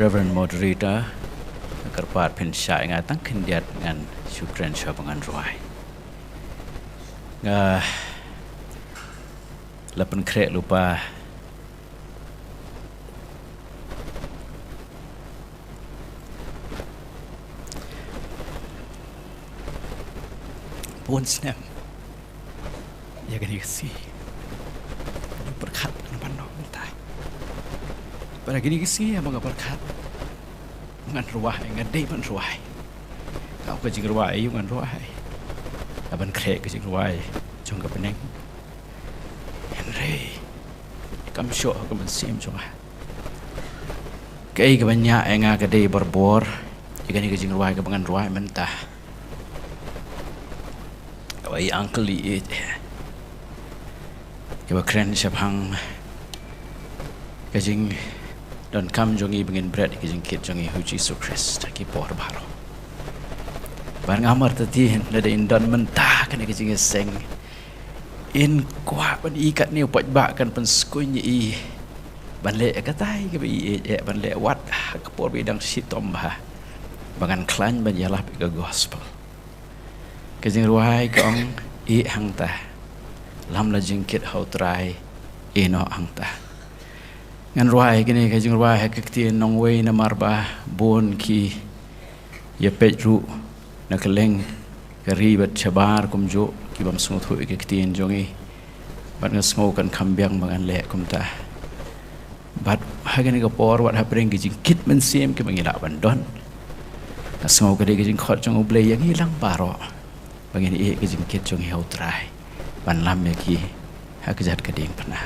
Reverend Moderator, kyrpad phin shah ïa nga tang khyndiat ngan shu kren shuwa ba ngan rwai. Nga la pynkhreh lypa bun snem ïa kane ka sngi. Nga pyrkhat na ban noh mynta. Bad ha kane ka sngi ïa ba nga pyrkhat, ngan rwai, nga dei ban rwai. Nga ka jingrwai ïa u ngan rwai. Nga ban khreh ka jingrwai jong ka bneng. Hynrei kam shoh ha ka mynsiem jong nga. Kaei kaba ñiah ïa nga ka dei barabor ïa kane ka jingrwai kaba ngan rwai mynta. Kaba i Uncle i ïeit, kaba kren shaphang ka jingdonkam jong ngi ba ngin bret ïa ka jingkit jong ngi ha u Jisu Khrist ha ki por baroh. Bad nga martatien lada in don mynta kane ka jingïaseng, in kwah ban i katne u paidbah kan pynskuiñ ïa i ban leh katai kaba i ïeit, ban leh wat ha ka por ba i dang shitom bha, ba ngan khlaiñ ban ïalap ïa ka gospel. Ka jingrwai ka ong, ïeh hangta, lam la jingkit ha u Trai, ïeh noh hangta. Ngan rwai kane ka jingrwai ha ka ktien nongwei namar ba bun ki ïa peit ruh na kylleng ka ri bad shabar kumjuh ki bym sngewthuh ïa ka ktien jong ngi. Bad nga sngew kan kham biang ba ngan leh kumta. Bad ha kane ka por wat hapdeng ki jingkit mynsiem kiba ngi lah ban don, nga sngew ka dei ka jingkhot jong U Blei ïa ngi lang baroh ba ngin ïeh ka jingkit jong ngi ha u Trai ban lam ïa ki ha ka jaka ka diengphna.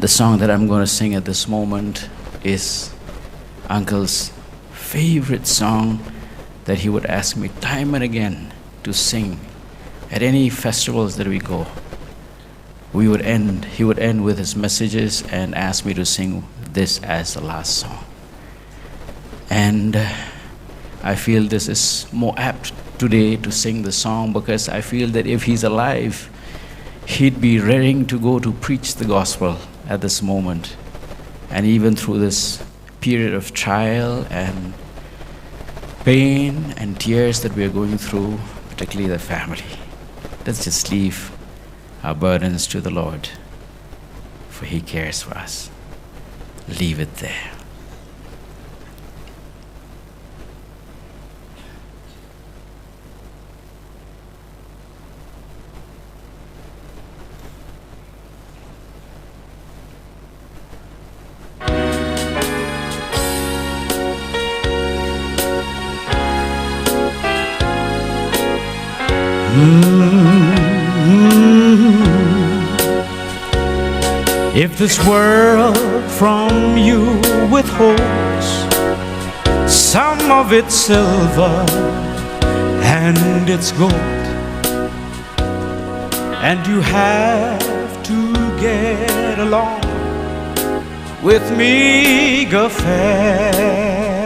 The song that I'm going to sing at this moment is Uncle's favorite song that he would ask me time and again to sing at any festivals that we go. We would end, he would end with his messages and ask me to sing this as the last song. And uh, I feel this is more apt today to sing the song because I feel that if he's alive, he'd be raring to go to preach the gospel at this moment. And even through this period of trial and pain and tears that we are going through, particularly the family, let's just leave our burdens to the Lord, for he cares for us. Leave it there. If this world from you withholds some of its silver and its gold, and you have to get along with meager fare.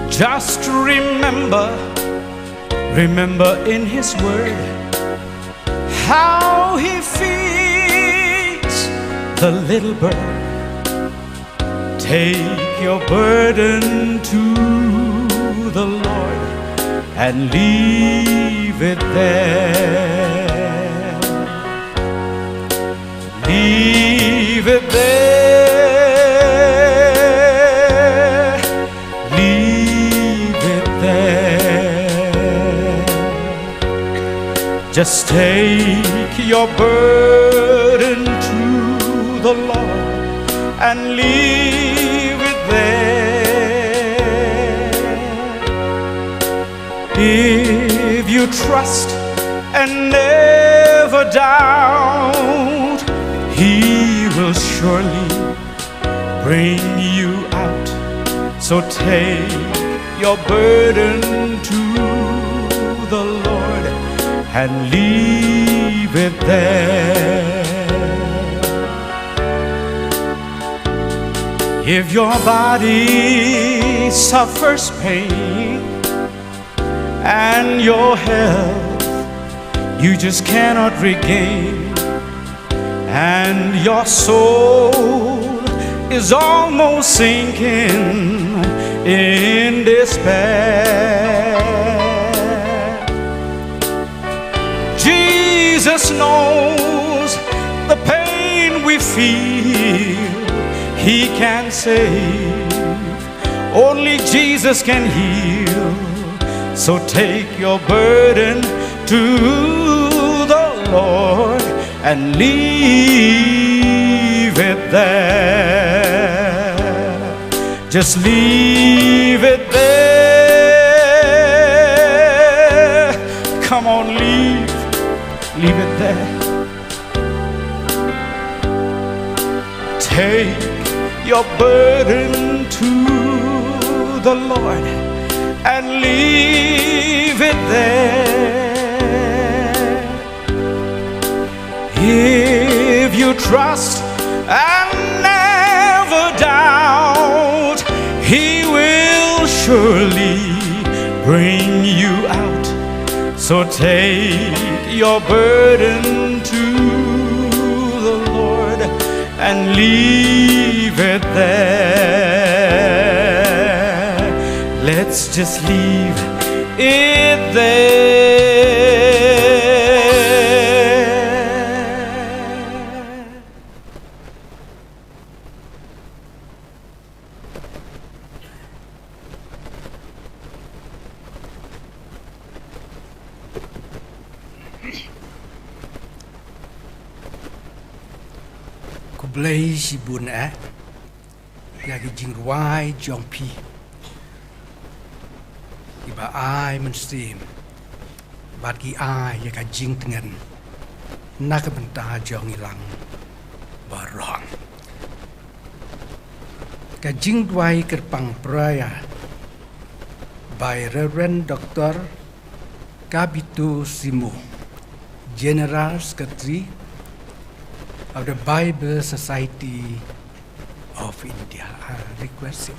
Just remember, remember in his word, how he feeds the little bird. Take your burden to the Lord and leave it there. Leave it there. Leave it there. Just take your burden to the Lord and leave it there. If you trust and never doubt, he will surely bring you out. So take your burden to the Lord and leave it there. If your body suffers pain and your health you just cannot regain, and your soul is almost sinking in despair. Jesus knows the pain we feel. He can save. Only Jesus can heal. So take your burden to the Lord and leave it there. Just leave it there. Come on, leave. Leave it there. Take your burden to the Lord and leave it there. If you trust and never doubt, He will surely bring you out. So take your burden to the Lord and leave it there. Let's just leave it there. Khublei shibun eh ïa ki jingrwai jong phi kiba ai mynsiem bad ki ai ïa ka jingtngen na ka bynta jong ngi lang baroh. Ka jingduwai kyrpang prayer by Reverend Doctor Kabitu Simu, General Secretary of the Bible Society of India. I request him.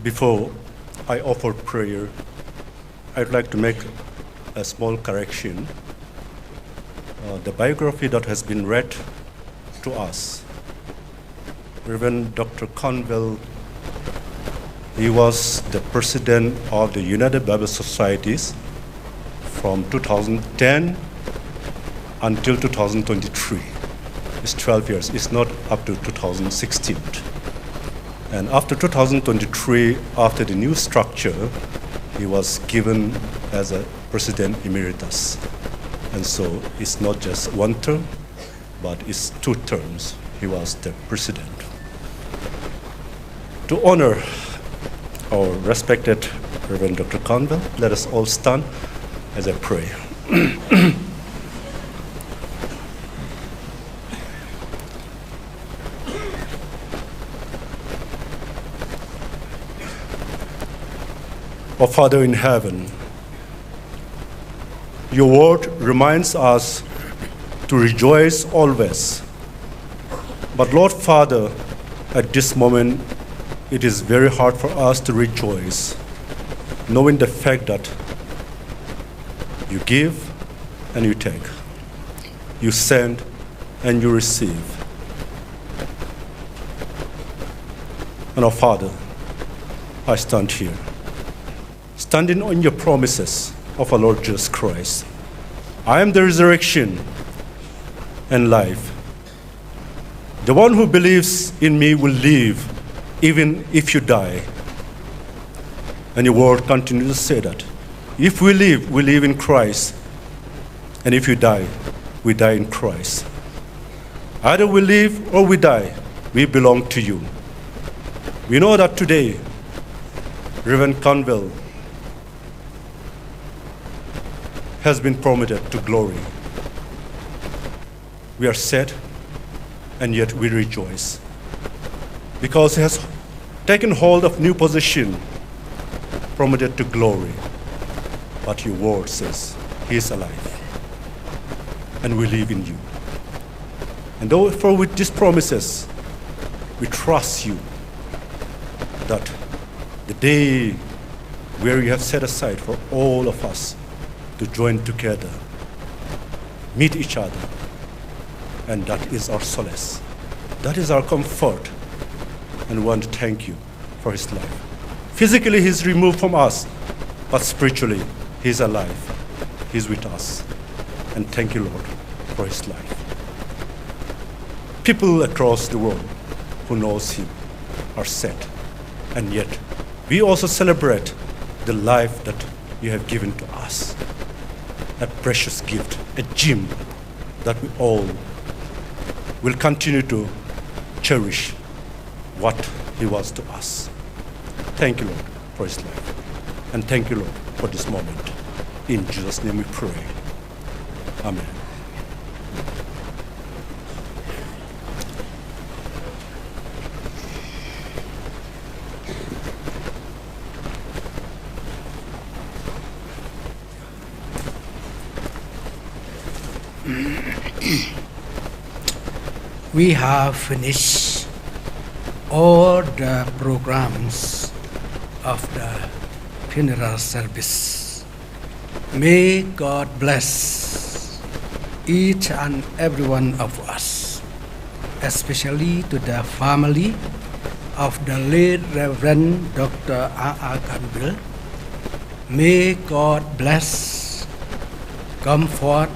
Before I offer prayer, I'd like to make a small correction. Uh, the biography that has been read to us, Reverend Doctor Conwell, he was the president of the United Bible Societies from two thousand ten until two thousand twenty-three. It's twelve years. It's not up to two thousand sixteen. And after two thousand twenty-three, after the new structure, he was given as a president emeritus. And so it's not just one term, but it's two terms. He was the president. To honor our respected Reverend Doctor Conwell, let us all stand as I pray. O Father in heaven, your word reminds us to rejoice always. But Lord Father, at this moment, it is very hard for us to rejoice, knowing the fact that you give and you take, you send and you receive. And our Father, I stand here, standing on your promises of our Lord Jesus Christ. I am the resurrection and life. The one who believes in me will live even if you die. And your word continues to say that if we live, we live in Christ. And if we die, we die in Christ. Either we live or we die, we belong to you. We know that today, Reverend Conwell has been promoted to glory. We are sad, and yet we rejoice, because he has taken hold of new position, promoted to glory. But your word says he is alive, and we live in you. And therefore, with these promises, we trust you that the day where you have set aside for all of us to join together, meet each other, and that is our solace. That is our comfort, and we want to thank you for his life. Physically, he's removed from us, but spiritually, he's alive. He's with us. And thank you, Lord, for his life. People across the world who knows him are sad. And yet, we also celebrate the life that you have given to us. A precious gift, a gem that we all will continue to cherish what he was to us. Thank you, Lord, for his life. And thank you, Lord, for this moment. In Jesus' name we pray. Amen. We have finished all the programs of the funeral service. May God bless each and every one of us, especially to the family of the late Reverend Doctor A. A. Granville. May God bless, comfort,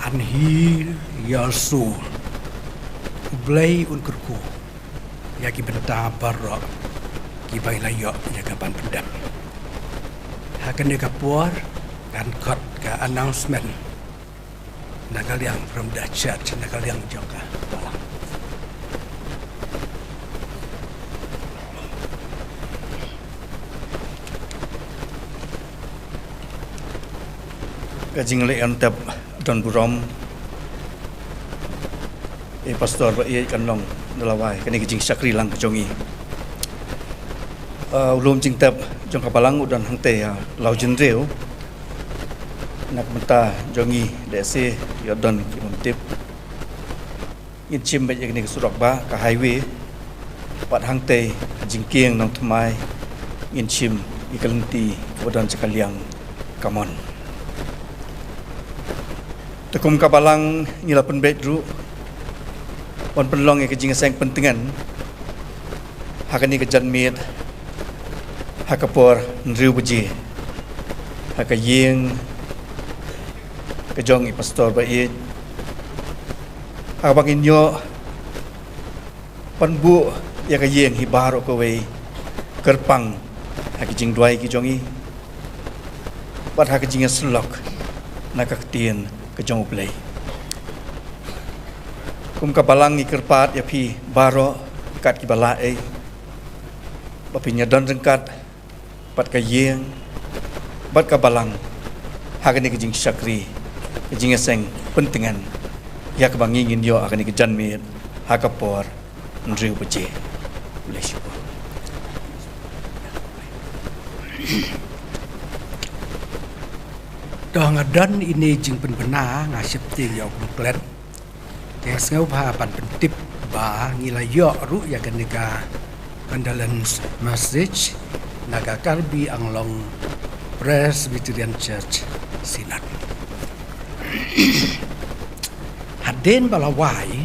and heal your soul. U Blei un kyrkhu ïa ki bynta baroh kiba la ïoh ïa ka ban pyndep. Ha kane ka por ngan khot ka announcement na ka liang from the church, na ka liang jong ka balang. Ka jingleh antep don burom. E pastor ba ïeit kan long da lawei kane ka jingshakri lang ka jong i. Ah, u lum jingtep jong ka balang u don hangtei, ah, law jingriu. Na ka bynta jong i lehse ïoh don ki bym tip. Ngin shim beit ïa kane ka surok ba ka highway. Bad hangtei jingkieng nongthymmai ngin shim ïa ka lynti kaba don sha ka liang kamon. Te kum ka balang ngi la pynbeit ruh ban pynlong ïa ka jingïaseng pyntngen ha kane ka janmiet ha ka por hynriew baje ha ka ïing ka jong i pastor ba ïeit. Ha kaba ngin ïoh ban buh ïa ka ïing hi baroh kawei kyrpang ha ki jingduwai ki jong i bad ha ka jingïasyllok na ka ktien ka jong U Blei. Kum ka balang ngi kyrpad ïa phi baroh kat kiba lah ei ba phin ïadon ryngkat bad ka ïing bad ka balang ha kane ka jingshakri, ka jingïaseng pyntngen ïa kaba ngi ngin ïoh ha kane ka janmiet ha ka por hynriew baje. Khublei shibun. To nga don ine i jingpynbna, nga sheptieng ïa u klet. Te nga sngewbha ban pyntip ba ngi la ïoh ruh ïa kane ka condolence message na ka Karbi Anglong Presbyterian Church Synod. Hadien ba la wai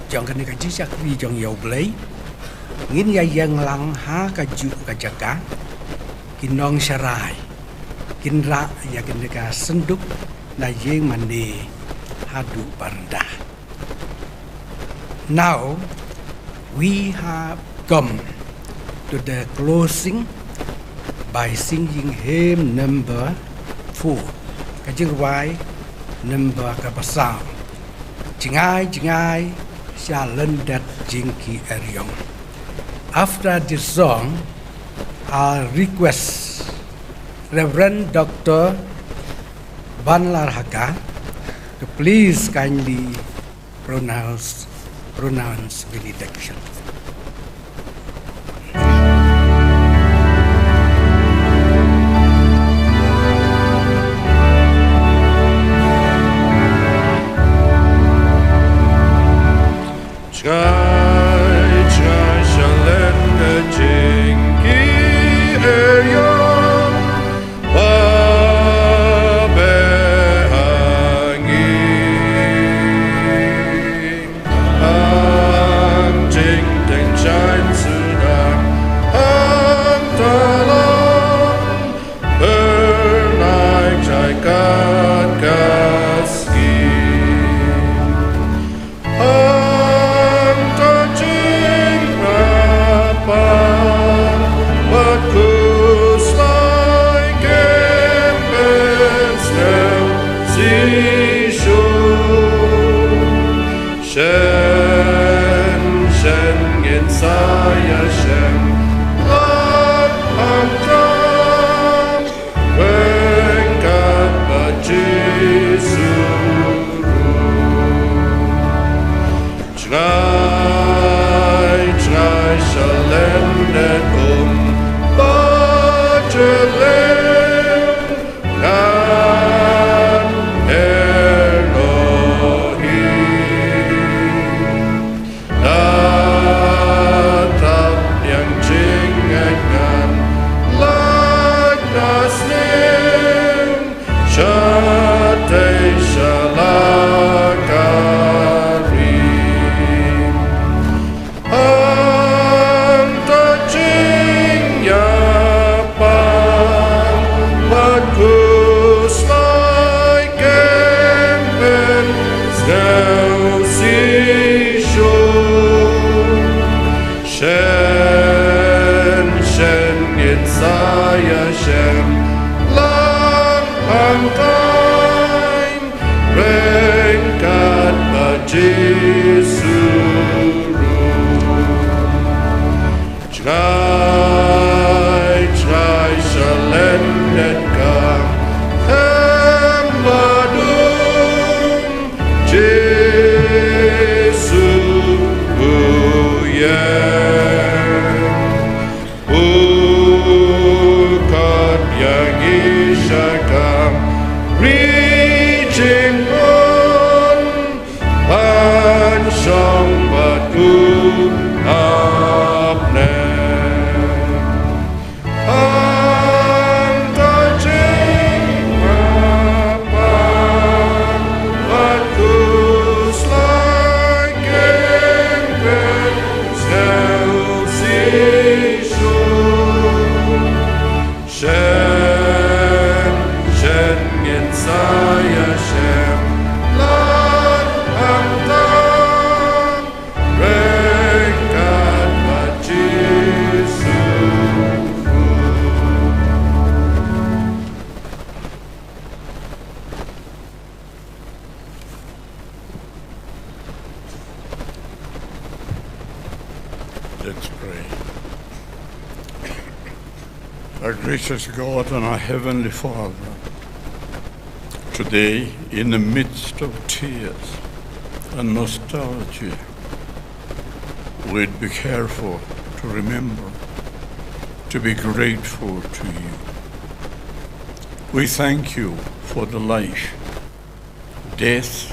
jong kane ka jingshakri jong ïa U Blei, ngin ïa ïeng lang ha kajuh ka jaka. Ki nongsharai kin rah ïa kane ka synduk na ïing mane haduh ba ryndah. Now we have come to the closing by singing hymn number four. Ka jingrwai number kaba saw. Jngai jngai sha lyndet jingki eriong. After this song, I request Reverend Doctor Banlar Haka to please kindly pronounce, pronounce benediction. Jngai, jngai shalem ka jingkiew ïong ba beh ha ngi. Ang jingteng jaiñ suda ang talon, bernai jai kat ka sngi. Hangta jingmyntoi bad khuslai kem pynsngew shisha. Shen, shen ngin sa ïashem lang hangta ryngkat bad Jisu ruh. Jngai, jngai shalem ne um ba jylliew ngan heroi. Da tap ïa ka jingngeit, lait na snem, shatei sha la ka ri. Hangta jingïapang bad khuslai kem pynsngew shisha. Shen, shen ngin sa ïashem lang hangta ryngkat bad Jisu ruh. Jngai, jngai shalem ne ka hem ba dum Jisu u ïeng. U khot ïa ngi sha ka ri jingpynban, ban shong bad u ha bneng. Hangta jingmyntoi bad khuslai kem pynsngew shisha. Shen, shen ngin sa ïashem lang hangta ryngkat bad Jisu ruh. Let's pray. Our gracious God and our Heavenly Father, today, in the midst of tears and nostalgia, we'd be careful to remember to be grateful to you. We thank you for the life, death,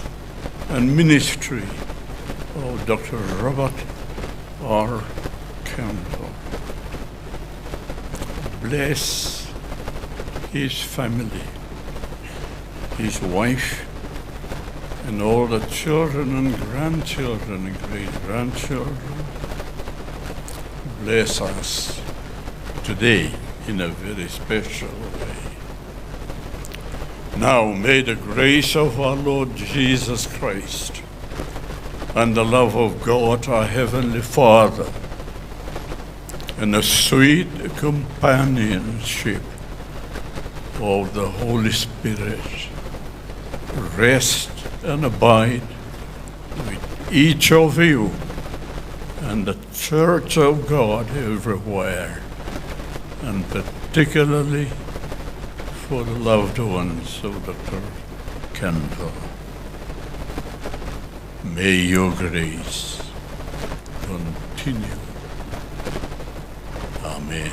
and ministry of Doctor Robert R. Kendall. Bless his family, his wife, and all the children and grandchildren and great-grandchildren. Bless us today in a very special way. Now may the grace of our Lord Jesus Christ and the love of God, our Heavenly Father, and the sweet companionship of the Holy Spirit rest and abide with each of you and the Church of God everywhere, and particularly for the loved ones of Doctor Kendall. May your grace continue. Amen.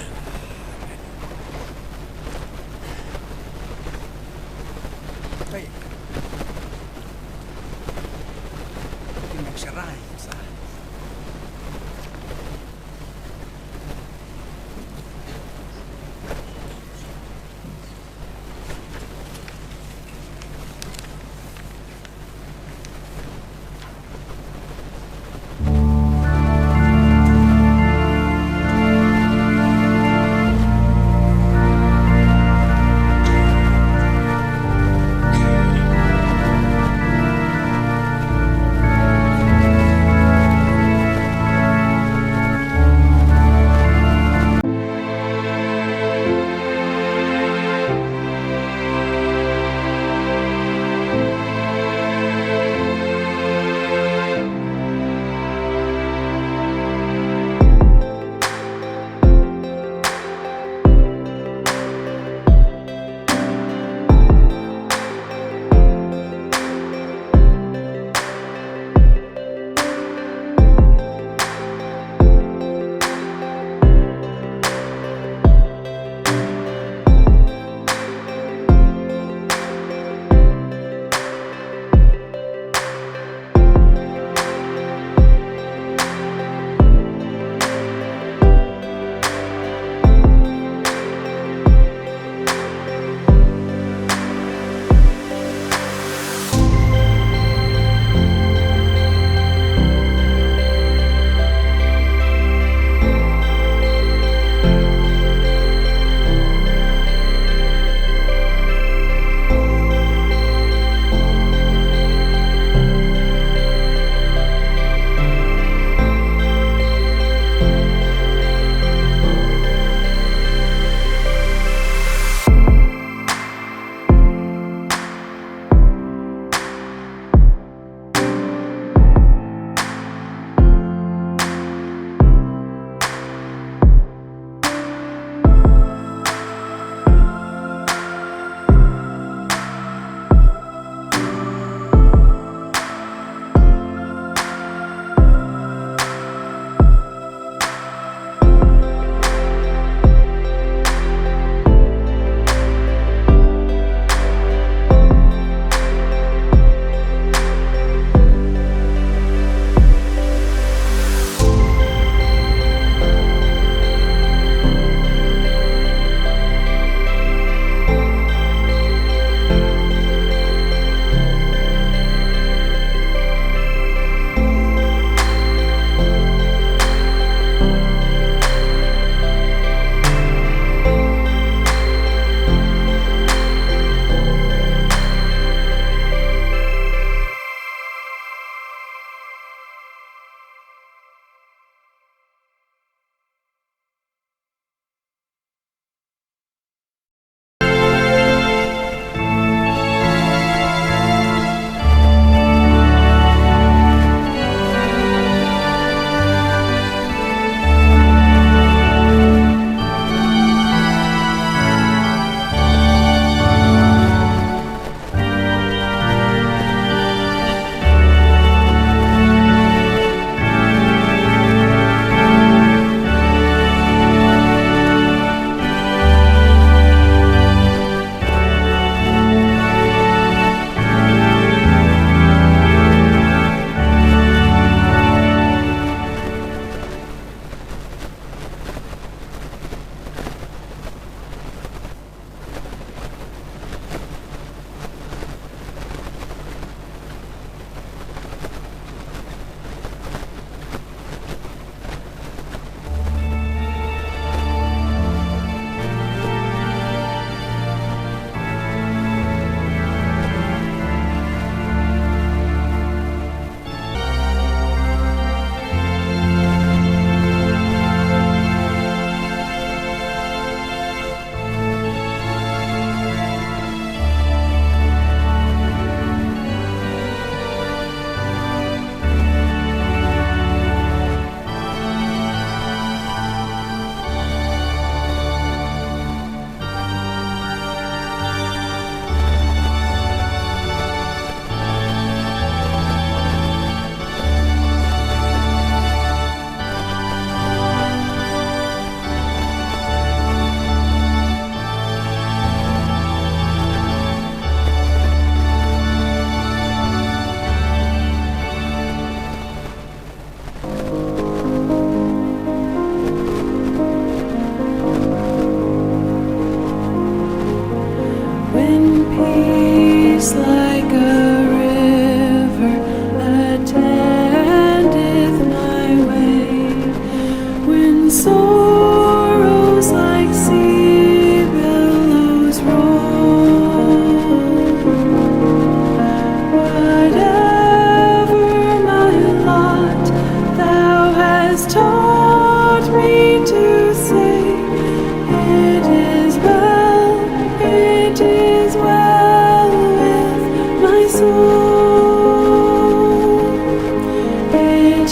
Hey. Kin mek sharai sa.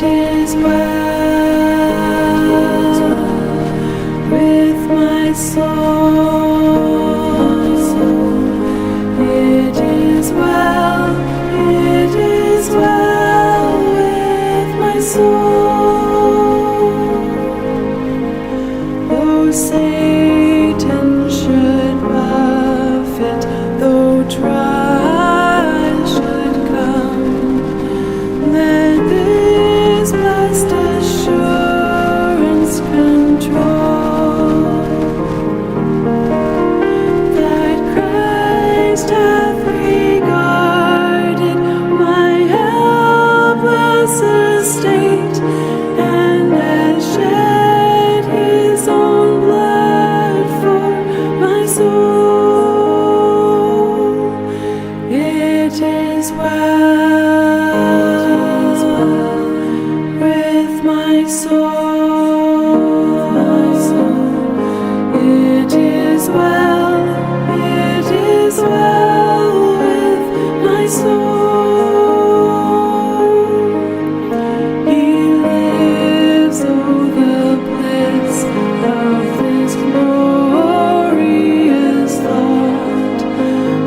It is well with my soul. It is well, it is well with my soul. Though Satan should buffet, though trial should come, let this blessed assurance control, that Christ hath regarded my helpless estate, and has shed his own blood for my soul. It is well with my soul. It is well, it is well with my soul. He lives, oh, the bliss of this glorious thought.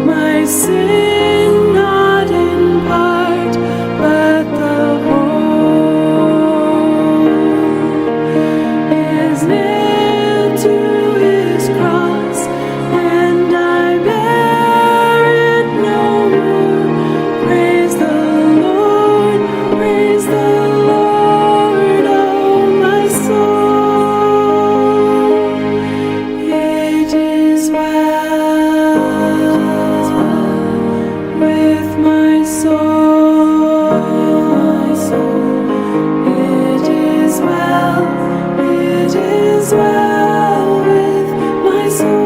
My sin, not in part, but the whole, is nailed to his cross, and I bear it no more. Praise the Lord, praise the Lord, oh my soul. It is well with my soul. It is well, it is well with my soul.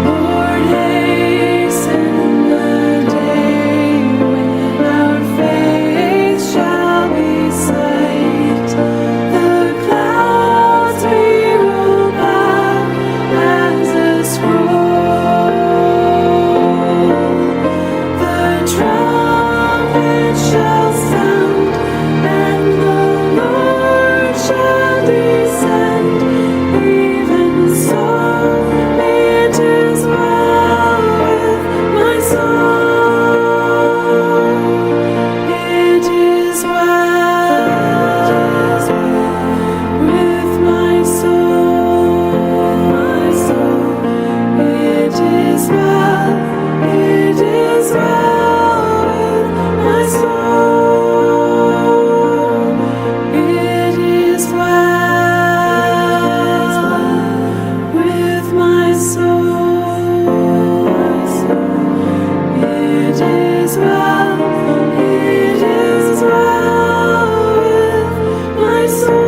Lord, hasten the day when our faith shall be sight. The clouds may roll by as a scroll. The trumpet shall sound, and the Lord shall descend. Even so, it is well with my soul. It is well with my soul, my soul. It is well, it is well with my soul. It is well with my soul. It is well, it is well with my soul.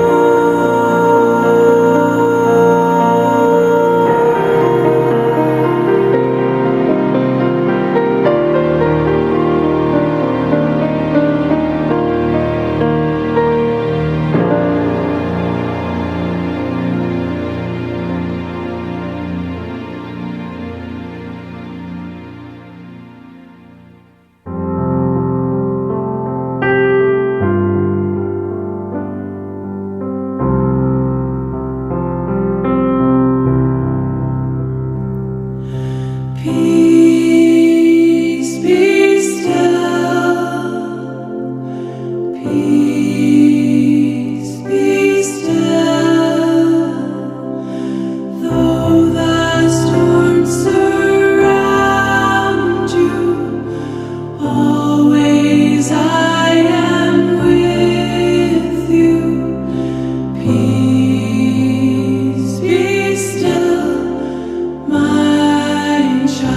Peace, be still. Peace, be still. Though the storm surround you, always I am with you. Peace, be still, my child.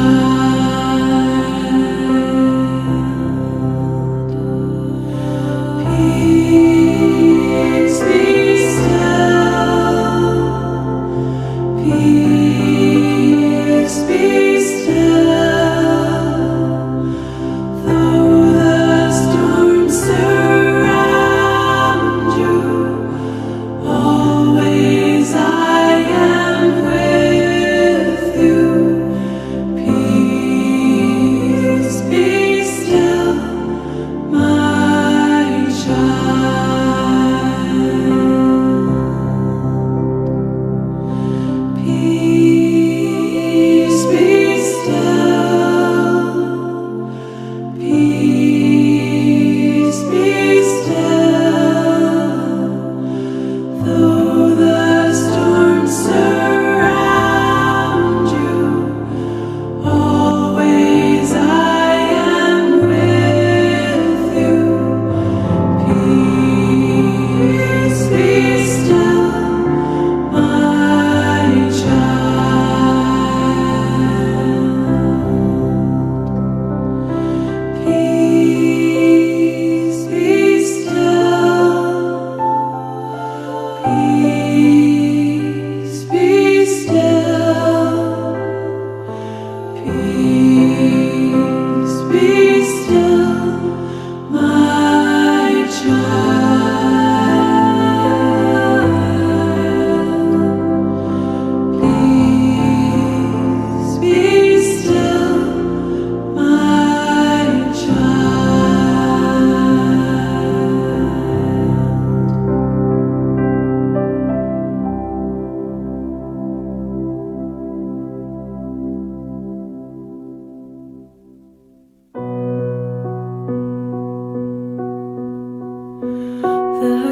Peace, be still. Peace, be still. Though the storm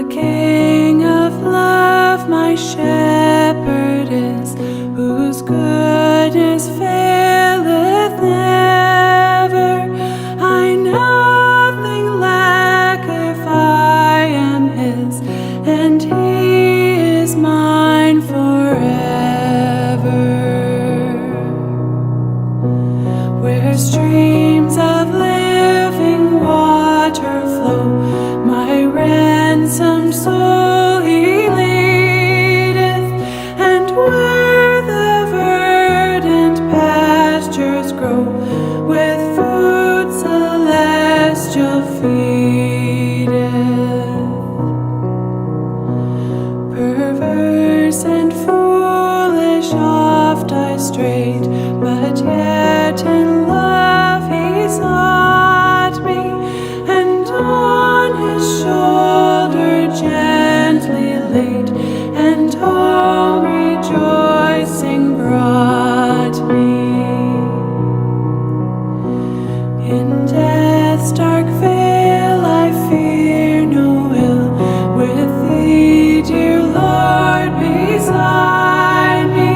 King of love, my shepherd is, whose goodness faileth never. I nothing lack if I am his, and he is mine forever. Where streams of living water flow, my ransomed soul he leadeth, and where the verdant pastures grow, with food celestial feedeth. Perverse and foolish oft I strayed, but yet in love he sought me, and on his shoulder gently laid, and home rejoicing brought me. In death's dark vale I fear no ill, with thee, dear Lord, beside me.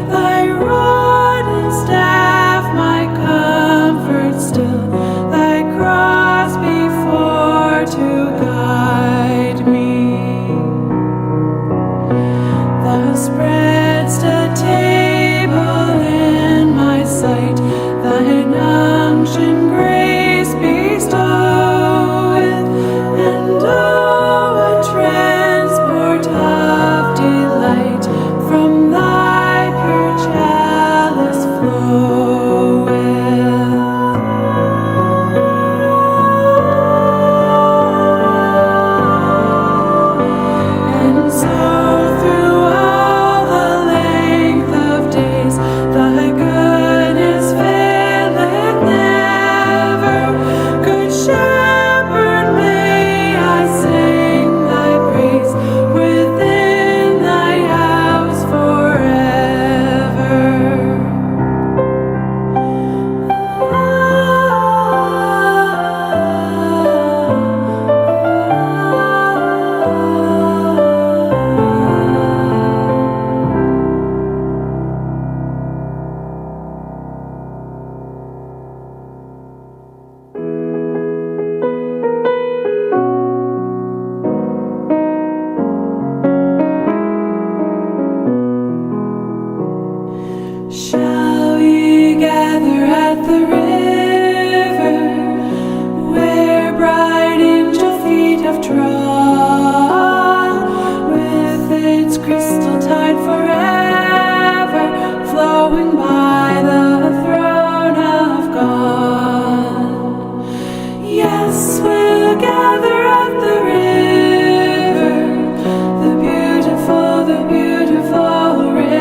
Thy rod and staff my comfort still, thy cross before to guide me. Thou spreadst a table in my sight, thine unction grace bestoweth, and oh, a transport of delight from thy pure chalice floweth. And so through all the length of days, thy goodness faileth never. Good Shepherd, may I sing thy praise within thy house forever. Shall we gather at the river, where bright angel feet have trod, with its crystal tide forever flowing by the throne of God? Yes, we'll gather at the river, the beautiful, the beautiful river.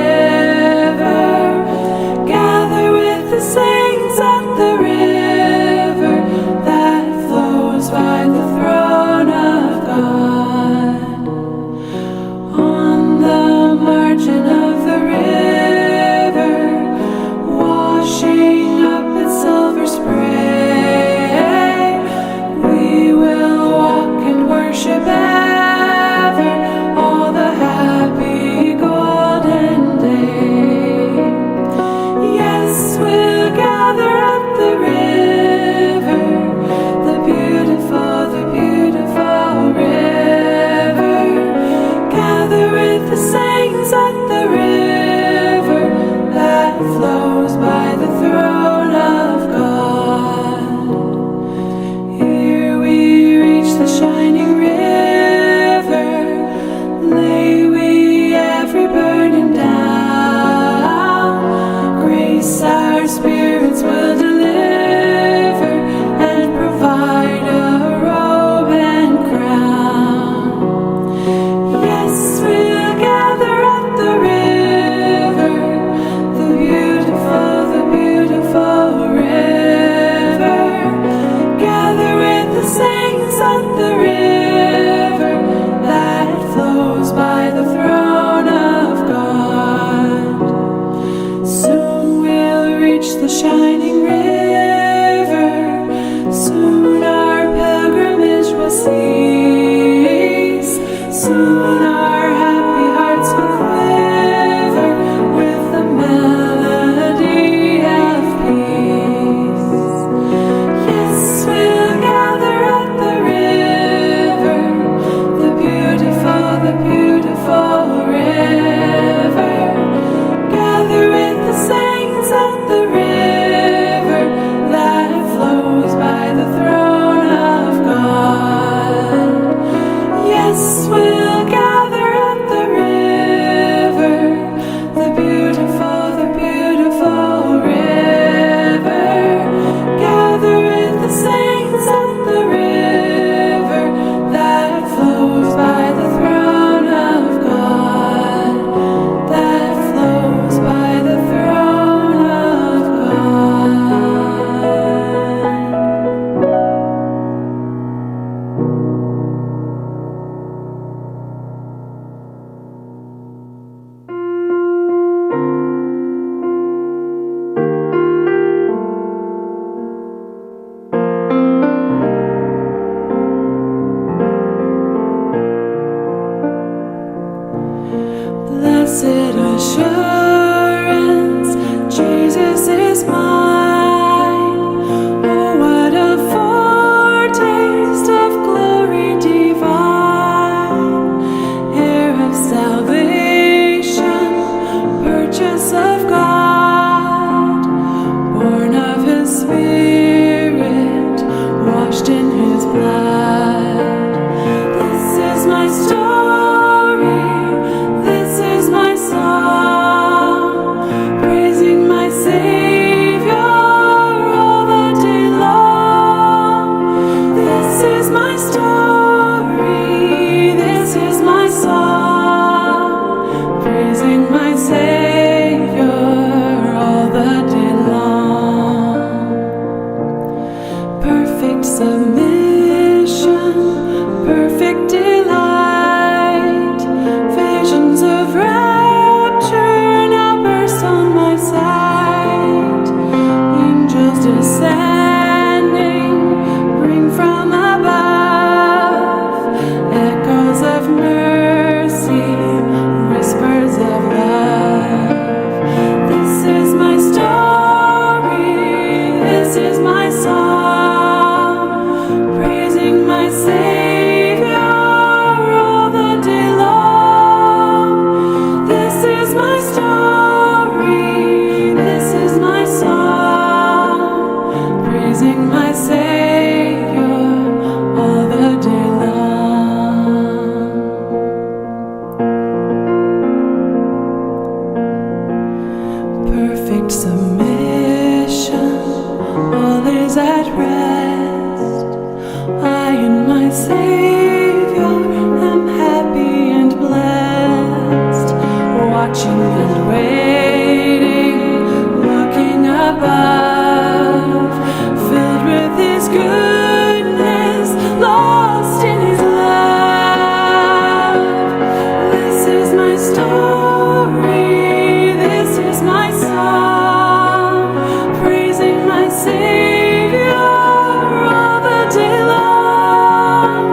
Gather with the saints at the river that flows by the throne of God. On the margin of the river, washing up its silver spray, we will walk and worship ever, all the happy golden day. Yes, we'll gather at the river, the beautiful, the beautiful river. Gather with the saints at the river that flows by the throne of God. Here we reach the shining river, lay we every burden down. Grace our spirits will deliver and provide a robe and crown. Yes, we'll gather at the river, the beautiful, the beautiful river. Gather with the saints at the river that flows by the throne of God. Soon we'll reach the shining river. Soon our pilgrimage will cease. in his blood. This is my story, this is my song, praising my Savior all the day long. This is my story, this is my song, praising my Savior all the day long. Perfect submission, perfect delight. Visions of rapture now burst on my sight. Angels descending, bring from above echoes of mercy, whispers of love. This is my story, this is my song, praising my Savior all the day long. This is my story, this is my song, praising my Savior all the day long. Perfect submission, all is at rest. I in my Savior am happy and blessed, watching and waiting, looking above, filled with His goodness, lost in His love. This is my story, this is my song, praising my Savior all the day long.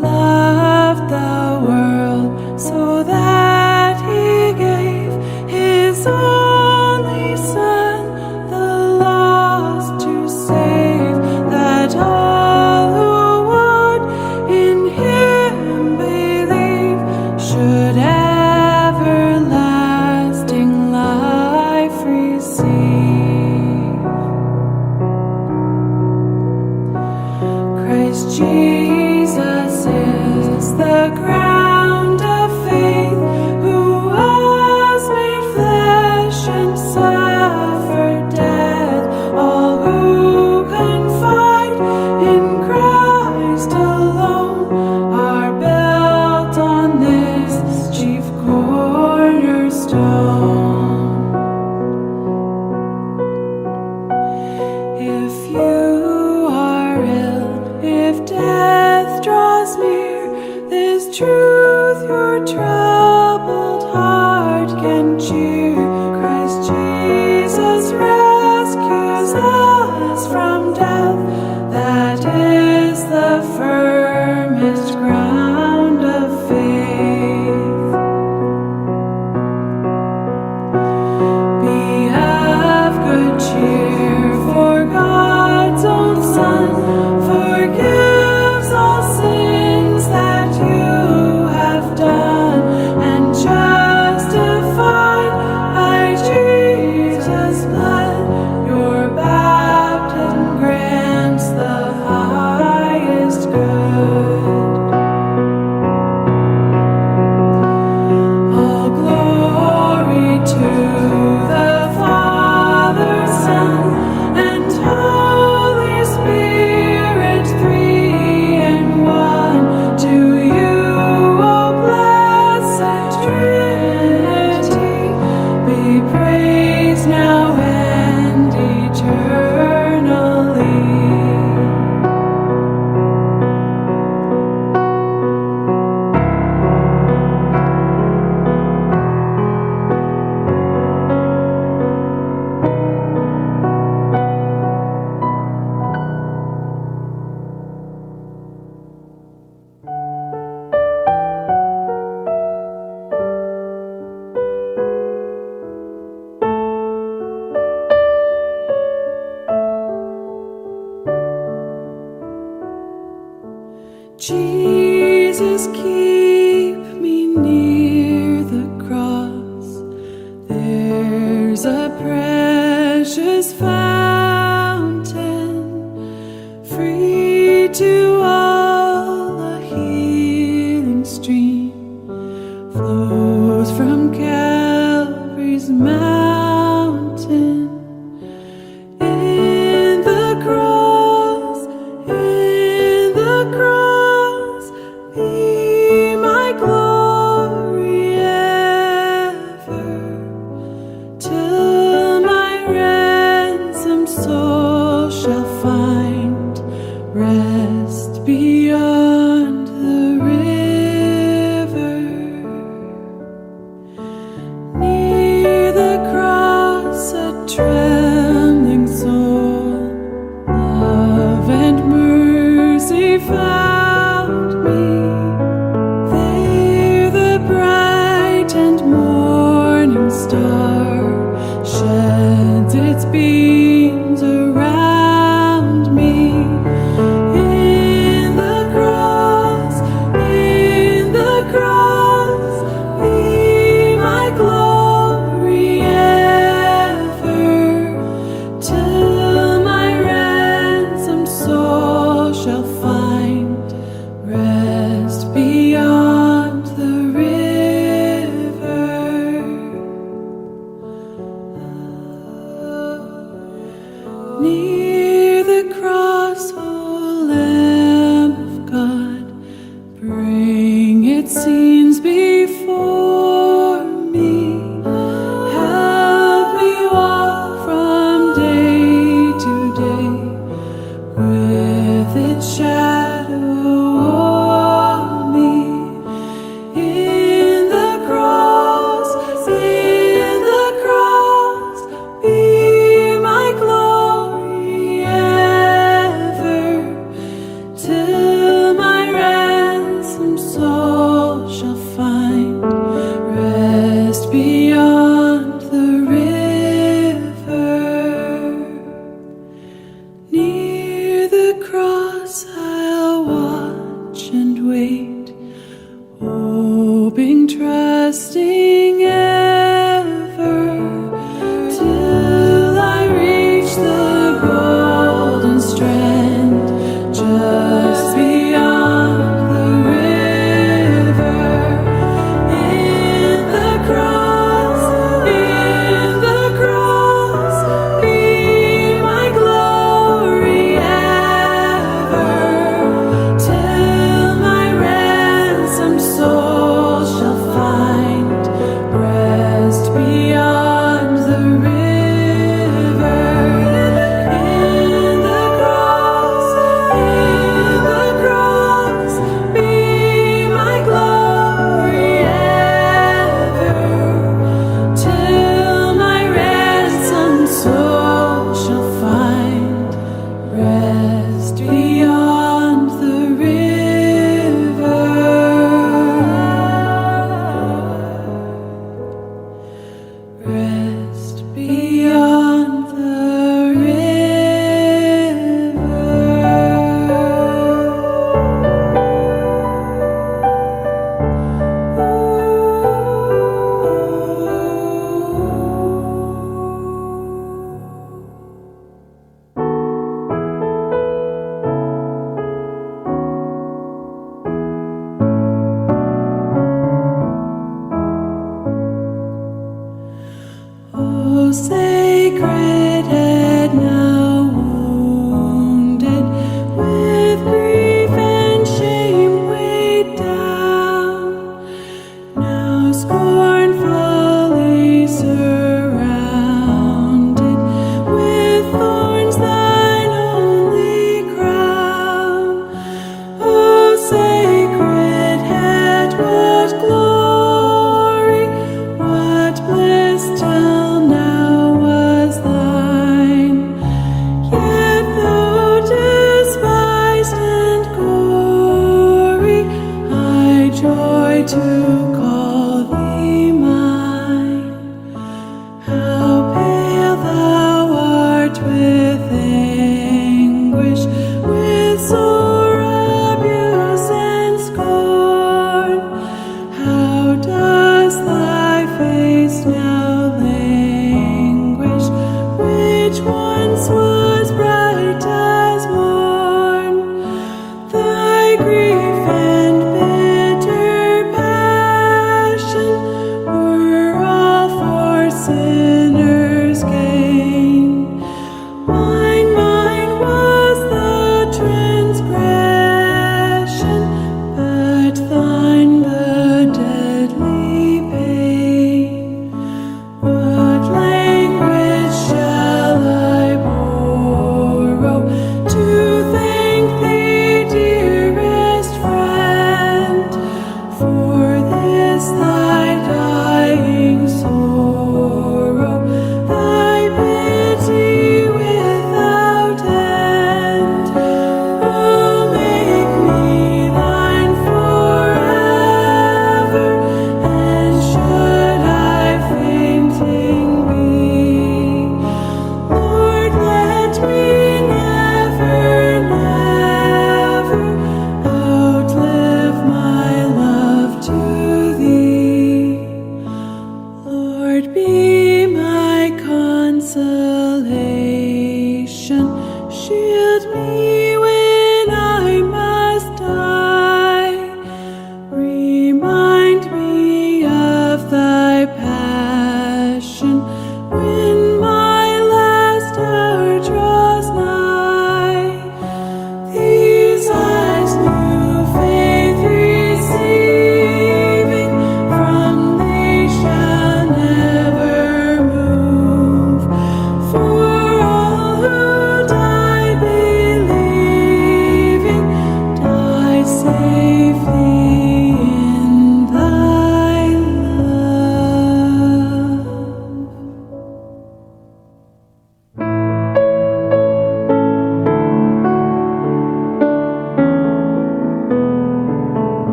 loved the world so that he gave his only Son, the lost to save, that all who would in him believe should everlasting life receive. Christ Jesus is the ground of faith, who was made flesh and suffered death. All who confide in Christ alone are built on this chief cornerstone. If you are ill, if death draws near, this truth your troubled heart can cheer. Christ Jesus rescues us from death, that is the firmest ground of faith. Be of good cheer, for God's own Son forgives all sins that you have done, and justified by Jesus' blood, your baptism grants the highest good. All glory to the Father, Son, and Holy Spirit, three in one. To you, O blessed Trinity, be praise now and eternally. Jesus, keep me near the cross. There's a precious fountain, free to all, a healing stream flows from Calvary's mountain. In the cross, in the cross, be my glory ever, till my ransomed soul shall find rest beyond the river. Near the cross, a trembling soul, love and mercy found me. There the bright and morning star sheds its beams around me. In the cross,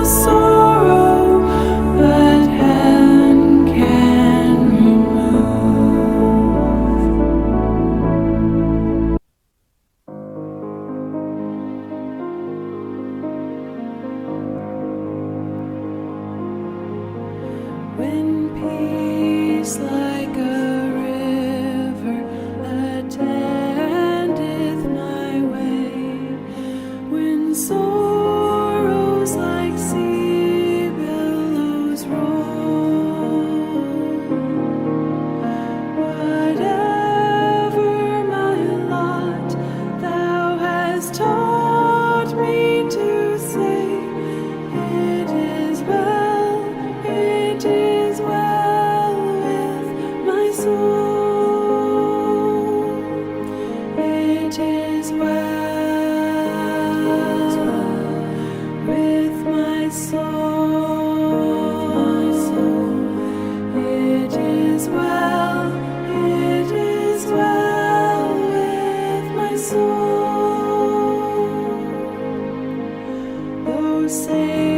Sorrow, but hand can remove. When peace like a river attendeth my way, when sorrows like sea billows roll, whatever my lot, thou hast taught me to say, it is well, it is well with my soul. It is well with my soul. It is well, it is well with my soul. Though Satan